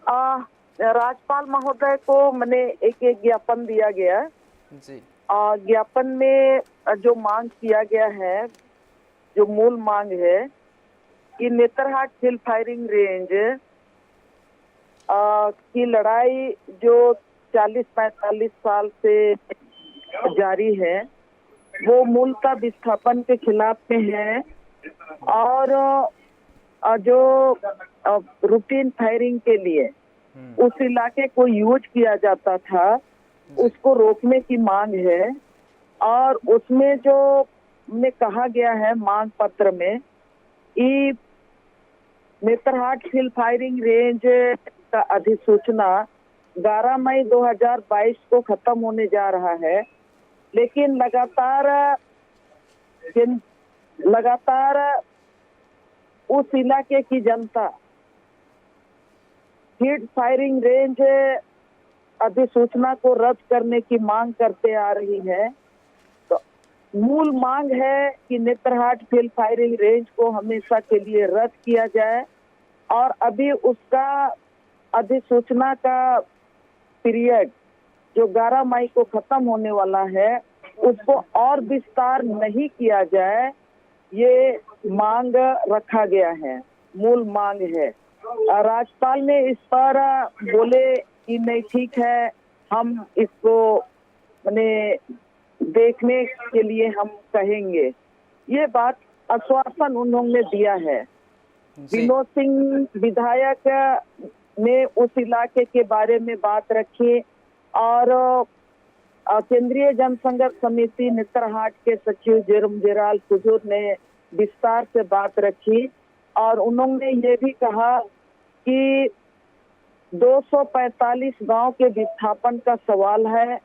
आ, राज्यपाल महोदय को मैंने एक एक ज्ञापन दिया गया। जी। आ, ज्ञापन में जो मांग किया गया है, जो मूल मांग है कि नेतरहाट हिल फायरिंग रेंज आ, की लड़ाई जो चालीस पैंतालीस साल से जारी है, वो मूलतः विस्थापन के खिलाफ में है। और आ, जो रूटीन फायरिंग के लिए हम्म, उस इलाके को यूज किया जाता था, जी। उसको रोकने की मांग है। और उसमें जो में कहा गया है मांग पत्र में कि नेतरहाट हिल फायरिंग रेंज का अधिसूचना ग्यारह मई दो हज़ार बाईस को खत्म होने जा रहा है, लेकिन लगातार जिन लगातार उस इलाके की जनता हिल फायरिंग रेंज अधिसूचना को रद्द करने की मांग करते आ रही है। तो मूल मांग है कि नेतरहाट हिल फायरिंग रेंज को हमेशा के लिए रद्द किया जाए और अभी उसका अधिसूचना का पीरियड जो ग्यारह मई को खत्म होने वाला है, उसको और विस्तार नहीं किया जाए, ये मांग रखा गया है, मूल मांग है। अ, राज्यपाल ने इस पर बोले कि नहीं, ठीक है, हम इसको मैंने देखने के लिए हम कहेंगे। ये बात आश्वासन उन्होंने दिया है। जी। विनोद सिंह विधायक ने उस इलाके के बारे में बात रखी और अ, केंद्रीय जनसंघर्ष समिति नेतरहाट के सचिव जेरम जेराल कुजूर ने विस्तार से बात रखी और उन्होंने ये भी कहा कि दो सौ पैंतालीस गांव के विस्थापन का सवाल है,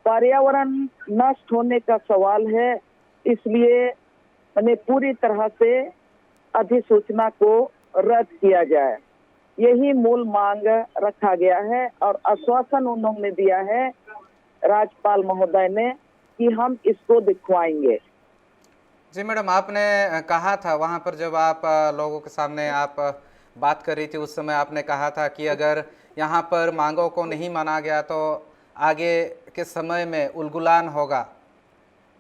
पर्यावरण नष्ट होने का सवाल है, इसलिए मैंने पूरी तरह से अधिसूचना को रद्द किया जाए, यही मूल मांग रखा गया है और आश्वासन उन्होंने दिया है राज्यपाल महोदय ने कि हम इसको दिखवाएंगे। जी मैडम, आपने कहा था वहाँ पर, जब आप लोगों के सामने आप बात कर रही थी, उस समय आपने कहा था कि अगर यहाँ पर मांगों को नहीं माना गया तो आगे के समय में उलगुलान होगा,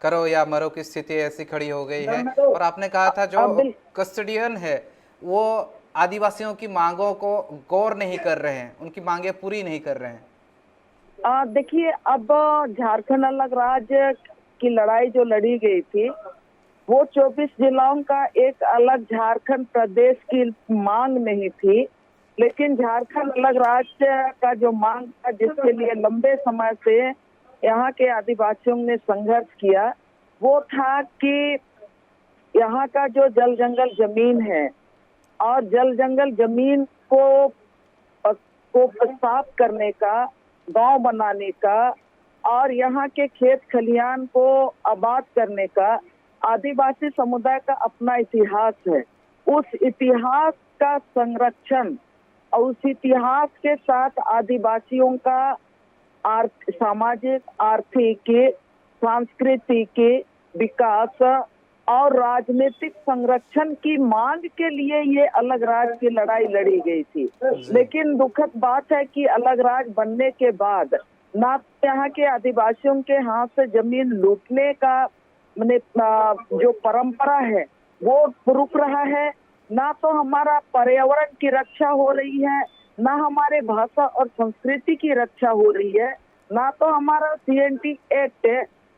करो या मरो की स्थिति ऐसी खड़ी हो गई है। और आपने कहा था जो कस्टडियन है वो आदिवासियों की मांगों को गौर नहीं कर रहे हैं, उनकी मांगे पूरी नहीं कर रहे हैं। देखिए, अब झारखंड अलग राज्य की लड़ाई जो लड़ी गई थी, वो चौबीस जिलाओं का एक अलग झारखंड प्रदेश की मांग नहीं थी, लेकिन झारखंड अलग राज्य का जो मांग था, जिसके लिए लंबे समय से यहाँ के आदिवासियों ने संघर्ष किया, वो था कि यहाँ का जो जल जंगल जमीन है और जल जंगल जमीन को को साफ करने का, गांव बनाने का और यहाँ के खेत खलियान को आबाद करने का आदिवासी समुदाय का अपना इतिहास है। उस इतिहास का संरक्षण और उस इतिहास के साथ आदिवासियों का आर्थ, सामाजिक, आर्थिक, सांस्कृतिक विकास और राजनीतिक संरक्षण की मांग के लिए ये अलग राज्य की लड़ाई लड़ी गई थी। लेकिन दुखद बात है कि अलग राज्य बनने के बाद ना तो यहाँ के आदिवासियों के हाथ से जमीन लूटने का, मैंने, जो परंपरा है, वो रुक रहा है, ना तो हमारा पर्यावरण की रक्षा हो रही है, ना हमारे भाषा और संस्कृति की रक्षा हो रही है, ना तो हमारा सीएनटी एक्ट,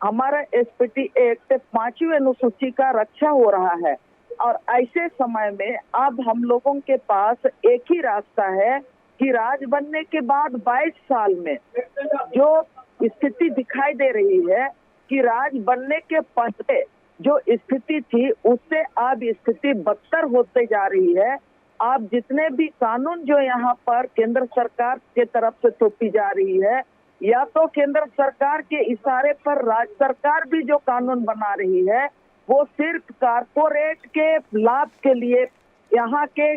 हमारा एसपीटी एक्ट, पांचवी अनुसूची का रक्षा हो रहा है। और ऐसे समय में अब हम लोगों के पास एक ही रास्ता है कि राज बनने के बाद बाईस साल में जो स्थिति दिखाई दे रही है कि राज बनने के पहले जो स्थिति थी, उससे अब स्थिति बदतर होते जा रही है। अब जितने भी कानून जो यहाँ पर केंद्र सरकार के तरफ से थोपी जा रही है, या तो केंद्र सरकार के इशारे पर राज्य सरकार भी जो कानून बना रही है, वो सिर्फ कॉरपोरेट के लाभ के लिए यहाँ के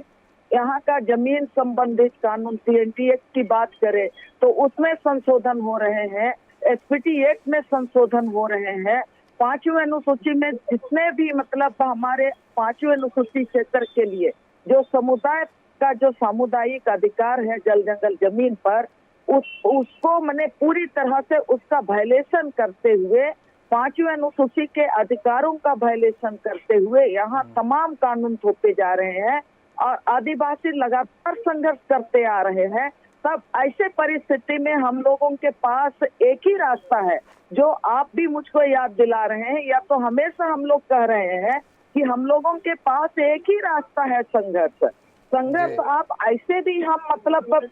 यहाँ का जमीन संबंधित कानून सीएनटी एक्ट की बात करें तो उसमें संशोधन हो रहे हैं, एसपीटी एक्ट में संशोधन हो रहे हैं। पांचवें अनुसूची में जितने भी, मतलब, हमारे पांचवें अनुसूची क्षेत्र के लिए जो समुदाय का जो सामुदायिक अधिकार है जल जंगल जमीन पर, उस उसको, मैंने, पूरी तरह से उसका वायलेशन करते हुए, पांचवें अनुसूची के अधिकारों का वायलेशन करते हुए यहाँ तमाम कानून थोपे जा रहे हैं और आदिवासी लगातार संघर्ष करते आ रहे हैं। तब ऐसे परिस्थिति में हम लोगों के पास एक ही रास्ता है, जो आप भी मुझको याद दिला रहे हैं या तो हमेशा हम लोग कह रहे हैं कि हम लोगों के पास एक ही रास्ता है संघर्ष। संघर्ष आप ऐसे भी, हम, मतलब,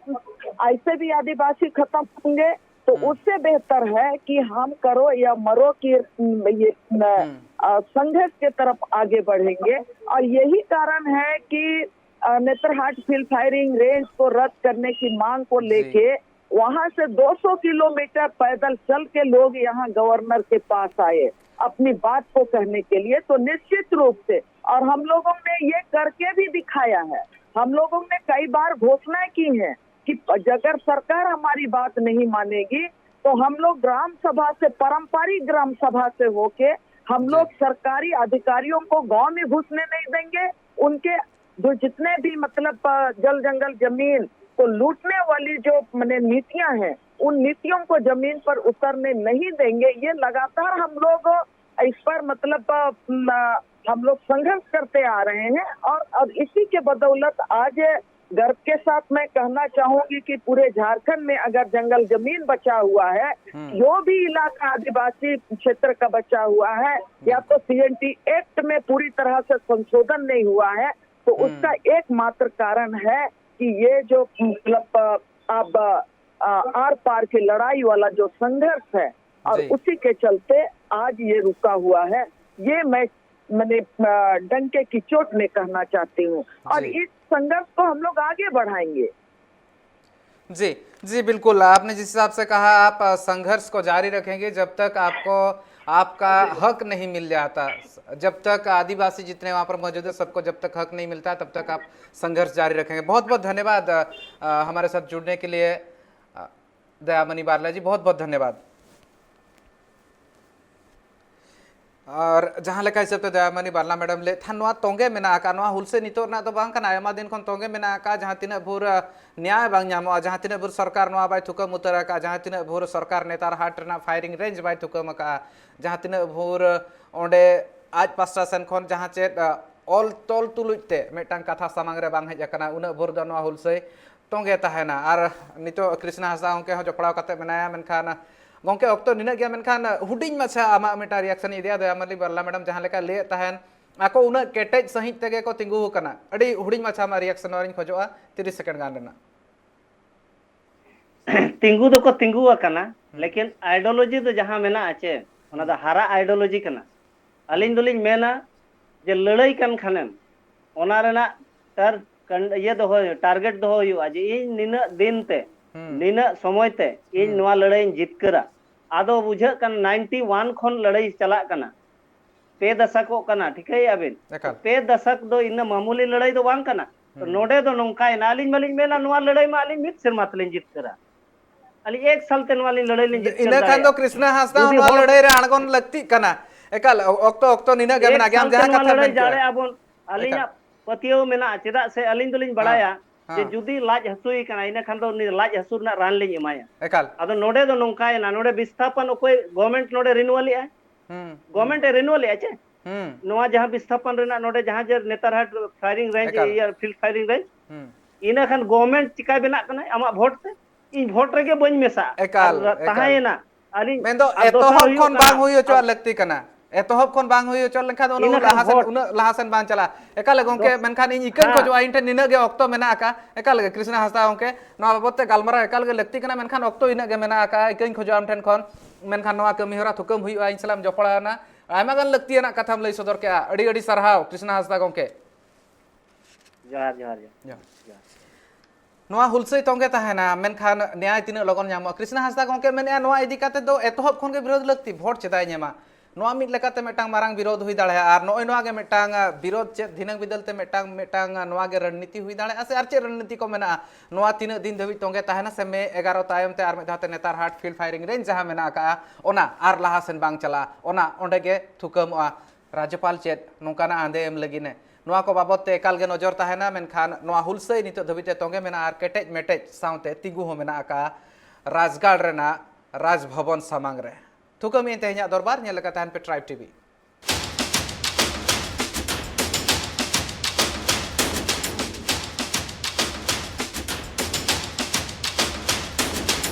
ऐसे भी आदिवासी खत्म होंगे, तो उससे बेहतर है कि हम करो या मरो की ये, अ, संघर्ष के तरफ आगे बढ़ेंगे। और यही कारण है कि नेतरहाट फील्ड फायरिंग रेंज को रद्द करने की मांग को लेके वहां से दो सौ किलोमीटर पैदल चल के लोग यहाँ गवर्नर के पास आए अपनी बात को कहने के लिए। तो निश्चित रूप से, और हम लोगों ने ये करके भी दिखाया है, हम लोगों ने कई बार घोषणाएं की हैं कि अगर सरकार हमारी बात नहीं मानेगी तो हम लोग ग्राम सभा से, पारंपरिक ग्राम सभा से होके हम लोग सरकारी अधिकारियों को गांव में घुसने नहीं देंगे, उनके जो जितने भी, मतलब, अ, जल जंगल जमीन को लूटने वाली जो, मैंने, नीतियां हैं, उन नीतियों को जमीन पर उतरने नहीं देंगे। ये लगातार हम लोग इस पर, मतलब, अ, न, हम लोग संघर्ष करते आ रहे हैं और, और इसी के बदौलत आज गर्व के साथ मैं कहना चाहूंगी कि पूरे झारखंड में अगर जंगल जमीन बचा हुआ है, जो भी इलाका आदिवासी क्षेत्र का बचा हुआ है, या तो सीएनटी एक्ट में पूरी तरह से संशोधन नहीं हुआ है, तो उसका एकमात्र कारण है कि ये जो, मतलब, अ, अब, अ, आर पार की लड़ाई वाला जो संघर्ष है और उसी के चलते आज ये रुका हुआ है। ये मैं, मैंने, अ, डंके की चोट में कहना चाहती हूँ। और इस संघर्ष को हम लोग आगे बढ़ाएंगे। जी, जी, बिल्कुल। आपने जिस हिसाब से कहा, आप, अ, संघर्ष को जारी रखेंगे जब तक आपको आपका हक नहीं मिल जाता, जब तक आदिवासी जितने वहाँ पर मौजूद है, सबको जब तक हक नहीं मिलता, तब तक आप संघर्ष जारी रखेंगे। बहुत बहुत धन्यवाद, अ, अ, हमारे साथ जुड़ने के लिए, अ, दयामणि बारला जी, बहुत बहुत धन्यवाद। ᱟᱨ ᱡᱟᱦᱟᱸ ᱞᱮᱠᱟ ᱦᱤᱥᱟᱹᱵ ᱛᱮ ᱫᱚᱭᱟᱢᱚᱱᱤ ᱵᱟᱨᱞᱟ ᱢᱮᱰᱟᱢ ᱞᱟᱹᱭᱮᱫ ᱛᱟᱦᱮᱱ, ᱱᱚᱣᱟ ᱛᱚᱸᱜᱮ ᱢᱮᱱᱟᱜ ᱟᱠᱟᱫ, ᱱᱚᱣᱟ ᱦᱩᱞᱥᱟᱹᱭ ᱱᱤᱛᱚᱜ ᱨᱮᱱᱟᱜ ᱫᱚ ᱵᱟᱝ ᱠᱟᱱᱟ, ᱟᱭᱢᱟ ᱫᱤᱱ ᱠᱷᱚᱱ ᱛᱚᱸᱜᱮ ᱢᱮᱱᱟᱜ ᱟᱠᱟᱫ᱾ ᱡᱟᱦᱟᱸ ᱛᱤᱱᱟᱹᱜ ᱵᱷᱳᱨ ᱟᱜ, ᱱᱮᱭᱟᱭ ᱵᱟᱝ ᱧᱟᱢᱚᱜᱼᱟ, ᱡᱟᱦᱟᱸ ᱛᱤᱱᱟᱹᱜ ᱵᱷᱳᱨ ᱥᱚᱨᱠᱟᱨ ᱱᱚᱣᱟ ᱵᱟᱭ ᱛᱷᱩᱠᱟᱹᱢ ᱩᱛᱟᱹᱨ ᱟᱠᱟᱫ, ᱡᱟᱦᱟᱸ ᱛᱤᱱᱟᱹᱜ ᱵᱷᱳᱨ ᱥᱚᱨᱠᱟᱨ ᱱᱮᱛᱟᱨ ᱦᱟᱴ ᱨᱮᱱᱟᱜ ᱯᱷᱟᱭᱨᱤᱝ ᱨᱮᱧᱡᱽ ᱵᱟᱭ ᱛᱷᱩᱠᱟᱹᱢ ᱟᱠᱟᱫᱼᱟ, ᱡᱟᱦᱟᱸ ᱛᱤᱱᱟᱹᱜ ᱵᱷᱳᱨ ᱚᱸᱰᱮ ᱟᱡ ᱯᱟᱥᱴᱟ ᱥᱮᱱ ᱠᱷᱚᱱ ᱡᱟᱦᱟᱸ ᱪᱮᱫ ᱟᱜ, ᱚᱞ ᱛᱚᱞ ᱛᱩᱞᱩᱡ ᱛᱮ ᱢᱤᱫᱴᱟᱝ ᱠᱟᱛᱷᱟ ᱥᱟᱢᱟᱝ ᱨᱮ ᱵᱟᱝ ᱦᱮᱡ ᱟᱠᱟᱱᱟ, ᱩᱱᱟᱹᱜ ᱵᱷᱳᱨ ᱫᱚ ᱱᱚᱣᱟ ᱦᱩᱞᱥᱟᱹᱭ ᱛᱚᱸᱜᱮ ᱛᱟᱦᱮᱱᱟ᱾ ᱟᱨ ᱱᱤᱛᱚᱜ ᱠᱨᱤᱥᱱᱟ ᱦᱟᱸᱥᱫᱟ ᱜᱚᱢᱠᱮ ᱦᱚᱸ ᱡᱚᱯᱲᱟᱣ ᱠᱟᱛᱮ ᱢᱮᱱᱟᱭᱟ, ᱢᱮᱱᱠᱷᱟᱱ ᱜᱚᱢᱠᱮ, ᱚᱠᱛᱚ ᱱᱤᱱᱟᱹᱜ ᱜᱮᱭᱟ, ᱢᱮᱱᱠᱷᱟᱱ ᱦᱩᱰᱤᱧ ᱢᱟᱪᱷᱟ ᱟᱢᱟᱜ ᱢᱤᱫᱴᱟᱝ ᱨᱤᱭᱟᱠᱥᱚᱱ ᱤᱧ ᱤᱫᱤᱭᱟ, ᱫᱚᱭᱟᱢᱟᱞᱤ ᱵᱟᱨᱞᱟ ᱢᱮᱰᱟᱢ ᱡᱟᱦᱟᱸ ᱞᱮᱠᱟ ᱞᱟᱹᱭᱮᱫ ᱛᱟᱦᱮᱱ, ᱟᱠᱚ ᱩᱱᱟᱹᱜ ᱠᱮᱴᱮᱡ ᱥᱟᱺᱦᱤᱡ ᱛᱮᱜᱮ ᱠᱚ ᱛᱤᱸᱜᱩ ᱟᱠᱟᱱᱟ᱾ ᱟᱹᱰᱤ ᱦᱩᱰᱤᱧ ᱢᱟᱪᱷᱟ ᱟᱢᱟᱜ ᱨᱤᱭᱟᱠᱥᱚᱱ ᱱᱚᱣᱟ ᱨᱤᱧ ᱠᱷᱚᱡᱚᱜᱼᱟ, ᱛᱤᱨᱤᱥ ᱥᱮᱠᱮᱱᱰ ᱜᱟᱱ ᱨᱮᱱᱟᱜ᱾ ᱛᱤᱸᱜᱩ ᱫᱚᱠᱚ ᱛᱤᱸᱜᱩ ᱟᱠᱟᱱᱟ, ᱦᱩᱸ᱾ ᱞᱮᱠᱤᱱ ᱟᱭᱰᱤᱭᱳᱞᱚᱡᱤ ᱫᱚ ᱡᱟᱦᱟᱸ ᱢᱮᱱᱟᱜᱼᱟ ᱪᱮ, ᱚᱱᱟ ᱫᱚ ᱦᱟᱨᱟ ᱟᱭᱰᱤᱭᱳᱞᱚᱡᱤ ᱠᱟᱱᱟ᱾ ᱟᱹᱞᱤᱧ ᱦᱩᱸ᱾ ᱫᱚᱞᱤᱧ ᱢᱮᱱᱟ ᱡᱮ ᱞᱟᱹᱲᱟᱹᱭ ᱠᱟᱱ ᱠᱷᱟᱱᱮᱢ, ᱚᱱᱟ ᱨᱮᱱᱟᱜ ᱴᱟᱨ-, ᱠᱟᱱ-, ᱤᱭᱟᱹ ᱫᱚᱦᱚ, ᱴᱟᱨᱜᱮᱴ ᱫᱚᱦᱚ ᱦᱩᱭᱩᱜᱼᱟ ᱡᱮ ᱤᱧ ᱱᱤᱱᱟᱹᱜ ᱫᱤᱱ ᱛᱮ, ᱦᱩᱸ᱾ ᱱᱤᱱᱟᱹᱜ ᱥᱚᱢᱚᱭ ᱛᱮ ᱤᱧ ᱦᱩᱸ᱾ ᱱᱚᱣᱟ ᱞᱟᱹᱲᱟᱹᱭᱤᱧ ᱡᱤᱛᱠᱟᱹᱨᱟ᱾ ᱟᱫᱚ ᱵᱩᱡᱷᱟᱹᱜ ᱠᱟᱱᱟ, ᱱᱟᱭᱤᱱᱴᱤ ᱳᱣᱟᱱ ᱠᱷᱚᱱ ᱞᱟᱹᱲᱟᱹᱭ ᱪᱟᱞᱟᱜ ᱠᱟᱱᱟ, ᱯᱮ ᱫᱟᱥᱟᱠᱚᱜ ᱠᱟᱱᱟ, ᱴᱷᱤᱠᱟᱹᱭᱮᱫᱼᱟ ᱵᱤᱱ? ᱮᱠᱟᱞ᱾ ᱯᱮ ᱫᱟᱥᱟᱠ ᱫᱚ ᱤᱱᱟᱹ ᱢᱟᱢᱩᱞᱤ ᱞᱟᱹᱲᱟᱹᱭ ᱫᱚ ᱵᱟᱝ ᱠᱟᱱᱟ᱾ ᱛᱚ, ᱦᱩᱸ᱾ ᱱᱚᱰᱮ ᱫᱚ ᱱᱚᱝᱠᱟᱭᱮᱱᱟ, ᱟᱹᱞᱤᱧ ᱢᱟᱞᱤᱧ ᱢᱮᱱᱟ ᱱᱚᱣᱟ ᱞᱟᱹᱲᱟᱹᱭ ᱢᱟ ᱟᱹᱞᱤᱧ ᱢᱤᱫ ᱥᱮᱨᱢᱟ ᱛᱮᱞᱤᱧ ᱡᱤᱛᱠᱟᱹᱨᱟ, ᱟᱹᱞᱤᱧ ᱮᱠ ᱥᱟᱞ ᱛᱮ ᱱᱚᱣᱟ ᱞᱤᱧ ᱞᱟᱹᱲᱟᱹᱭ ᱞᱤᱧ ᱡᱤᱛᱠᱟᱹᱨ ᱤᱱᱟᱹ ᱠᱷᱟᱱ ᱫᱚ ᱫᱟᱲᱮᱭᱟᱜᱼᱟ᱾ ᱠᱨᱤᱥᱱᱟ ᱦᱟᱸᱥᱫᱟ ᱦᱚᱸ ᱡᱩᱫᱤ ᱱᱚᱣᱟ ᱦᱚᱲ ᱞᱟᱹᱲᱦᱟᱹᱭ ᱨᱮ ᱟᱬᱜᱚᱱ ᱞᱟᱹᱠᱛᱤᱜ ᱠᱟᱱᱟ᱾ ᱮᱠᱟᱞ, ᱚ-, ᱚᱠᱛᱚ, ᱚᱠᱛᱚ ᱱᱤᱱᱟᱹᱜ ᱜᱮ ᱮᱠ ᱢᱮᱱᱟᱜ ᱜᱮᱭᱟ, ᱟᱢ ᱥᱟᱞ ᱛᱮ ᱡᱟᱦᱟᱸ ᱱᱚᱣᱟ ᱠᱟᱛᱷᱟᱢ ᱞᱟᱹᱲᱦᱟᱹᱭ ᱢᱮᱱ ᱠᱮᱜᱼᱟ᱾ ᱫᱟᱲᱮᱭᱟᱜᱼᱟ ᱵᱚᱱ, ᱟᱹᱞᱤᱧᱟᱜ ᱮᱠᱟᱞ᱾ ᱯᱟᱹᱛᱭᱟᱹᱣ ᱢᱮᱱᱟᱜᱼᱟ᱾ ᱪᱮᱫᱟᱜ ᱥᱮ ᱟᱹᱞᱤᱧ ᱫᱚᱞᱤᱧ ᱦᱮᱸ, ᱵᱟᱲᱟᱭᱟ ᱡᱮ ᱦᱮᱸ᱾ ᱡᱩᱫᱤ ᱞᱟᱡ ᱦᱟᱹᱥᱩᱭᱮ ᱠᱟᱱᱟ, ᱤᱱᱟᱹ ᱠᱷᱟᱱ ᱫᱚ ᱩᱱᱤ ᱞᱟᱡ ᱦᱟᱹᱥᱩ ᱨᱮᱱᱟᱜ ᱨᱟᱱ ᱞᱤᱧ ᱮᱢᱟᱭᱟ᱾ ᱮᱠᱟᱞ᱾ ᱟᱫᱚ ᱱᱚᱰᱮ ᱫᱚ ᱱᱚᱝᱠᱟᱭᱮᱱᱟ, ᱱᱚᱰᱮ ᱵᱤᱥᱛᱷᱟᱯᱚᱱ ᱚᱠᱚᱭ ᱜᱚᱵᱷᱚᱨᱱᱢᱮᱱᱴ ᱱᱚᱰᱮ ᱨᱤᱱᱩᱣᱟᱞ ᱮᱫᱼᱟᱭ, ᱦᱩᱸ, ᱦᱩᱸ᱾ ᱜᱚᱵᱷᱚᱨᱱᱢᱮᱱᱴ ᱮ ᱨᱤᱱᱩᱣᱟᱞ ᱮᱫᱼᱟ ᱪᱮ? ᱦᱩᱸ᱾ ᱱᱚᱣᱟ ᱡᱟᱦᱟᱸ ᱵᱤᱥᱛᱷᱟᱯᱚᱱ ᱨᱮᱱᱟᱜ ᱱᱚᱰᱮ ᱡᱟᱦᱟᱸ ᱡᱮ ᱱᱮᱛᱟᱨ ᱦᱟᱴ ᱯᱷᱟᱭᱨᱤᱝ ᱨᱮᱧᱡᱽ, ᱮᱠᱟᱞ᱾ ᱤᱭᱟᱹ, ᱯᱷᱤᱞᱰ ᱯᱷᱟᱭᱨᱤᱝ ᱨᱮᱧᱡᱽ, ᱦᱩᱸ᱾ ᱤᱱᱟᱹ ᱠᱷᱟᱱ ᱜᱚᱵᱷᱚᱨᱱᱢᱮᱱᱴ ᱪᱤᱠᱟᱭ ᱵᱮᱱᱟᱜ ᱠᱟᱱᱟ ᱟᱢᱟᱜ ᱵᱷᱳᱴ ᱛᱮ? ᱤᱧ ᱵᱷᱳᱴ ᱨᱮᱜᱮ ᱵᱟᱹᱧ ᱢᱮᱥᱟᱜᱼᱟ᱾ ᱮᱠᱟᱞ, ᱟᱨ ᱮᱠᱟᱞ᱾ ᱛᱟᱦᱮᱸᱭᱮᱱᱟ᱾ ᱟᱹᱞᱤᱧ, ᱢᱮᱱᱫᱚ ᱟᱨ ᱫᱚᱥᱟᱨ ᱮᱛᱚᱦᱚᱵ ᱦᱩᱭᱩᱜ ᱠᱷᱚᱱ ᱵᱟᱝ ᱠᱟᱱᱟ, ᱦᱩᱭ ᱦᱚᱪᱚᱣᱟᱜ ᱟᱨ ᱞᱟᱹᱠᱛᱤ ᱠᱟᱱᱟ, ᱮᱛᱚᱦᱚᱵ ᱠᱷᱚᱱ ᱵᱟᱝ ᱦᱩᱭ ᱦᱚᱪᱚ ᱞᱮᱱᱠᱷᱟᱱ ᱫᱚ ᱩᱱᱟᱹᱜ ᱤᱱᱟᱹ ᱠᱷᱟᱱ ᱞᱟᱦᱟ ᱥᱮᱱ, ᱵᱷᱳᱴ, ᱩᱱᱟᱹᱜ ᱞᱟᱦᱟ ᱥᱮᱱ ᱵᱟᱝ ᱪᱟᱞᱟᱜᱼᱟ᱾ ᱮᱠᱟᱞ ᱜᱚᱢᱠᱮ, ᱫᱚᱥ-, ᱢᱮᱱᱠᱷᱟᱱ ᱤᱧ ᱤᱠᱟᱹᱧ ᱦᱮᱸ᱾ ᱠᱷᱚᱡᱚᱜᱼᱟ, ᱤᱧ ᱴᱷᱮᱱ ᱱᱤᱱᱟᱹᱜ ᱜᱮ ᱚᱠᱛᱚ ᱢᱮᱱᱟᱜ ᱟᱠᱟᱫᱼᱟ᱾ ᱮᱠᱟᱞ ᱜᱮ ᱠᱨᱤᱥᱱᱟ ᱦᱟᱸᱥᱫᱟ ᱜᱚᱢᱠᱮ, ᱱᱚᱣᱟ ᱵᱟᱵᱚᱫ ᱛᱮ ᱜᱟᱞᱢᱟᱨᱟᱣ ᱮᱠᱟᱞ ᱜᱮ ᱞᱟᱹᱠᱛᱤ ᱠᱟᱱᱟ, ᱢᱮᱱᱠᱷᱟᱱ ᱚᱠᱛᱚ ᱤᱱᱟᱹᱜ ᱜᱮ ᱢᱮᱱᱟᱜ ᱟᱠᱟᱫᱼᱟ᱾ ᱤᱠᱟᱹᱧ ᱠᱷᱚᱡᱚᱜᱼᱟ ᱟᱢ ᱴᱷᱮᱱ ᱠᱷᱚᱱ, ᱢᱮᱱᱠᱷᱟᱱ ᱱᱚᱣᱟ ᱠᱟᱹᱢᱤ ᱦᱚᱨᱟ ᱛᱷᱩᱠᱟᱹᱢ ᱦᱩᱭᱩᱜᱼᱟ, ᱤᱧ ᱥᱟᱞᱟᱜ ᱮᱢ ᱡᱚᱯᱲᱟᱣ ᱮᱱᱟ, ᱟᱭᱢᱟ ᱜᱟᱱ ᱞᱟᱹᱠᱛᱤᱭᱟᱱᱟᱜ ᱠᱟᱛᱷᱟᱢ ᱞᱟᱹᱭ ᱥᱚᱫᱚᱨ ᱠᱮᱫᱼᱟ᱾ ᱟᱹᱰᱤ ᱟᱹᱰᱤ ᱥᱟᱨᱦᱟᱣ ᱠᱨᱤᱥᱱᱟ ᱦᱟᱸᱥᱫᱟ ᱜᱚᱢᱠᱮ᱾ ᱡᱚᱦᱟᱨ, ᱡᱚᱦᱟᱨ, ᱡᱚᱦᱟᱨ᱾ ᱡᱚᱦᱟᱨ᱾ ᱱᱚᱣᱟ ᱦᱩᱞᱥᱟᱹᱭ ᱛᱚᱸᱜᱮ ᱛᱟᱦᱮᱱᱟ, ᱢᱮᱱᱠᱷᱟᱱ ᱱᱮᱭᱟᱭ ᱛᱤᱱᱟᱹᱜ ᱞᱚᱜᱚᱱ ᱧᱟᱢᱚᱜᱼᱟ? ᱠᱨᱤᱥᱱᱟ ᱦᱟᱸᱥᱫᱟ ᱜᱚᱢᱠᱮ ᱢᱮᱱᱮᱫᱼᱟ, ᱱᱚᱣᱟ ᱤᱫᱤ ᱠᱟᱛᱮ ᱫᱚ ᱮᱛᱚᱦᱚᱵ ᱠᱷᱚᱱ ᱜᱮ ᱵᱤᱨᱳᱫᱷ ᱞᱟᱹᱠᱛᱤ, ᱵᱷᱳᱴ ᱪᱮᱫᱟᱜ ᱮ ᱧᱟᱢᱟ? ᱱᱚᱣᱟ ᱢᱤᱫ ᱞᱮᱠᱟᱛᱮ ᱢᱤᱫᱴᱟᱝ ᱢᱟᱨᱟᱝ ᱵᱤᱨᱳᱫᱷ ᱦᱩᱭ ᱫᱟᱲᱮᱭᱟᱜᱼᱟ᱾ ᱟᱨ ᱱᱚᱜᱼᱚᱭ ᱱᱚᱣᱟ ᱜᱮ ᱢᱤᱫᱴᱟᱝ ᱵᱤᱨᱳᱫᱷ ᱪᱮᱫ ᱫᱷᱤᱱᱟᱹᱝ ᱵᱤᱫᱟᱹᱞ ᱛᱮ ᱢᱤᱫᱴᱟᱝ ᱢᱤᱫᱴᱟᱝ ᱱᱚᱣᱟ ᱜᱮ ᱨᱚᱱᱱᱤᱛᱤ ᱦᱩᱭ ᱫᱟᱲᱮᱭᱟᱜᱼᱟ, ᱥᱮ ᱟᱨ ᱪᱮᱫ ᱨᱚᱱᱱᱤᱛᱤ ᱠᱚ ᱢᱮᱱᱟᱜᱼᱟ? ᱱᱚᱣᱟ ᱛᱤᱱᱟᱹᱜ ᱫᱤᱱ ᱫᱷᱟᱹᱵᱤᱡ ᱛᱚᱸᱜᱮ ᱛᱟᱦᱮᱱᱟ, ᱥᱮ ᱢᱮ ᱮᱜᱟᱨᱚ ᱛᱟᱭᱚᱢ ᱛᱮ ᱟᱨ ᱢᱤᱫ ᱫᱷᱟᱣ ᱛᱮ ᱱᱮᱛᱟᱨ ᱦᱟᱴ ᱯᱷᱤᱞᱰ ᱯᱷᱟᱭᱨᱤᱝ ᱨᱮᱧᱡᱽ ᱡᱟᱦᱟᱸ ᱢᱮᱱᱟᱜ ᱟᱠᱟᱫᱼᱟ, ᱚᱱᱟ ᱟᱨ ᱞᱟᱦᱟ ᱥᱮᱱ ᱵᱟᱝ ᱪᱟᱞᱟᱜᱼᱟ, ᱚᱱᱟ ᱚᱸᱰᱮ ᱜᱮ ᱛᱷᱩᱠᱟᱹᱢᱚᱜᱼᱟ᱾ ᱨᱟᱡᱽᱡᱚᱯᱟᱞ ᱪᱮᱫ ᱱᱚᱝᱠᱟᱱᱟᱜ ᱟᱸᱫᱮ ᱮᱢ ᱞᱟᱹᱜᱤᱫ ᱮ? ᱱᱚᱣᱟ ᱠᱚ ᱵᱟᱵᱚᱛ ᱛᱮ ᱮᱠᱟᱞ ᱜᱮ ᱱᱚᱡᱚᱨ ᱛᱟᱦᱮᱱᱟ, ᱢᱮᱱᱠᱷᱟᱱ ᱱᱚᱣᱟ ᱦᱩᱞᱥᱟᱹᱭ ᱱᱤᱛᱚᱜ ᱫᱷᱟᱹᱵᱤᱡ ᱛᱮ ᱛᱚᱸᱜᱮ ᱢᱮᱱᱟᱜᱼᱟ ᱟᱨ ᱠᱮᱴᱮᱡ ᱢᱮᱴᱮᱡ ᱥᱟᱶᱛᱮ ᱛᱤᱸᱜᱩ ᱦᱚᱸ ᱢᱮᱱᱟᱜ ᱟᱠᱟᱫᱼᱟ ᱨᱟᱡᱽᱜᱟᱲ ᱨᱮᱱᱟᱜ ᱨᱟᱡᱽ ᱵᱷᱚᱵᱚᱱ ᱥᱟᱢᱟᱝ ᱨᱮ᱾ ᱛᱷᱩᱠᱟᱹᱢᱤᱭᱟᱹᱧ ᱛᱮᱦᱮᱧᱟᱜ ᱫᱚᱨᱵᱟᱨ, ᱧᱮᱞ ᱞᱮᱠᱟ ᱛᱟᱦᱮᱱ ᱯᱮ ᱴᱨᱟᱭᱤᱵᱽ ᱴᱤᱵᱷᱤ᱾